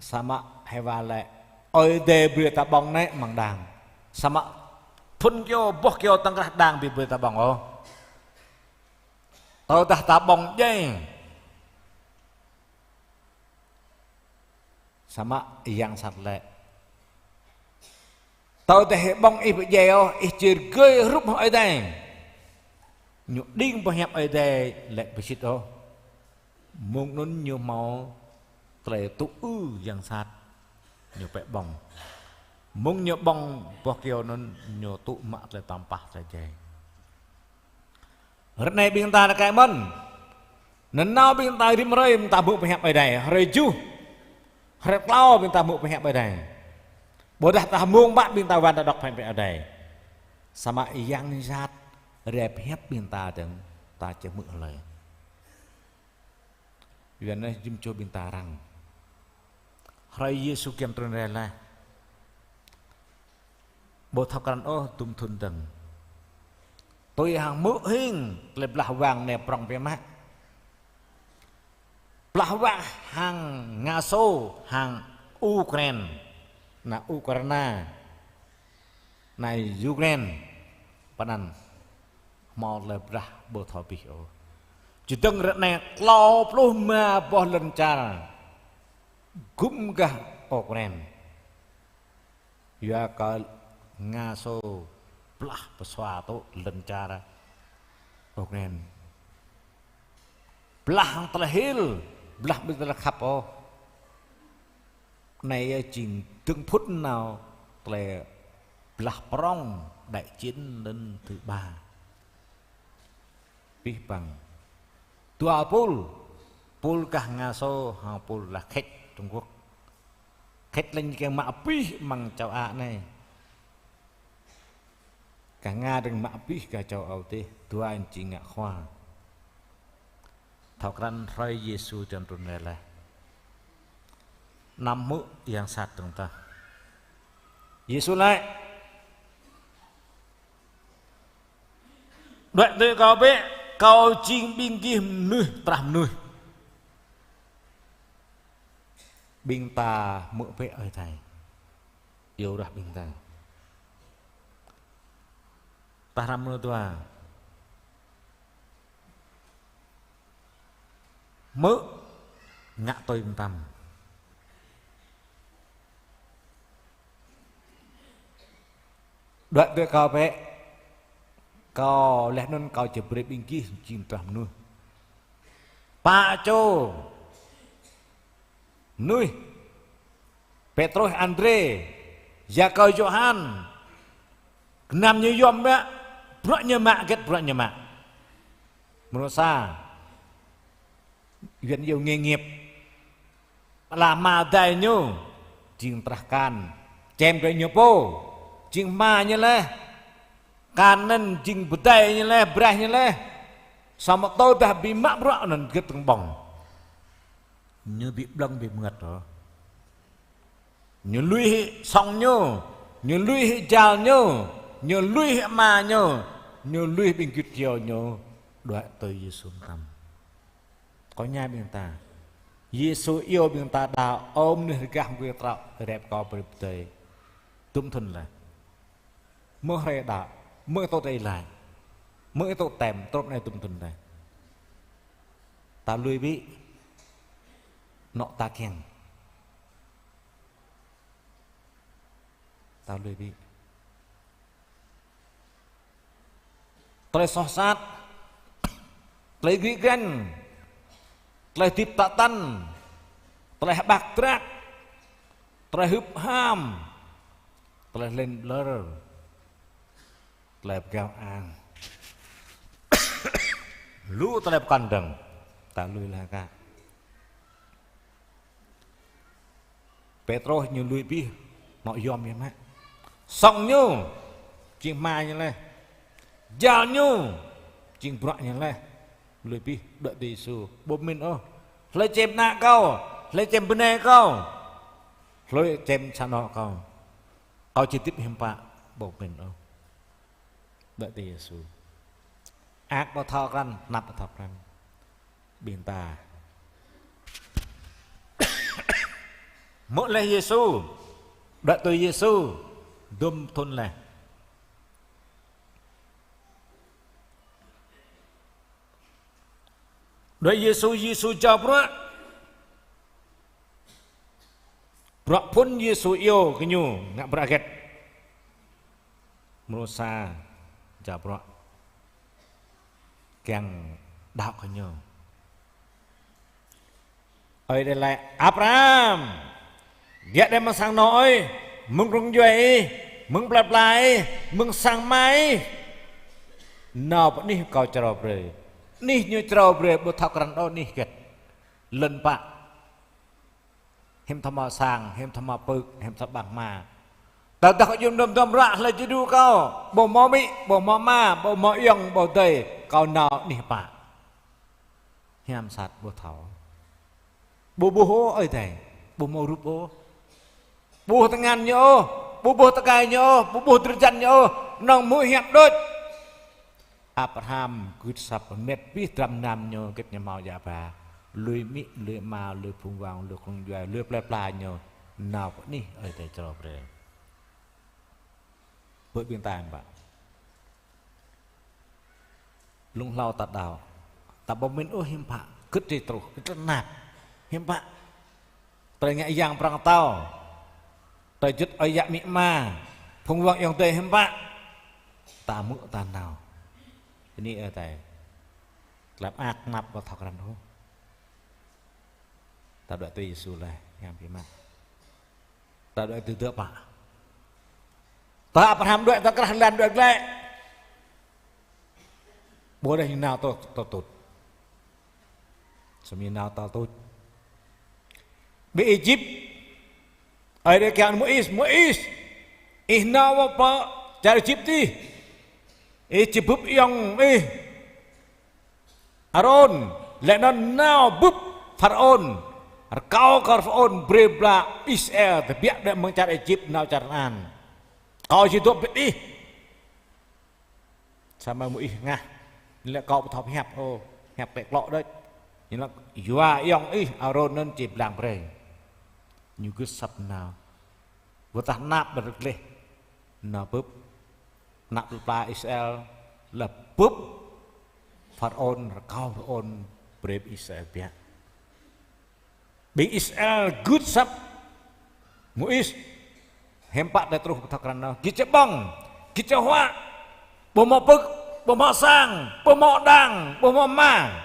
Samơ̆ Êwa laĭ: Ơi Adai brơi ta ƀơ̆ng nĕ amăng đang. Samơ̆ phŭn kơyâo, boh kơyâo tŏng krah đang ƀu brơi ta ƀơ̆ng ôh. Tơdah ta ƀơ̆ng djai, samơ̆ yang sat laĭ: Tơdah ih ƀơ̆ng ih ƀu djai ôh, ih či rơgơi hrup hăng Ơi Adai. Ñu đing boh hiăp Ơi Adai laĭ ƀu sĭt ôh. Mơ̆ng anŭn ñu hmâo tơlơi tŭ ư yang sat, ñu pĕ ƀơ̆ng. Mơ̆ng ñu ƀơ̆ng boh kơyâo anŭn, ñu tŭ mă tơlơi tơmpah tơlơi djai. Ră anai ƀing ta rơkơi mơ̆n. Nanao ƀing ta rĭm hrơi ƀing ta hmư̆ boh hiăp Ơi Adai. Hrơi tơjuh, hrơi klâo ƀing ta hmư̆ boh hiăp Ơi Adai. Ƀôdah tơdah mông mă ƀing ta wăn ta đŏk boh hiăp Ơi Adai. Samơ̆ yang sat rai pơhiăp ƀing ta dơ̆ng, ta či hmư̆ hlơi. Yua anŭn jum čô ƀing ta răng. Hrơi Yêsu kiăng trŭn rai laih, ƀu thâo krăn ôh dŭm thŭn dơ̆ng. Tui hăng hmư̆ hing tơlơi blah wang anai prŏng biă mă. Blah wang hăng Nga Sô, hăng Ukraine. Anai Ukraina, anai Ukraine. Pơ anŭn hmâo tơlơi blah ƀu thâo abih ôh. Čơdơ̆ng ră anai klâo pluh rơma boh lŏn čar gum gah Ukraine. Yua kơ Nga Sô blah pơsua tŭ lŏn čar Ukraine. Blah hăng tơlơi hil, blah ƀu tơlơi khăp ôh. Anai yơh jing dơ̆ng phŭn nao tơlơi blah prŏng đại chiến lần thứ ba. Pih păng. Dua pul. Pul gah Nga Sô, hăng pul lah khĕč Trung Quốc. Khĕč lĕ ñu kiăng mă abih amăng châu Á anai. Gah Nga dơ̆ng mă abih gah châu Âu dih, dua ñu či ngă khua. Thâo krăn hrơi Yêsu čan trun rai laih. Anăm hmư̆ yang sat dơ̆ng tah. Yêsu laĭ: Đuaĭ tui Kâo bĕ, Kâo jing ƀing gih mơnuih trah mơnuih. Ƀing ta hmư̆ bĕ Ơi Adai. Iâu rah ƀing ta. Tah răm mơnuih dua. Hmư̆, ngă tui mơtam. Đuaĭ tui Kâo bĕ, Kâo laih anŭn Kâo či brơi ƀing gih jing trah mơnuih. Pă čô mơnuih, Pêtrôs, Andrê, Yakơ, Yôhan, gơnam ñu yom biă, bruă ñu mă, hơget bruă ñu mă. Mrô sa, Yuan iâu nghề nghiệp. Ala ama adai ñu, jing trah akan, čem brơi ñu pô, jing hma ñu laih, akan anŭn jing pơdai ñu laih, braih ñu laih. Samơ̆ tơdah ƀu mă bruă anŭn hơget tơ̆ng ƀơ̆ng. Ñu ƀu ƀlơ̆ng ƀu mơngăt ôh. Ñu lui hĭ sŏng ñu, ñu lui hĭ jal ñu, ñu lui hĭ ama ñu, ñu lui hĭ ƀing gơyut kơyâo ñu, đuaĭ tui Yêsu mơtam. Kâo ñai ƀing ta. Yêsu iâu ƀing ta đaŏ, ơ mơnuih rơgah mơguih trŏ, rep Kâo brơi pơdơi. Dŭm thŭn laih. Mơ̆ hrơi đaŏ, mơ̆ tŏ tơlơi laĭ, mơ̆ tŏ tem, trŏp anai dŭm thŭn laih. Ta lui ƀĭ, anŏ ta kiăng. Ta lui ƀĭ. Tơlơi soh sat, tơlơi gri găn, tơlơi hơdip tă tăn, tơlơi hơƀak drăk, tơlơi hưp ham, tơlơi lĕn ƀlơr, tơlơi pơgao ang. Lu tơlơi pơkŏn dơ̆ng, ta lui laih kah. Pêtrôs ñu lui abih, anŏ yom ñu mă. Sŏng ñu, jing hma ñu laih. Jal ñu, jing bruă ñu laih. Lui abih, đuaĭ tui Yêsu, ƀu pơmĭn ôh. Hlơi čem ană kâo, hlơi čem bơnai kâo, hlơi čem sang anŏ kâo. Kâo či hơdip hiư̆m pă, ƀu pơmĭn ôh. Đuaĭ tui Yêsu. Ak ƀu thâo krăn, tơnap ƀu thâo krăn. Ƀing ta hmư̆ laih Yêsu, đuaĭ tui Yêsu, dŭm thŭn laih. Đuaĭ Yêsu, Yêsu jao bruă. Bruă phŭn Yêsu iâu kơ ñu ngă bruă hơget? Mrô sa, jao bruă kiăng đaŏ kơ ñu. Ơi Adai laĭ: Abraham, biă đơi mơ̆ng sang anŏ ih, mơ̆ng rŏng djuai ih, mơ̆ng plơi pla ih, mơ̆ng sang ama ih, nao pơ anih Kâo črâo brơi. Anih ñu črâo brơi ƀu thâo krăn ôh anih hơget. Lŏn pă. Hiư̆m thâo hmâo sang, hiư̆m thâo hmâo pưk, hiư̆m thâo ƀăng hma. Tơdah kơ jum dum dum ră hlơi či đru kâo, ƀu hmâo amĭ, ƀu hmâo ama, ƀu hmâo ayŏng, ƀu adơi, kâo nao anih pă. Hiam sat ƀu thâo. Ƀu ƀuh ôh Ơi Adai, ƀu hmâo rup ôh. Ƀu ƀuh tơngan ñu ôh, ƀu ƀuh tơkai ñu ôh, ƀu ƀuh drơi jăn ñu ôh, nong hmư̆ hiăp đôč. Abraham gưt asăp mĕt abih dram mơnam ñu, hơget ñu hmâo djă ba. Lui amĭ, lui ama, lui phung wang, lui rŏng djuai, lui plơi pla ñu, nao pơ anih Ơi Adai črâo brơi. Bơ ƀing ta hiư̆m pă. Lung hlâo ta đaŏ, ta ƀu pơmĭn ôh hiư̆m pă, gưt rai truh, gưt rai tơnap, hiư̆m pă. Tơlơi ngă yang prŏng atâo, tơlơi juăt ơi yă amĭ ama, phung wang ayŏng adơi hiư̆m pă. Ta hmư̆ ta nao. Bơni Ơi Adai. Tơlơi mơak tơnap ƀu thâo krăn ôh. Ta đuaĭ tui Yêsu laih, hiam biă mă. Ta đuaĭ tui dơ̆ pă. Tơ Abraham đuaĭ, tơ krah lan đuaĭ glaĭ. Ƀu djơ̆ ñu nao tơl, tơl tuč. Samơ̆ ñu nao tơl tuč. Ƀơi Êjip. Ơi Adai kiăng Môis, Môis, ih nao pơ čar Êjip dih. Ih či bưp ayŏng ih Arôn, laih anŭn nao bưp Pharaôn. Rơkâo kơ Pharaôn brơi blah Israel tơbiă đuaĭ mơ̆ng čar Êjip nao čar anŭn. Kâo či dŏ hơbĭt ih. Samơ̆ Môis hơngah. Ñu laĭ kâo ƀu thâo pơhiăp ôh, hiăp klĕ klŏ đôč. Ñu laĭ yua ayŏng ih Arôn anŭn či blang brơi. Ñu gưt asăp nao. Wơ̆t tơdah anăp ƀơi rơgleh nao bưp. Anăp plơi pla Israel, laih bưp Pharaôn, rơkâo Pharaôn brơi Israel biă. Ƀing Israel gưt asăp Môis, hiư̆m pă tơlơi truh pơthâo krăn nao. Gih či ƀơ̆ng, gih či huă, ƀu hmâo pưk, ƀu hmâo sang, ƀu hmâo đang, ƀu hmâo ama.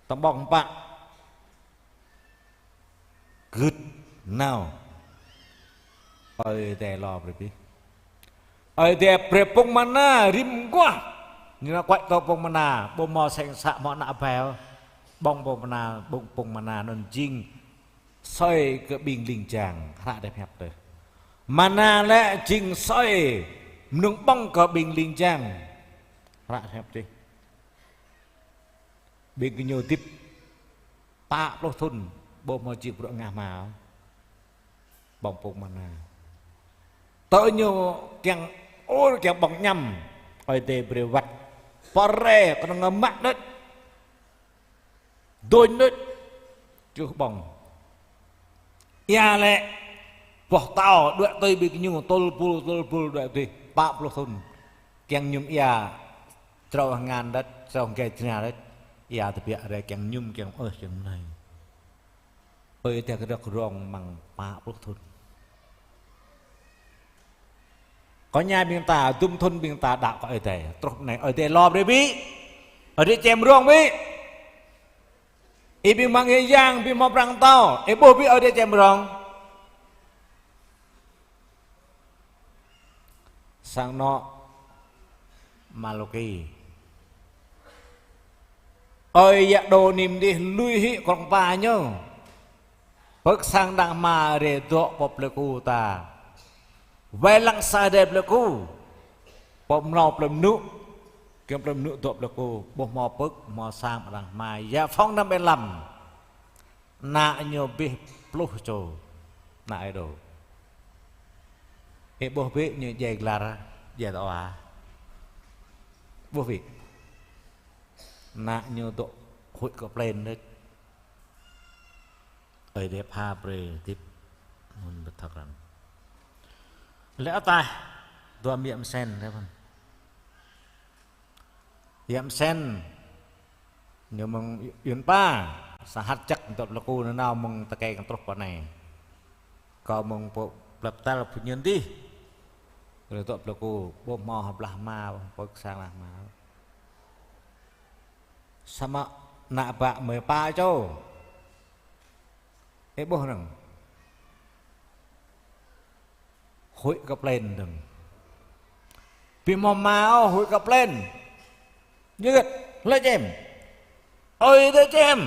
Tơƀơ̆ng hiư̆m pă. Gưt nao. Ơi Adai lo brơi bĭ. Ơi Adai brơi pŭng mana rĭm mơguah. Ñu nao kuaĭ tŏ pŭng mana, ƀu hmâo seng să hmâo ană ƀai. Ƀơ̆ng pŭng mana, ƀơ̆ng pŭng mana anŭn jing sơi kơ ƀing ling jang, hră Adai pơhiăp tơ̆. Mana lĕ jing sơi mơnơ̆ng ƀơ̆ng kơ ƀing ling jang, hră Adai pơhiăp tơ̆. Ƀing gơñu hơdip pă pluh thŭn, ƀu hmâo či bruă ngă hma. Ƀơ̆ng pŭng mana. Tơl ñu kiăng ur kiăng ƀơ̆ng añăm, Ơi Adai brơi wăt. Pơrai kơnơ̆ng mă đôč. Dôñ đôč. Čuh ƀơ̆ng. Ia lĕ boh tâo đuaĭ tui ƀing gơñu tơl bul, tơl bul đuaĭ tui pă pluh thŭn. Kiăng mơñum ia, črâo hơngan đôč, črâo hơngai jơnal đôč. Ia tơbiă rai kiăng mơñum, kiăng ơh, kiăng mơnai. Ơi Adai kơdrŏk rông amăng pă pluh thŭn. Kơ ñu ƀing ta, dŭm thŭn ƀing ta đaŏ kơ Ơi Adai. Truh anai Ơi Adai lo brơi bĭ. Ơi Adai čem rông bĭ. Ih ƀing mơ̆ng ia yang, ƀing mơ̆ng prăng tâo, ih ƀuh bĭ Ơi Adai čem rông. Sang anŏ Malaki. Ơi yă đô nim dih lui hĭ krong pa ñu. Pơ̆k sang đang hma rai dŏ pơ plơi ku ta. Wai lăng sa rai plơi ku. Pơmlâo plơi mơnŭ. Kiăng plơi mơnŭ dŏ plơi ku. Ƀu hmâo pơ̆k, hmâo sang đang hma. Yă phŏng năm ƀĕ lăm. Ană ñu abih pluh čô. Ană ih đô. Ih ƀuh bĭ ñu djai glar, djai tơwa. Ƀuh bĭ. Ană ñu dŏ huĭ kơ plên đôč. Ơi Adai pha brơi hơdip mơ̆n pơthâo krăn. Lĕ ataih, dua mơyă mơsen, lĕ pơ̆n. Yă mơsen, ñu mơ̆ng Yuan pa, sa hăt jăk dŏ plơi ku nanao mơ̆ng tơkeng truh pơ anai. Kâo mơ̆ng pơ plơi pơtăl pơñen dih. Kơ dŏ plơi ku, ƀu hmâo hơblah hma, ƀu hmâo pơ̆k sang lah hma. Samơ̆ ană bă mơi pă čô. Ih ƀuh anŭn. Huĭ kơ plên dơ̆ng. Ƀu hmâo hma ôh, huĭ kơ plên. Ñu hơget, hlơi čem? Ơi Adai čem.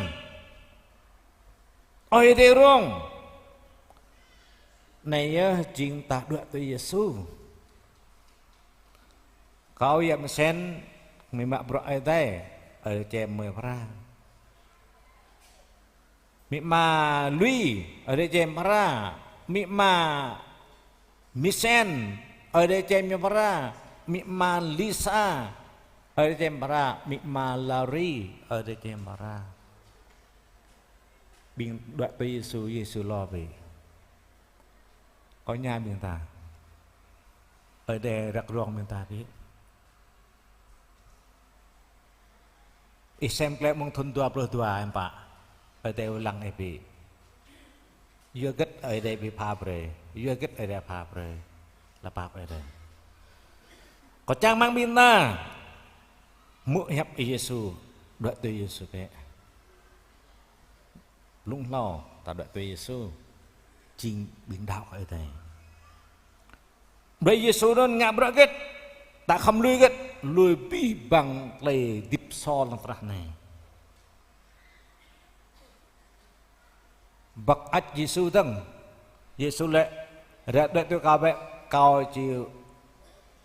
Ơi Adai rông. Anai yơh jing ta đuaĭ tui Yêsu. Kâo yă mơsen, mơi mă bruă Ơi Adai, Ơi Adai čem mơi phara. Amĭ ama Lui, Ơi Adai čem phara. Amĭ ama Misen, Ơi Adai čem ñu phara. Amĭ ama Lisa, Ơi Adai čem phara. Amĭ ama Lari, Ơi Adai čem phara. Ƀing đuaĭ tui Yêsu, Yêsu lo bĕ. Kơ ñu ƀing ta. Ơi Adai răk rông ƀing ta bĕ. Ih sem klĕ mơ̆ng thŭn dua pluh dua hiư̆m pă. Ơi Adai ƀu lăng ih bĕ. Yua hơget Ơi Adai ƀu pha brơi. Yua hơget Ơi Adai pha brơi. Lăp pap Ơi Adai. Kâo čang rơmang ƀing ta hmư̆ hiăp Yêsu, đuaĭ tui Yêsu bĕ. Blung hlâo ta đuaĭ tui Yêsu, jing ƀing đaŏ kơ Ơi Adai. Đuaĭ Yêsu anŭn ngă bruă hơget? Ta khŏm lui hơget? Lui abih bang tơlơi hơdip sô lăng tơnah anai. Bă ăč Yêsu dơ̆ng. Yêsu laĭ: Ră đuaĭ tui Kâo bĕ, Kâo či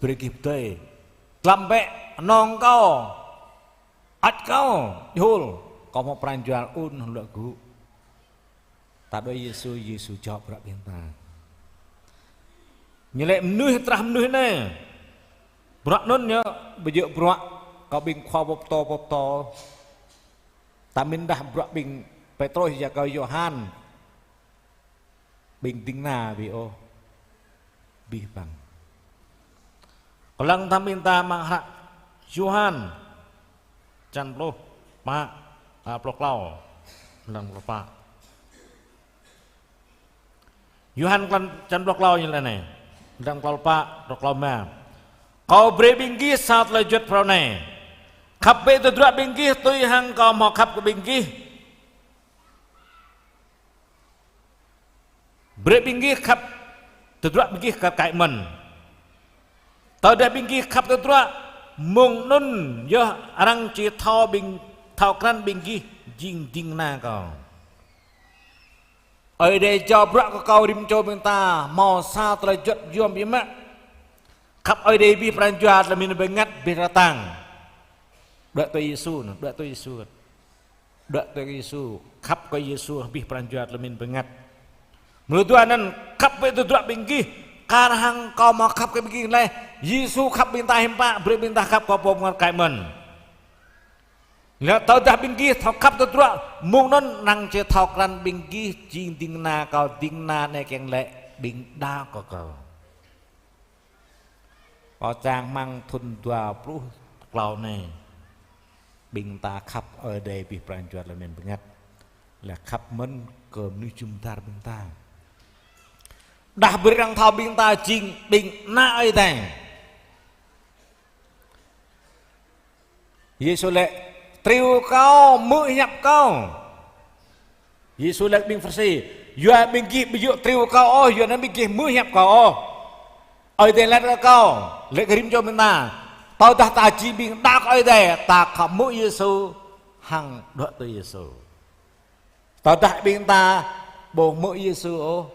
brơi gih pơdơi. Dlăm bĕ, nong Kâo, ăč Kâo, djơ̆ hul, Kâo hmâo pran jua ŭn hăng luă gŭ. Ta đuaĭ Yêsu, Yêsu jao bruă ƀing ta. Ñu laĭ mơnuih, tơnah mơnuih anai. Bruă anŭn ñu ƀu djơ̆ bruă kơ ƀing khua pơtô, pơtô. Ta mĭn dah bruă ƀing Pêtrôs, Yakơ, Yôhan, ƀing ding kơna ƀu ôh, abih bang. Kơlăng tơdah ƀing ta amăng hră Yôhan čăn pluh pă, a, pluh klâo, lăng pluh pă. Yôhan čăn, čăn pluh klâo ñu laĭ anai, lăng pluh pă, pluh klâo rơma: Kâo brơi ƀing gih sa tơlơi juăt phrâo anai: Khăp bĕ tơdruă ƀing gih tui hăng Kâo hmâo khăp kơ ƀing gih. Brơi ƀing gih khăp tơdruă ƀing gih kar kaĭ mơ̆n. Tơdah ƀing gih khăp tơdruă, mơ̆ng anŭn yơh arăng či thâo ƀing, thâo krăn ƀing gih jing ding kơna Kâo. Ơi Adai jao bruă kơ kâo rĭm čô ƀing ta hmâo sa tơlơi juăt yom biă mă. Khăp Ơi Adai abih pran jua tơlơi pơmĭn bơngăt abih rơtang. Đuaĭ tui Yêsu, đuaĭ tui Yêsu. Đuaĭ tui Yêsu, khăp kơ Yêsu abih pran jua tơlơi pơmĭn bơngăt. Mơ̆ng dua anŭn, khăp bĕ tơdruă ƀing gih, kar hăng Kâo hmâo khăp kơ ƀing gih laih. Yêsu khăp ƀing ta hiư̆m pă, brơi ƀing ta khăp kơ pô pơngăt kaĭ mơ̆n. Laih tơdah ƀing gih thâo khăp tơdruă, mơ̆ng anŭn arăng či thâo krăn ƀing gih jing ding kơna Kâo, ding kơna anai kiăng laĭ ƀing đaŏ kơ Kâo. Pơ čang amăng thŭn dua pluh klâo anai, ƀing ta khăp Ơi Adai abih pran jua tơlơi pơmĭn bơngăt, laih khăp mơ̆n kơ mơnuih jum dar ƀing ta. Đah brơi arăng thâo ƀing ta jing ƀing ană Ơi Adai. Yêsu laĭ: Triu Kâo hmư̆ hiăp Kâo. Yêsu laĭ ƀing Pharisi: Yua ƀing gih ƀu djơ̆ triu Kâo ôh, yua anŭn ƀing gih hmư̆ hiăp Kâo ôh. Ơi Adai laĭ kơ kâo, laĭ kơ rĭm čô ƀing ta, tơdah ta jing ƀing đaŏ kơ Ơi Adai, ta khŏm hmư̆ Yêsu hăng đuaĭ tui Yêsu. Tơdah ƀing ta ƀu hmư̆ Yêsu ôh,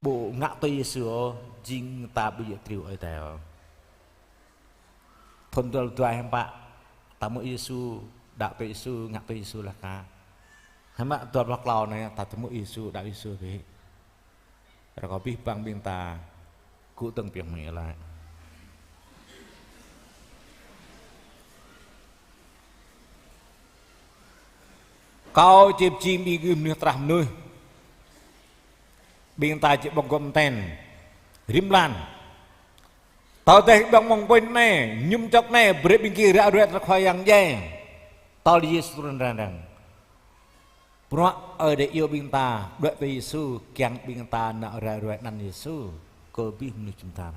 ƀu ngă tui Yêsu ôh, jing ta ƀu djơ̆ triu Ơi Adai ôh. Thŭn dua pluh dua hiư̆m pă, ta hmư̆ Yêsu, đaŏ tui Yêsu, ngă tui Yêsu laih kah? Hiư̆m pă dua pluh klâo anai ta či hmư̆ Yêsu, đaŏ Yêsu bĕ? Rơkâo abih bang ƀing ta gŭ tơ̆ng pioh mơ̆ng laĭ: Kâo či pơjing ƀing gih mơnuih tơnah mơnuih. Ƀing ta či ƀơ̆ng gŏm ten rĭm blan. Tơdah ƀơ̆ng mơ̆ng pŭn anai, mơñum čŏk anai, brơi ƀing gih ră ruai tơlơi Khua Yang djai. Tơl Yêsu trŭn rai arăng. Bruă Ơi Adai iâu ƀing ta, đuaĭ tui Yêsu, kiăng ƀing ta nao ră ruai anăn Yêsu kơ abih mơnuih jum dar.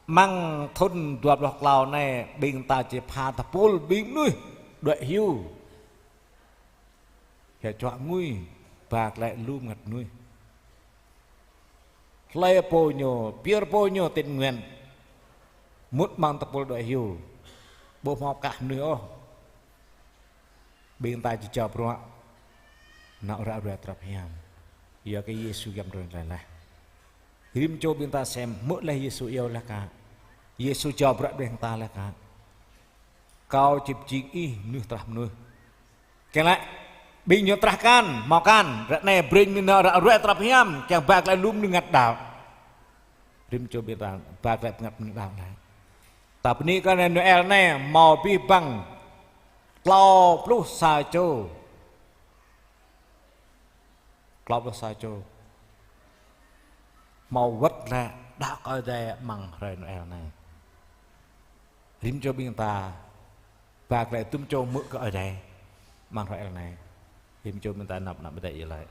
Amăng thŭn dua pluh klâo anai, ƀing ta či pha tơpul ƀing mơnuih đuaĭ hyu. Hia čuă ngui, ba glaĭ lu bơngăt mơnuih. Hlơi pô ñu, pioh pô ñu tình nguyện mŭt amăng tơpul đuaĭ hyu. Ƀu hmâo kah mơnuih ôh. Ƀing ta či jao bruă nao ră ruai tơlơi hiam. Yua kơ Yêsu giăm trŭn rai laih. Rĭm čô ƀing ta sem hmư̆ laih Yêsu iâu laih kah? Yêsu jao bruă ƀing ta laih kah? Kâo či pơjing ih mơnuih tơnah mơnuih. Kiăng laĭ, ƀing ñu tơnah akan, hmâo akan, ră anai brơi ñu nao ră ruai tơlơi hiam, kiăng ba glaĭ lu mơnuih bơngăt đaŏ. Rĭm čô ƀing ta ba glaĭ bơngăt mơnuih đaŏ anai. Ta bơni kơ anai Noel anai, hmâo abih bang klâo pluh sa čô. Klâo pluh sa čô hmâo wơ̆t glaĭ đaŏ kơ Ơi Adai amăng hrơi Noel anai. Rĭm čô ƀing ta ba glaĭ dŭm čô hmư̆ kơ Ơi Adai amăng hrơi Noel anai. Rĭm čô ƀing ta năp năp bơdei iâu laĭ.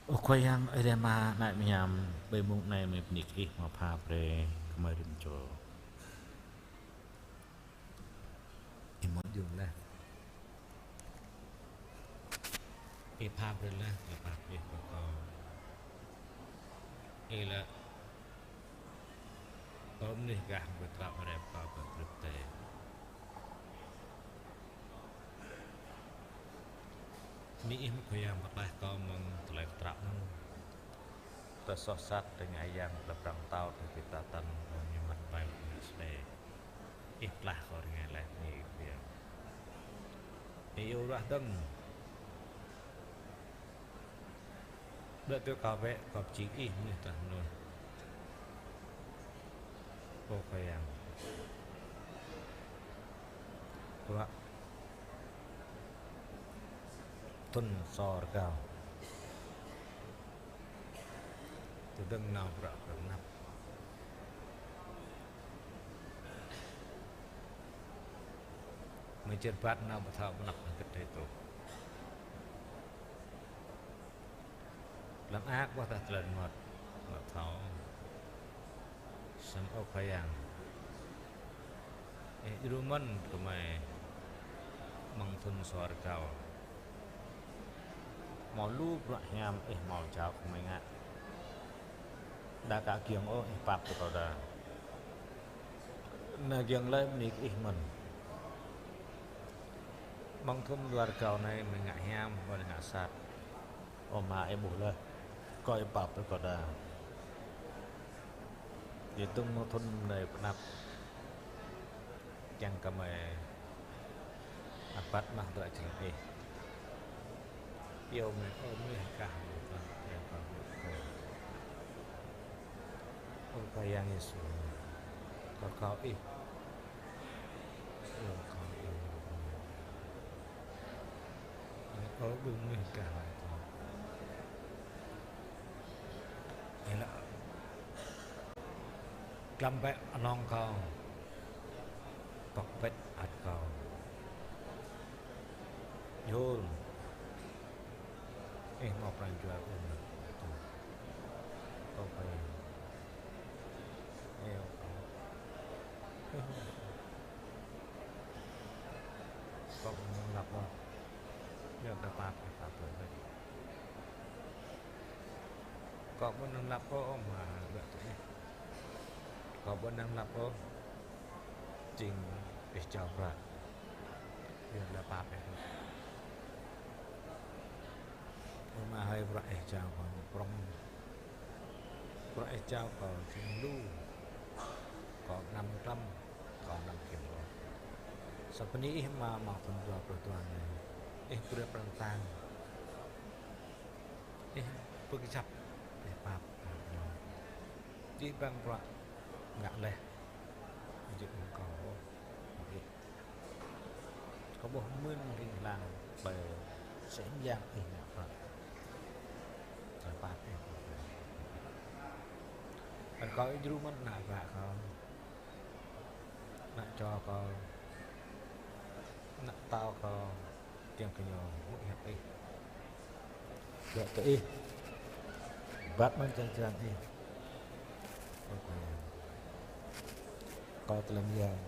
Ơ Khua Yang Ơi Adai Ama, anai mơñam, ƀơi mông anai mơi bơni kơ Ih hmâo pha brơi kơ mơi rĭm čô. Ih mơ̆ jum laih. Ih pha brơi laih, Ih pha brơi kơ kâo. Ih laĭ Ơ mơnuih gah, kâo pơtrăp rai pơ kâo pơtrŭt tê. Bơni Ih mơ̆ng Khua Yang pơklaih kâo mơ̆ng tơlơi pơtrăp anŭn. Tơlơi soh sat, tơlơi ngă yang, tơlơi pơrăng tao, tơlơi pơtatan, tơlơi mơñum măt ƀai, tơlơi sơlê. Ih pơklaih kâo rơngai laih, bơni Ih Khua Yang. Ih iâu ruah dơ̆ng. Đuaĭ tui kâo bĕ, kâo pơjing ih mơnuih tah mơnuih. Ơ Khua Yang. Bruă thŭn sô rơgao. Tơdơ̆ng nao bruă pơnăp. Mơ̆ng čơrơbat nao ƀu thâo pơnăp hơget tơlơi truh. Lăm ak ƀuh tah tơlơi mơmŏt, ƀu thâo. Samơ̆ Ơ Khua Yang, Ih djru mơ̆n kơ gơmơi mơ̆ng thŭn sô rơgao. Hmâo lu bruă hiam Ih hmâo jao kơ gơmơi ngă. Đa ka giŏng ôh, Ih pap tui kâo đa. Anai giŏng laih bơni kơ Ih mơ̆n. Mơ̆ng thŭn dua rơgao anai gơmơi ngă hiam, ƀu ngă sat. Ơ Ama, Ih ƀuh laih, kâo Ih pap tui kâo đa. Yua tơdang mơ̆ng thŭn anai pơnăp, kiăng kơ gơmơi rơbat mă tơlơi jơlan Ih. Iâu mơ̆n, ơ mơnuih gah, ơ Khua Yang Yêsu, kâo rơkâo Ih. Ơ kâo Ih. Ơ ƀing mơnuih gah laih tơ̆. Ih lăi: Glăm bĕ anŏng kâo, pŏk bĕ ăt kâo. Yơh. Ih hmâo pran jua ƀuh. Kâo pơhiăp. Ih, kâo ƀu năng lăp ôh. Yua kơ pap, pap tui. Kâo ƀu năng lăp ôh, Ama, ƀuh tui Ih. Kâo ƀu năng lăp ôh. Jing Ih jao bruă. Yua kơ pap Ih. Ama hơi, bruă Ih jao kâo prŏng. Bruă Ih jao kâo jing lu. Kâo anăm glăm, kâo anăm kiăng ôh. Samơ̆ bơni Ih Ama, mơ̆ng thŭn dua pluh dua anai, Ih brơi pran tang. Ih pơkơjăp, Ih pap. Či băng bruă ngă laih. Jing kâo. Kâo ƀuh mơ̆n ling lang tơlơi sem yang Ih ngă bruă. Tơlơi pap Ih. Anŭn kâo Ih djru mơ̆n ană bă kâo, ană čô kâo, ană tao kâo, kiăng kơ ñu hmư̆ hiăp Ih. Dŏ tui Ih. Rơbat mơ̆ng jơlan Ih. Kâo tơlơi mơyang.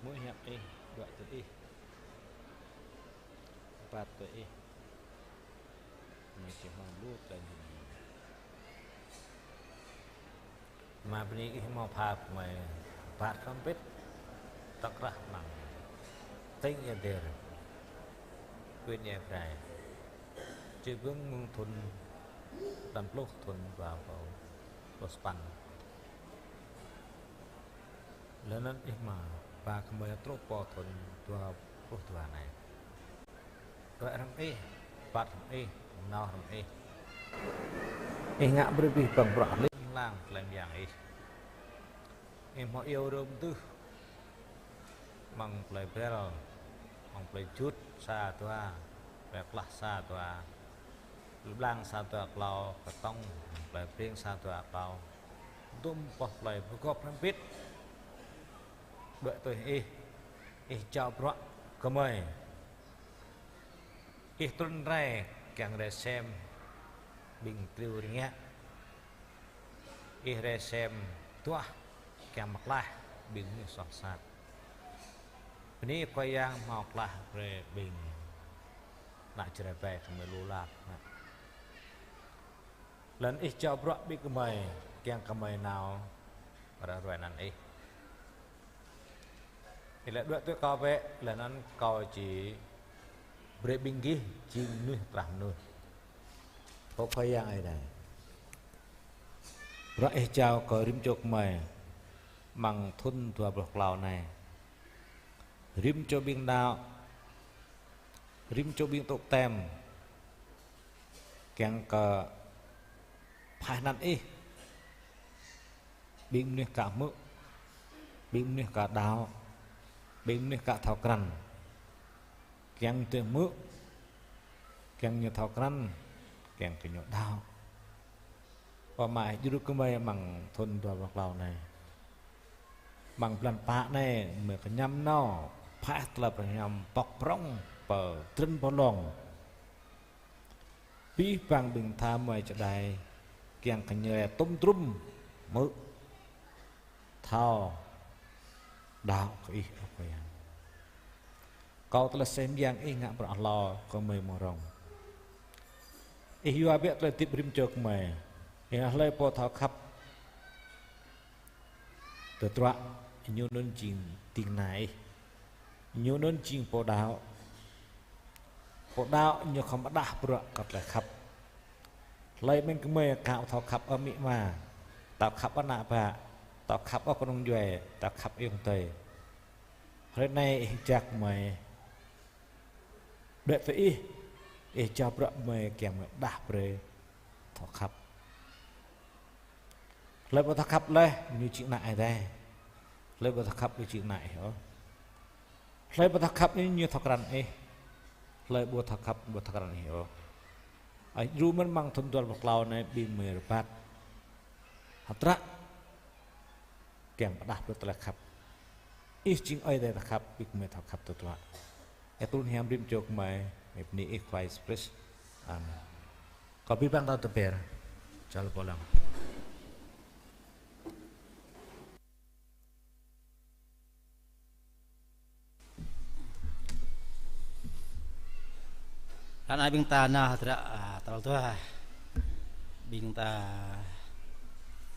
Hmư̆ hiăp Ih, dŏ tui Ih. Rơbat tui Ih. Mơ̆ng čih mơ̆ng lu tơlơi anŭn. Ama bơni Ih hmâo pha kơ gơmơi rơbat hrŏm hơbĭt, tŏk krah amăng tỉnh Ia Tơdê, huyện Ia Grai. Či bưng mơ̆ng thŭn, đăm pluh thŭn dua rơbâo pluh sapăn. Lơ̆m anŭn Ih mă ba kơ gơmơi truh pơ thŭn dua pluh dua anai. Rơ̆k hrŏm Ih, rơbat hrŏm Ih, nao hrŏm Ih. Ih ngă brơi abih bang bruă ling lang tơlơi mơyang Ih. Ih hmâo iâu rơm tưh amăng plơi Brel, amăng plơi Jut sa dua, plơi Klah sa dua, plơi Blang sa dua klâo, Kơtŏng, plơi Breng sa dua klâo. Dŭm boh plơi pơgop hrŏm hơbĭt. Đuaĭ tui Ih, Ih jao bruă kơ gơmơi. Ih trŭn rai kiăng rai sem ƀing triu rơngiă. Ih rai sem duah kiăng pơklaih ƀing mơnuih soh sat. Bơni Khua Yang hmâo klaih brơi ƀing ană Jrai ƀai kơ gơmơi lu lap. Lơ̆m Ih jao bruă ƀing gơmơi, kiăng kơ gơmơi nao ră ruai anăn Ih. Ih laĭ đuaĭ tui kâo bĕ, laih anŭn kâo či brơi ƀing gih jing mơnuih trah mơnuih. Ơ Khua Yang Ơi Adai, bruă Ih jao kơ rĭm čô gơmơi amăng thŭn dua pluh klâo anai. Rĭm čô ƀing đaŏ, rĭm čô ƀing tŭ tem, kiăng kơ phaih anăn Ih, ƀing mơnuih ka hmư̆, ƀing mơnuih ka đaŏ, ƀing mơnuih ka thâo krăn, kiăng tui hmư̆, kiăng ñu thâo krăn, kiăng kơ ñu đaŏ. Ơ Ama, djru kơ gơmơi amăng thŭn dua pluh klâo anai. Amăng blan pă anai, gơmơi kơñăm nao phaih tơlơi pơñăm pŏk prŏng pơ trŭn pơ lŏng. Abih bang ƀing tha mơi čơđai, kiăng kơ ñu rai tŭm trŭm, hmư̆, thâo, đaŏ kơ Ih, ơ Khua Yang. Kâo tơlơi sem yang Ih ngă bruă hlâo kơ gơmơi mơ̆ng rŏng. Ih yua biă tơlơi hơdip rĭm čô gơmơi. Ih hlơi pô thâo khăp tơdruă, ñu anŭn jing ding kơna Ih. Ñu anŭn jing pô đaŏ. Pô đaŏ ñu khŏm pơđah bruă kơ tơlơi khăp. Hlơi mơ̆ng gơmơi ka thâo khăp ơ amĭ ama, thâo khăp ơ ană bă, thâo khăp ơ kơnung djuai, thâo khăp ayŏng adơi. Hrơi anai Ih jak gơmơi. Đuaĭ tui Ih, Ih jao bruă gơmơi kiăng gơmơi đah brơi thâo khăp. Hlơi ƀu thâo khăp laih, ñu jing ană Ơi Adai. Hlơi ƀu thâo khăp, ñu jing ană Ih ôh. Hlơi ƀu thâo khăp anai, ñu thâo krăn Ih. Hlơi ƀu thâo khăp, ƀu thâo krăn Ih ôh. Ơi, djru mơ̆n amăng thŭn dua pluh klâo anai, ƀing gơmơi rơbat hơdră kiăng pơđah brơi tơlơi khăp. Ih jing Ơi Adai thâo khăp, ƀing gơmơi thâo khăp tơdruă. Ih trŭn hiam rĭm čô gơmơi, mơ̆ng anăn Ih Khua Yêsu Krist. Amen. Kâo abih bang ta tơber. Čơl pô lăng. Anai ƀing ta nao hơdră, a, tal dua. Ƀing ta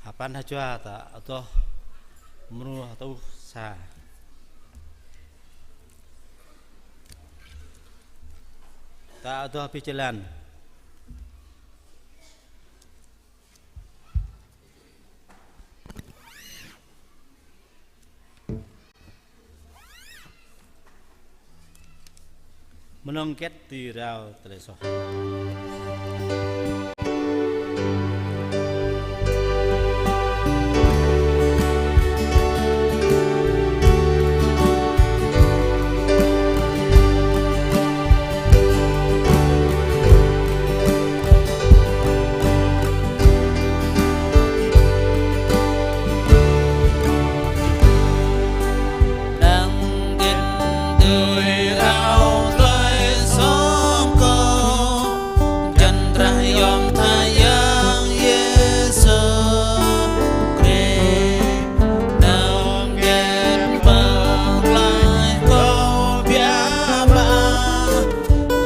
hơpăn hơjua ta adoh mrô hơtuh sa. Ta adoh abih jơlan. Mơnơ̆ng hơget dưi rao tơlơi soh. Năng hơget dưi rao tơlơi soh kơ, čang trah yom tha Yang Yêsu Krist. Năng hơget pơklaih kơ biă mă,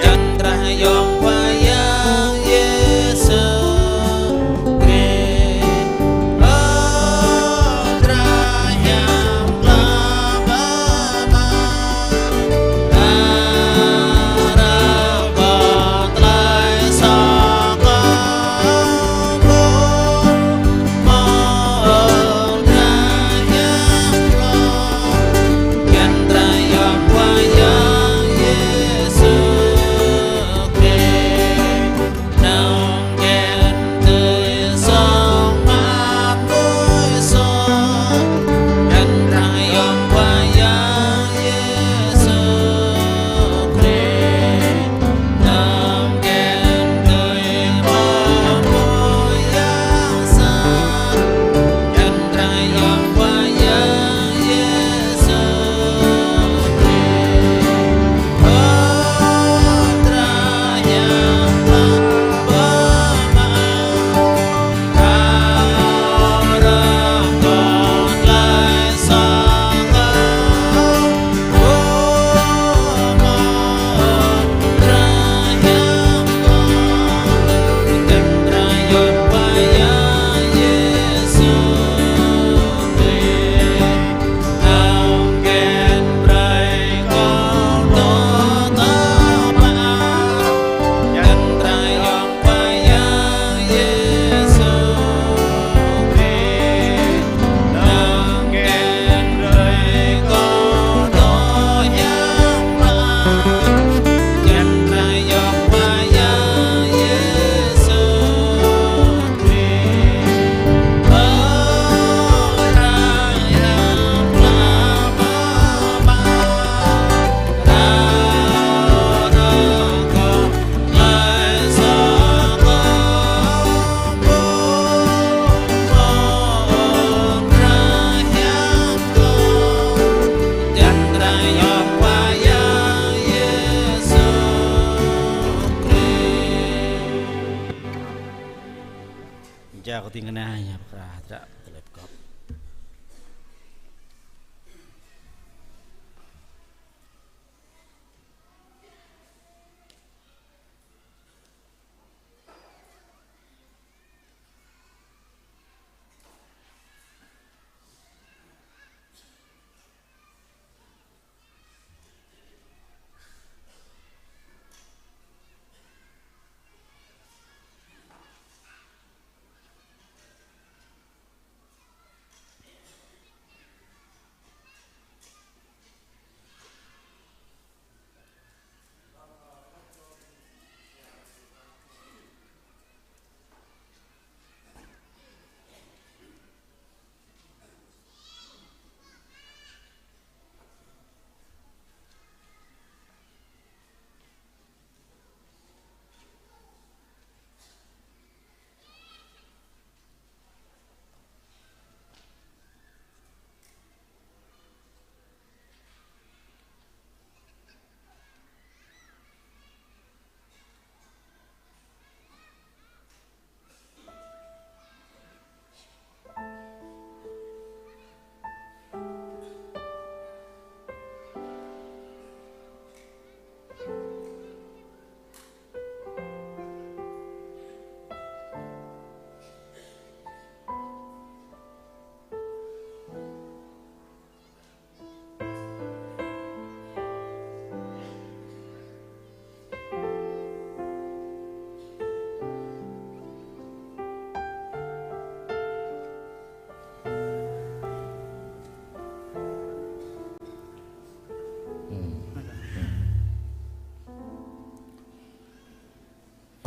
čang trah yom Khua Yang Yêsu Krist. Ơ, trah hiam klă mơ̆, Kâo kơting kơna, ñu pơkra hơdră tơlơi pơgop.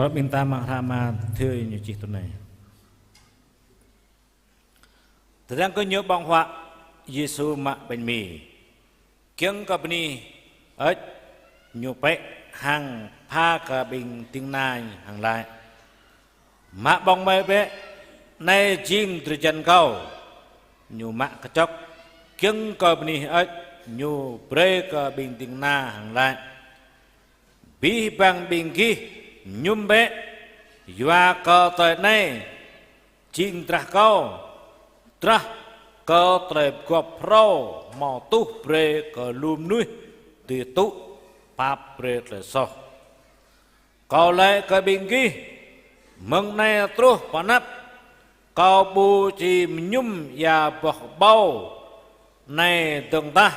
Ơ, ƀing ta mă hră mơ̆ng Mathiơ ñu čih tui anai. Tơdang gơñu ƀơ̆ng huă, Yêsu mă ƀañ mi, kiăng kơ bơni hơơč, ñu pĕ hăng pha kơ ƀing ding kơna hăng laĭ: Mă ƀơ̆ng mơi bĕ, anai jing drơi jan kâo. Ñu mă kơčŏk, kiăng kơ bơni hơơč, ñu brơi kơ ƀing ding kơna hăng laĭ: Abih bang ƀing gih mơñum bĕ, yua kơ tơlơi anai jing drah kâo, drah kơ tơlơi pơgop phrâo hmâo tuh brơi kơ lu mơnuih dưi tŭ pap brơi tơlơi soh. Kâo laĭ kơ ƀing gih, mơ̆ng anai truh pơ anăp, kâo ƀu či mơñum ia boh kơƀâo anai dơ̆ng tah,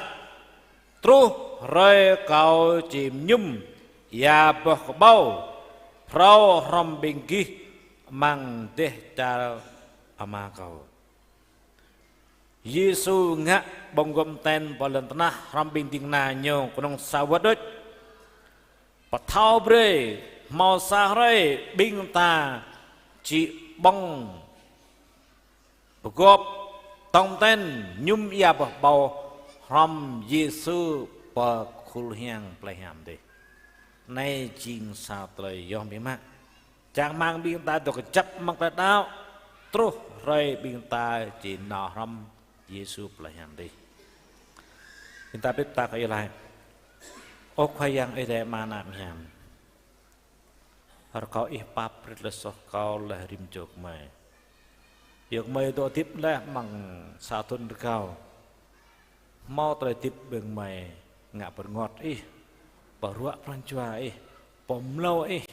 truh hrơi kâo či mơñum ia boh kơƀâo phrâo hrŏm ƀing gih amăng dêh čar Ama kâo. Yêsu ngă ƀơ̆ng gŏp ten pơ lŏn tơnah hrŏm ƀing ding kơna ñu kơnơ̆ng sa wơ̆t đôč. Pơthâo brơi, hmâo sa hrơi ƀing ta či ƀơ̆ng pơgop tong ten mơñum ia boh kơƀâo hrŏm Yêsu pơ khul hiam plei hiam dih. Anai jing sa tơlơi yôm biă mă. Čang rơmang ƀing ta dŏ kơjăp amăng tơlơi đaŏ, truh hrơi ƀing ta či nao hrŏm Yêsu plei hiam dih. Ƀing ta bĭt ta kơ Ih laĭ: Ơ Khua Yang Ơi Adai Ama Ană Hiam, rơkâo Ih pap brơi tơlơi soh kâo laih rĭm čô gơmơi. Yua gơmơi dŏ hơdip laih amăng sa thŭn rơgao, hmâo tơlơi hơdip ƀing gơmơi ngă pơrơngot Ih, pơruă pran jua Ih, pơmlâo Ih.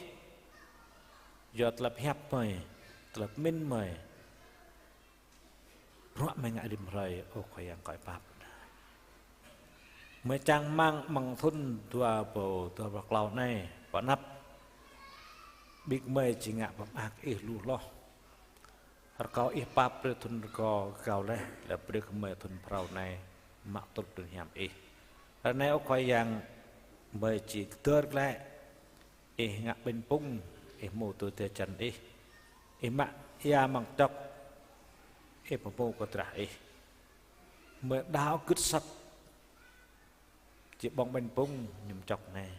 Yua tơlơi pơhiăp gơmơi, tơlơi pơmĭn gơmơi, bruă gơmơi ngă rĭm hrơi, ơ Khua Yang, rơkâo Ih pap. Gơmơi čang rơmang amăng thŭn dua rơbâo dua pluh klâo anai pơ anăp, ƀing gơmơi či ngă pơmơak Ih lu hloh. Rơkâo Ih pap brơi thŭn rơgao rơgao laih, laih brơi kơ gơmơi thŭn phrâo anai mă truh tui hiam Ih. Ră anai, ơ Khua Yang, gơmơi či kơdơr glaĭ, Ih ngă ƀañ pŭng, Ih hmâo tui drơi jan Ih. Ih mă ia amăng čŏk, Ih pơhmu kơ drah Ih. Gơmơi đaŏ gưt asăp, či ƀơ̆ng ƀañ pŭng mơñum čŏk anai,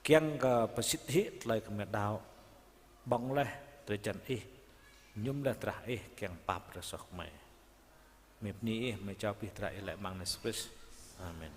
kiăng kơ pơsĭt hĭ tơlơi gơmơi đaŏ, ƀơ̆ng laih drơi jan Ih, mơñum laih drah Ih, kiăng pap brơi soh gơmơi. Gơmơi bơni Ih, gơmơi jao abih drah Ih laih amăng anăn Yêsu Krist. Amen.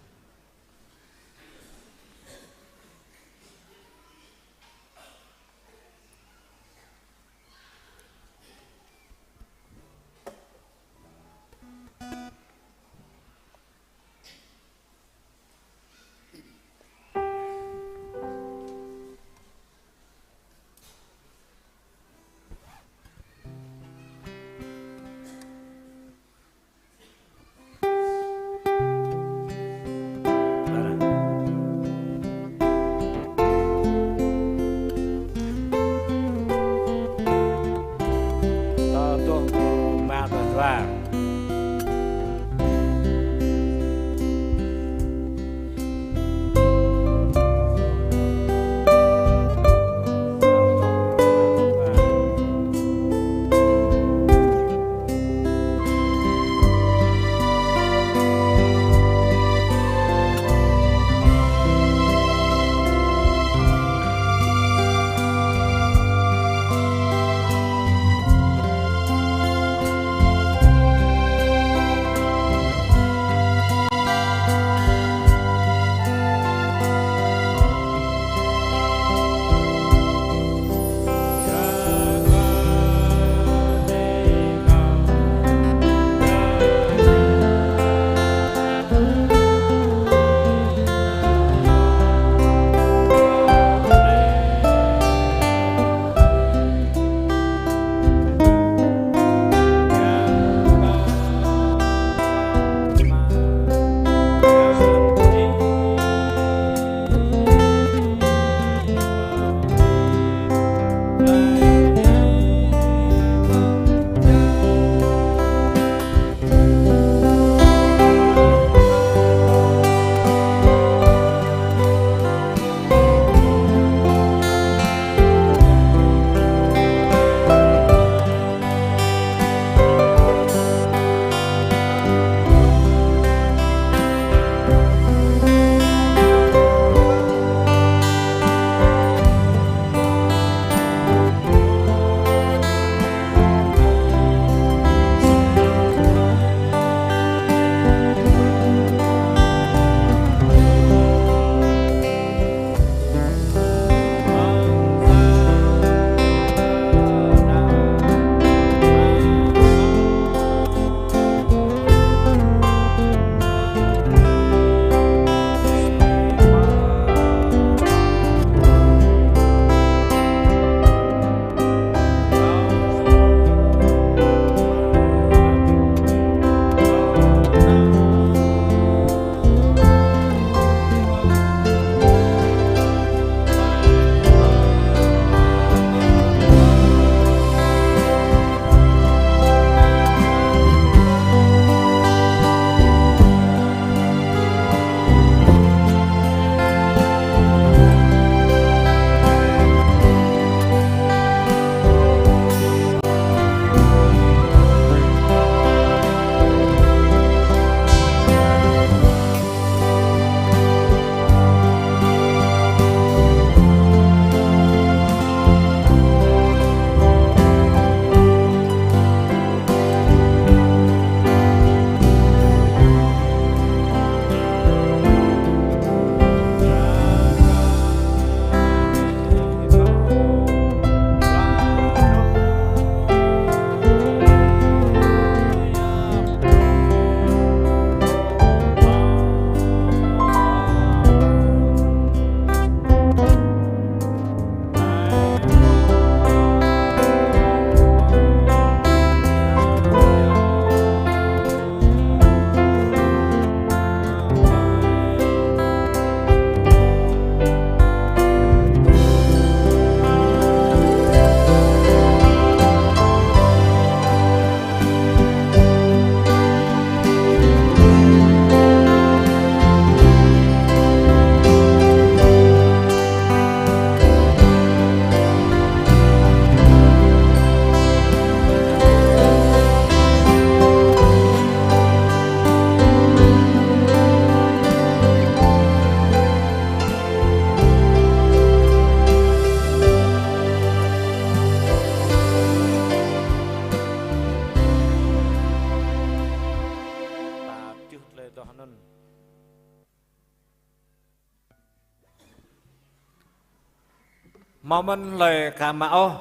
Hmâo mơ̆n hlơi ka mă ôh,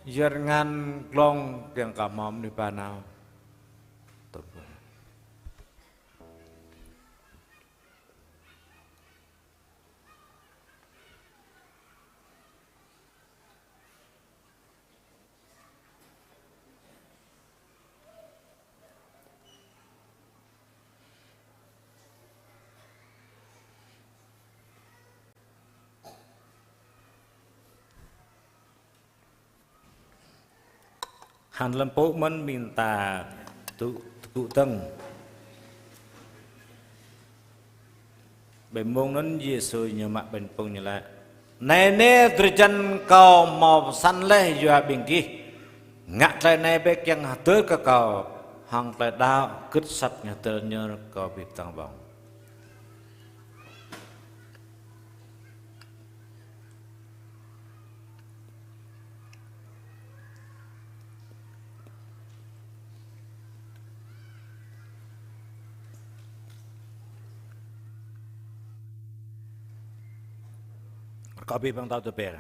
yua ngăn glông kiăng kơ hmâo mơnuih ba nao. Hăng lơ̆m pŭ mơ̆n ƀing ta tŭ, tŭ kơtang. Ƀơi mông anŭn Yêsu ñu mă ƀañ pŭng ñu laĭ: Anai nê drơi jăn Kâo hmâo pơsăn laih yua ƀing gih. Ngă tơlơi anai bĕ kiăng hơdơr kơ Kâo. Hăng tơlơi đaŏ gưt asăp ñu hơdơr ñu, Kâo ƀu pơtăng ƀơ̆ng. Rơkâo abih bang ta tơpĕr.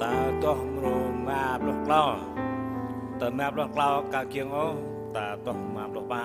Ta adoh mrô rơma pluh klâo. Tơl rơma pluh klâo ka kiăng ôh, ta adoh rơma pluh pă.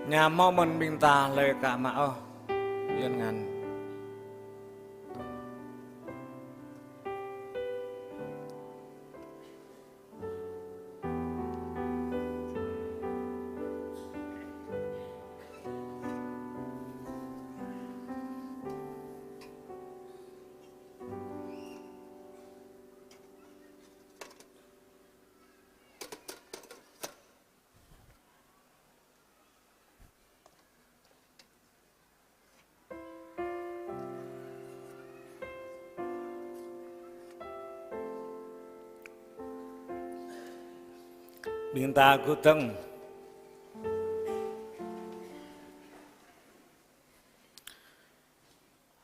Ñu hmâo mơ̆n ƀing ta hlơi ka mă ôh, yơn ngăn. Ƀing ta gơ̆ tơ̆ng.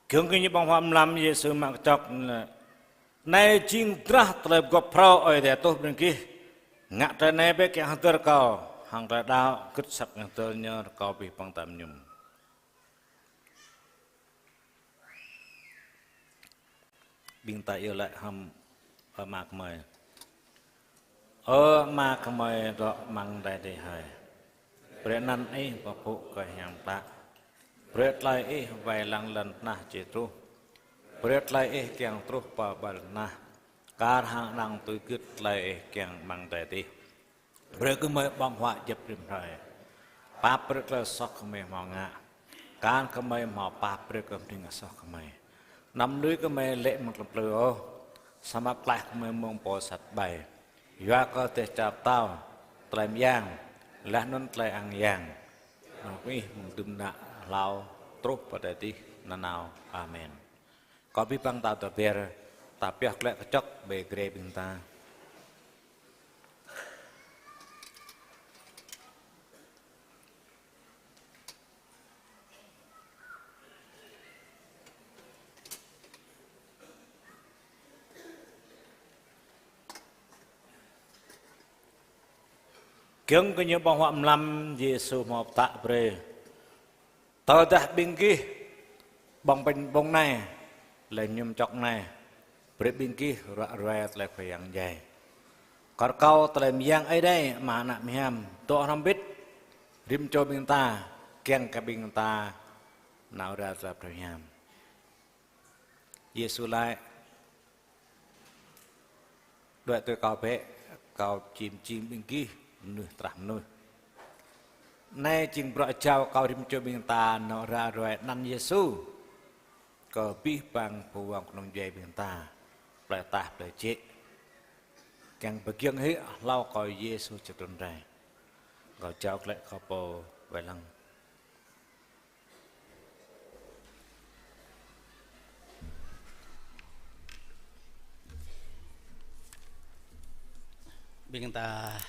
Giŏng kơ ñu ƀơ̆ng huă mlam, Yêsu mă kơčŏk: Anai jing drah tơlơi pơgop phrâo Ơi Adai tuh ƀing gih. Ngă tơlơi anai bĕ kiăng hơdơr Kâo. Hăng tơlơi đaŏ gưt asăp kiăng hơdơr ñu, rơkâo abih bang ta mơñum. Ƀing ta iâu laĭ hăng Ama gơmơi. Ơ Ama gơmơi dŏ amăng adai adih hơi. Brơi anăn Ih pơpŭ kơ hiam klă. Brơi tơlơi Ih wai lăng lŏn tơnah či truh. Brơi tơlơi Ih kiăng truh pơ ƀơi lŏn tơnah, kar hăng arăng tui gưt tơlơi Ih kiăng amăng adai adih. Brơi gơmơi ƀơ̆ng huă djŏp rĭm hrơi. Pap brơi tơlơi soh gơmơi hmâo ngă, kar gơmơi hmâo pap brơi kơ ƀing soh gơmơi. Anăm lui gơmơi lê̆ mơ̆ng tơlơi plư ôh, samơ̆ klaih gơmơi mơ̆ng pô sat ƀai. Yua kơ dêh čar pơtao, tơlơi mơyang, laih anŭn tơlơi ang yang, anŭn kơ Ih mơ̆ng dŭm ană hlâo truh pơ adai adih nanao. Amen. Kơ abih bang ta tơbiă, ta pioh glaĭ kơčŏk ƀơi grê ƀing ta. Giŏng kơ ñu ƀơ̆ng huă mlam, Yêsu hmâo pơtă brơi: Tơdah ƀing gih ƀơ̆ng pĕnh ƀơ̆ng anai, laih mơñum čŏk anai, brơi ƀing gih ruă ruai tơlơi Khua Yang djai. Kar kâo tơlơi mơyang Ơi Adai Ama ană mơhiam dŏ hrŏm hơbĭt rĭm čô ƀing ta, kiăng kơ ƀing ta nao ruă tơlơi phrâo hiam. Yêsu laĭ: Đuaĭ tui Kâo bĕ, Kâo či mơjing ƀing gih mơnuih trah mơnuih. Anai jing bruă jao Kâo rĭm čô ƀing ta nao ruă ruai anăn Yêsu kơ abih bang phung kơnung djuai ƀing ta, plơi ataih plơi jĕ, kiăng pơgiŏng hĭ hlâo kơ Yêsu či trŭn rai. Kâo jao glaĭ kơ pô wai lăng. Ƀing ta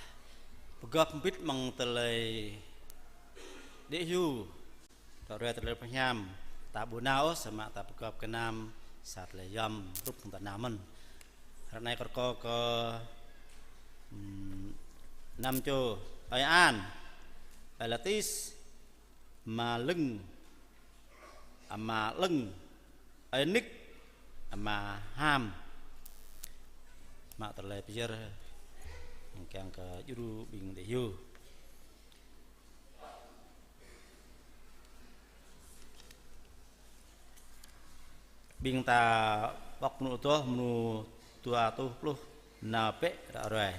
pơgop hơbĭt amăng tơlơi đĭ hyu, tơlơi, tơlơi pơhiam, ta ƀu nao ôh, samơ̆ ta pơgop gơnam sa tơlơi yom, rup hăng ta nao mơ̆n. Ră anai kâo rơkâo kơ, ừm, năm čô, ơi An, ơi Latis, ama Lưng, ama Lưng, ơi Nik, ama Ham. Mă tơlơi pơyơr kiăng kơ djru ƀing đĭ hyu. Ƀing ta ƀŏk mơnŭ tuh, mơnŭ dua tuh pluh, nao bĕ ră ruai.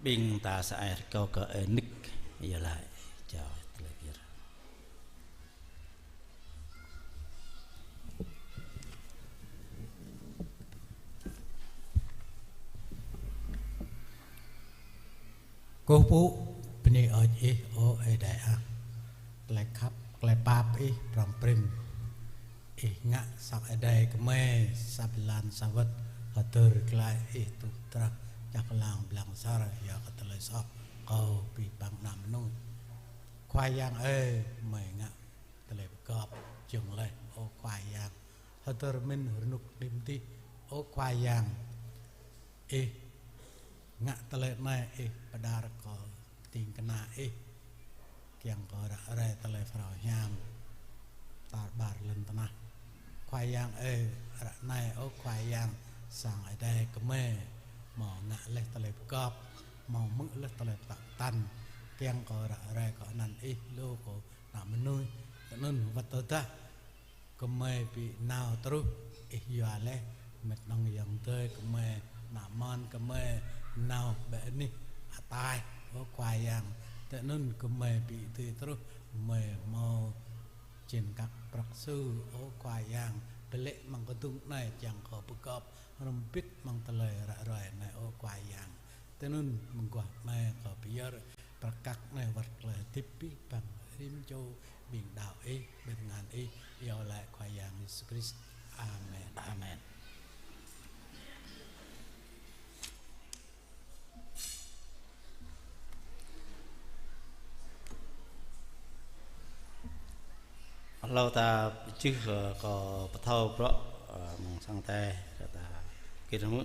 Ƀing ta sa ai rơkâo kơ ơi Nik, iâu laĭ, čao tơlơi pơyơr. Kơkuh pơpŭ bơni hơơč Ih, ơ Ơi Adai ah. Tơlơi khăp, tơlơi pap Ih prŏng prin. Ih ngă sang Ơi Adai gơmơi sa blan sa wơ̆t hơdơr glaĭ Ih tuh drah čơkơ̆ng lăng blang sar yua kơ tơlơi soh kơ abih bang ană mơnuih. Khua Yang ơi, gơmơi ngă tơlơi pơgop jơ̆ng laih, ơ Khua Yang. Hơdơr mơ̆n rơnŭk rĭm dih, ơ Khua Yang. Ih ngă tơlơi anai, Ih pơđar kơ ding kơna Ih, kiăng kơ ră ruai tơlơi phrâo hiam tar ƀar lŏn tơnah. Khua Yang ơi, ră anai, ơ Khua Yang, sang Ơi Adai gơmơi hmâo ngă laih tơlơi pơgop, hmâo hmư̆ laih tơlơi pơtă pơtăn, kiăng kơ ră ruai kơ anăn Ih lu kơ ană mơnuih. Tui anŭn wơ̆t tơdah gơmơi ƀu nao truh, Ih yua laih, mơ̆ng ayŏng adơi gơmơi, ană mơnuih gơmơi nao ƀơi anih ataih, ơ Khua Yang. Tui anŭn gơmơi ƀu dưi truh, gơmơi hmâo čin kăk prăk su, ơ Khua Yang. Pơlĕ amăng kơdŭng anai kiăng kơ pơgop, hrŏm hơbĭt amăng tơlơi ră ruai anai, ơ Khua Yang. Tui anŭn mơguah anai kâo pơyơr prăk kăk anai wơ̆t tơlơi hơdip abih bang rĭm čô ƀing đaŏ Ih, ƀing tơngan Ih, iâu laĭ Khua Yang Yêsu Krist. Amen. Amen. Hlâo ta pơjưh, ơ, kâo pơthâo bruă, ơ, mơ̆ng sang Ơi Adai, ta git hmư̆.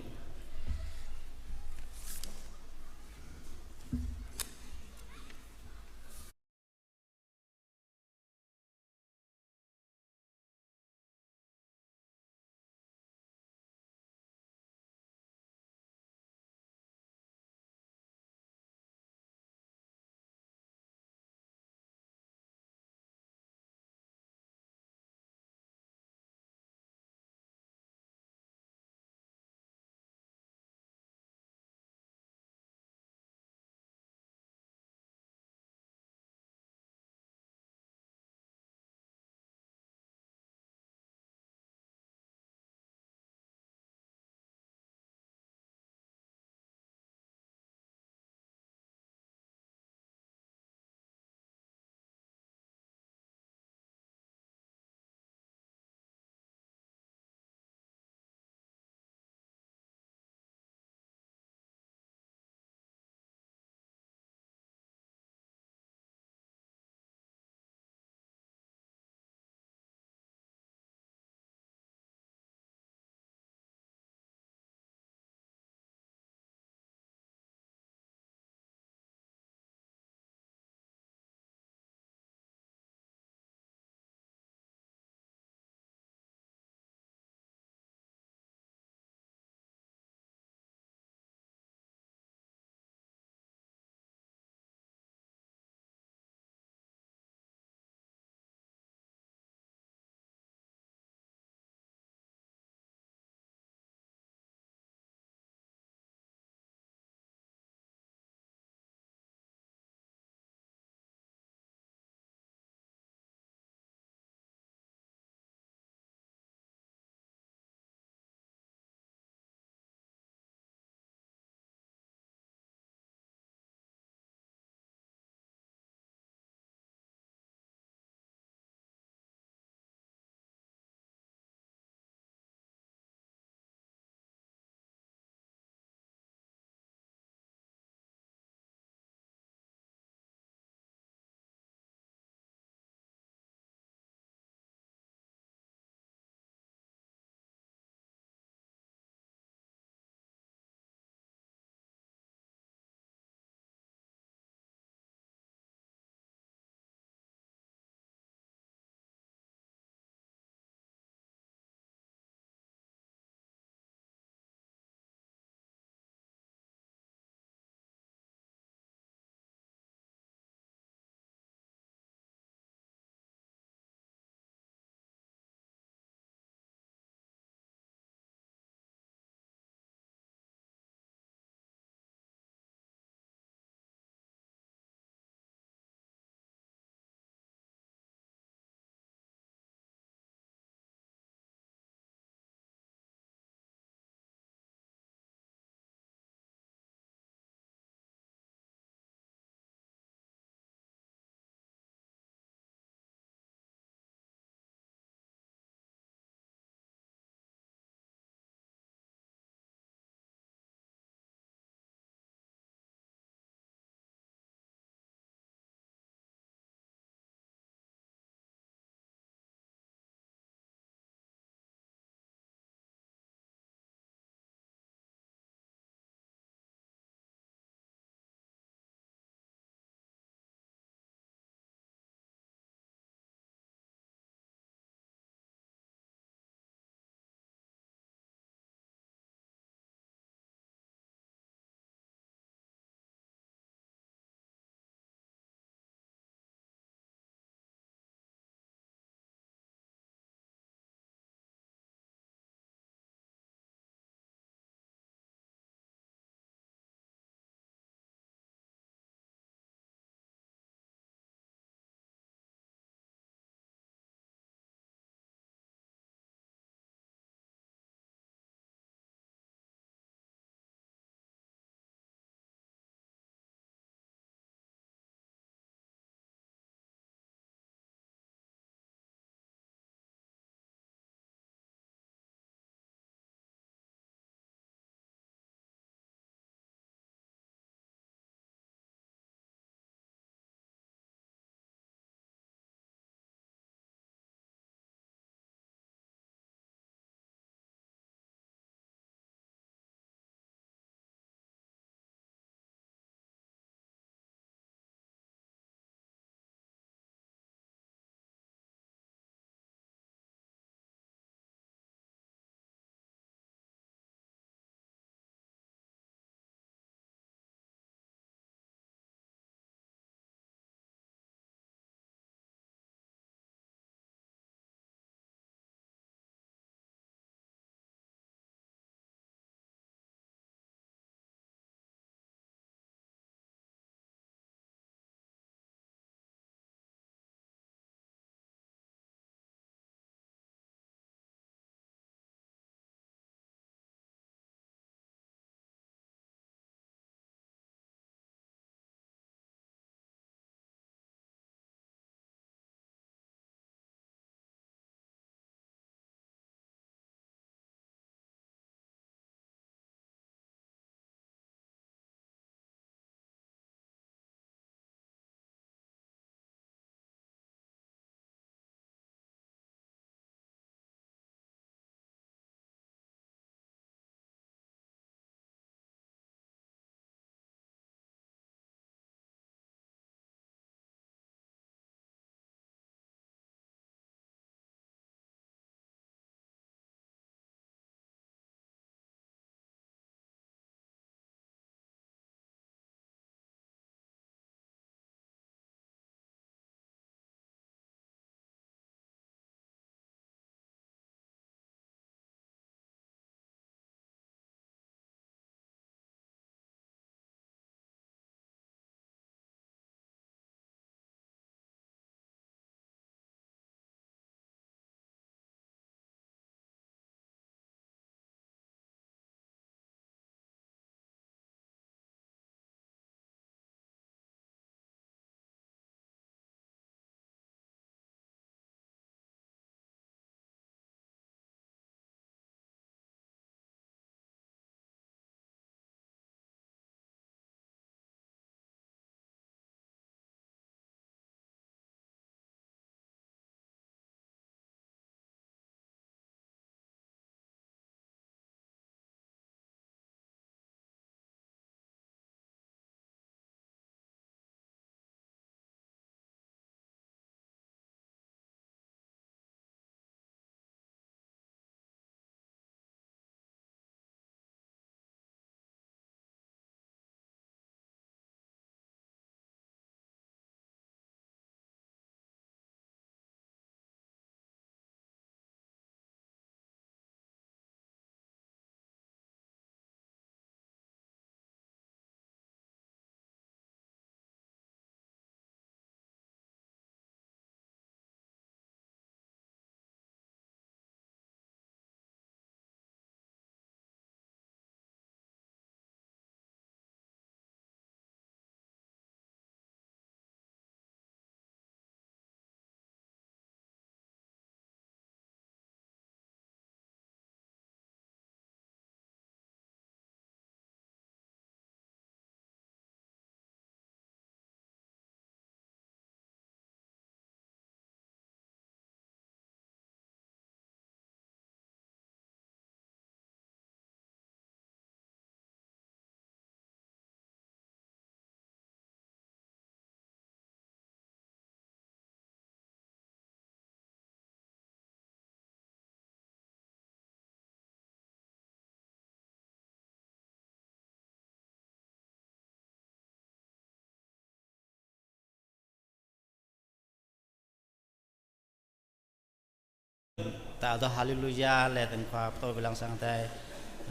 Adoh haleluya, lĕ tơ̆ng khua pơtô ƀơi lăng sang Adai.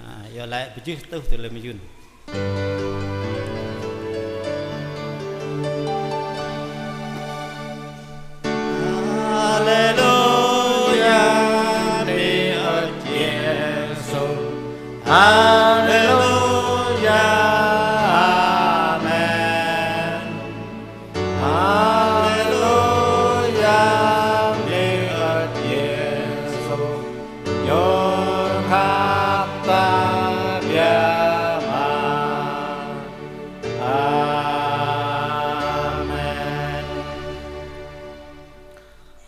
Ah, yua lĕ pơjưh tŭ tui lĕ mơyŭn. Haleluya, bơni ơi Yêsu. Haleluya, amen. Haleluya, bơni ơi Yêsu, ñu khăp ta biă mă. Amen.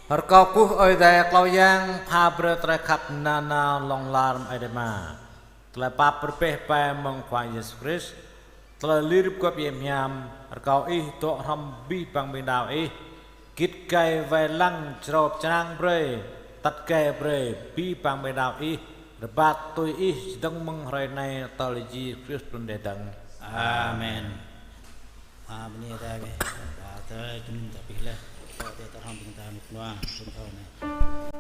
Rơkâo kơkuh Ơi Adai Klâo Yang pha brơi tơlơi khăp nanao hlŏng lar mơai đơi mă. Tơlơi pap rơbeh pai mơ̆ng Khua Yêsu Krist, tơlơi lir gŏp hiam hiam, rơkâo Ih dŏ hrŏm abih bang ƀing đaŏ Ih, git gai wai lăng, črâo pơčrang brơi, tăt gai brơi abih bang ƀing đaŏ Ih, rơbat tui Ih čơdơ̆ng mơ̆ng hrơi anai tơl Yêsu Krist trŭn đơi dơ̆ng. Amen. Ah, bơni Adai weh. Adai trŭn ta pih leh. Kâo tơ hrŏm ƀing ta rơnŭk rơnua, trŭn thâo anai.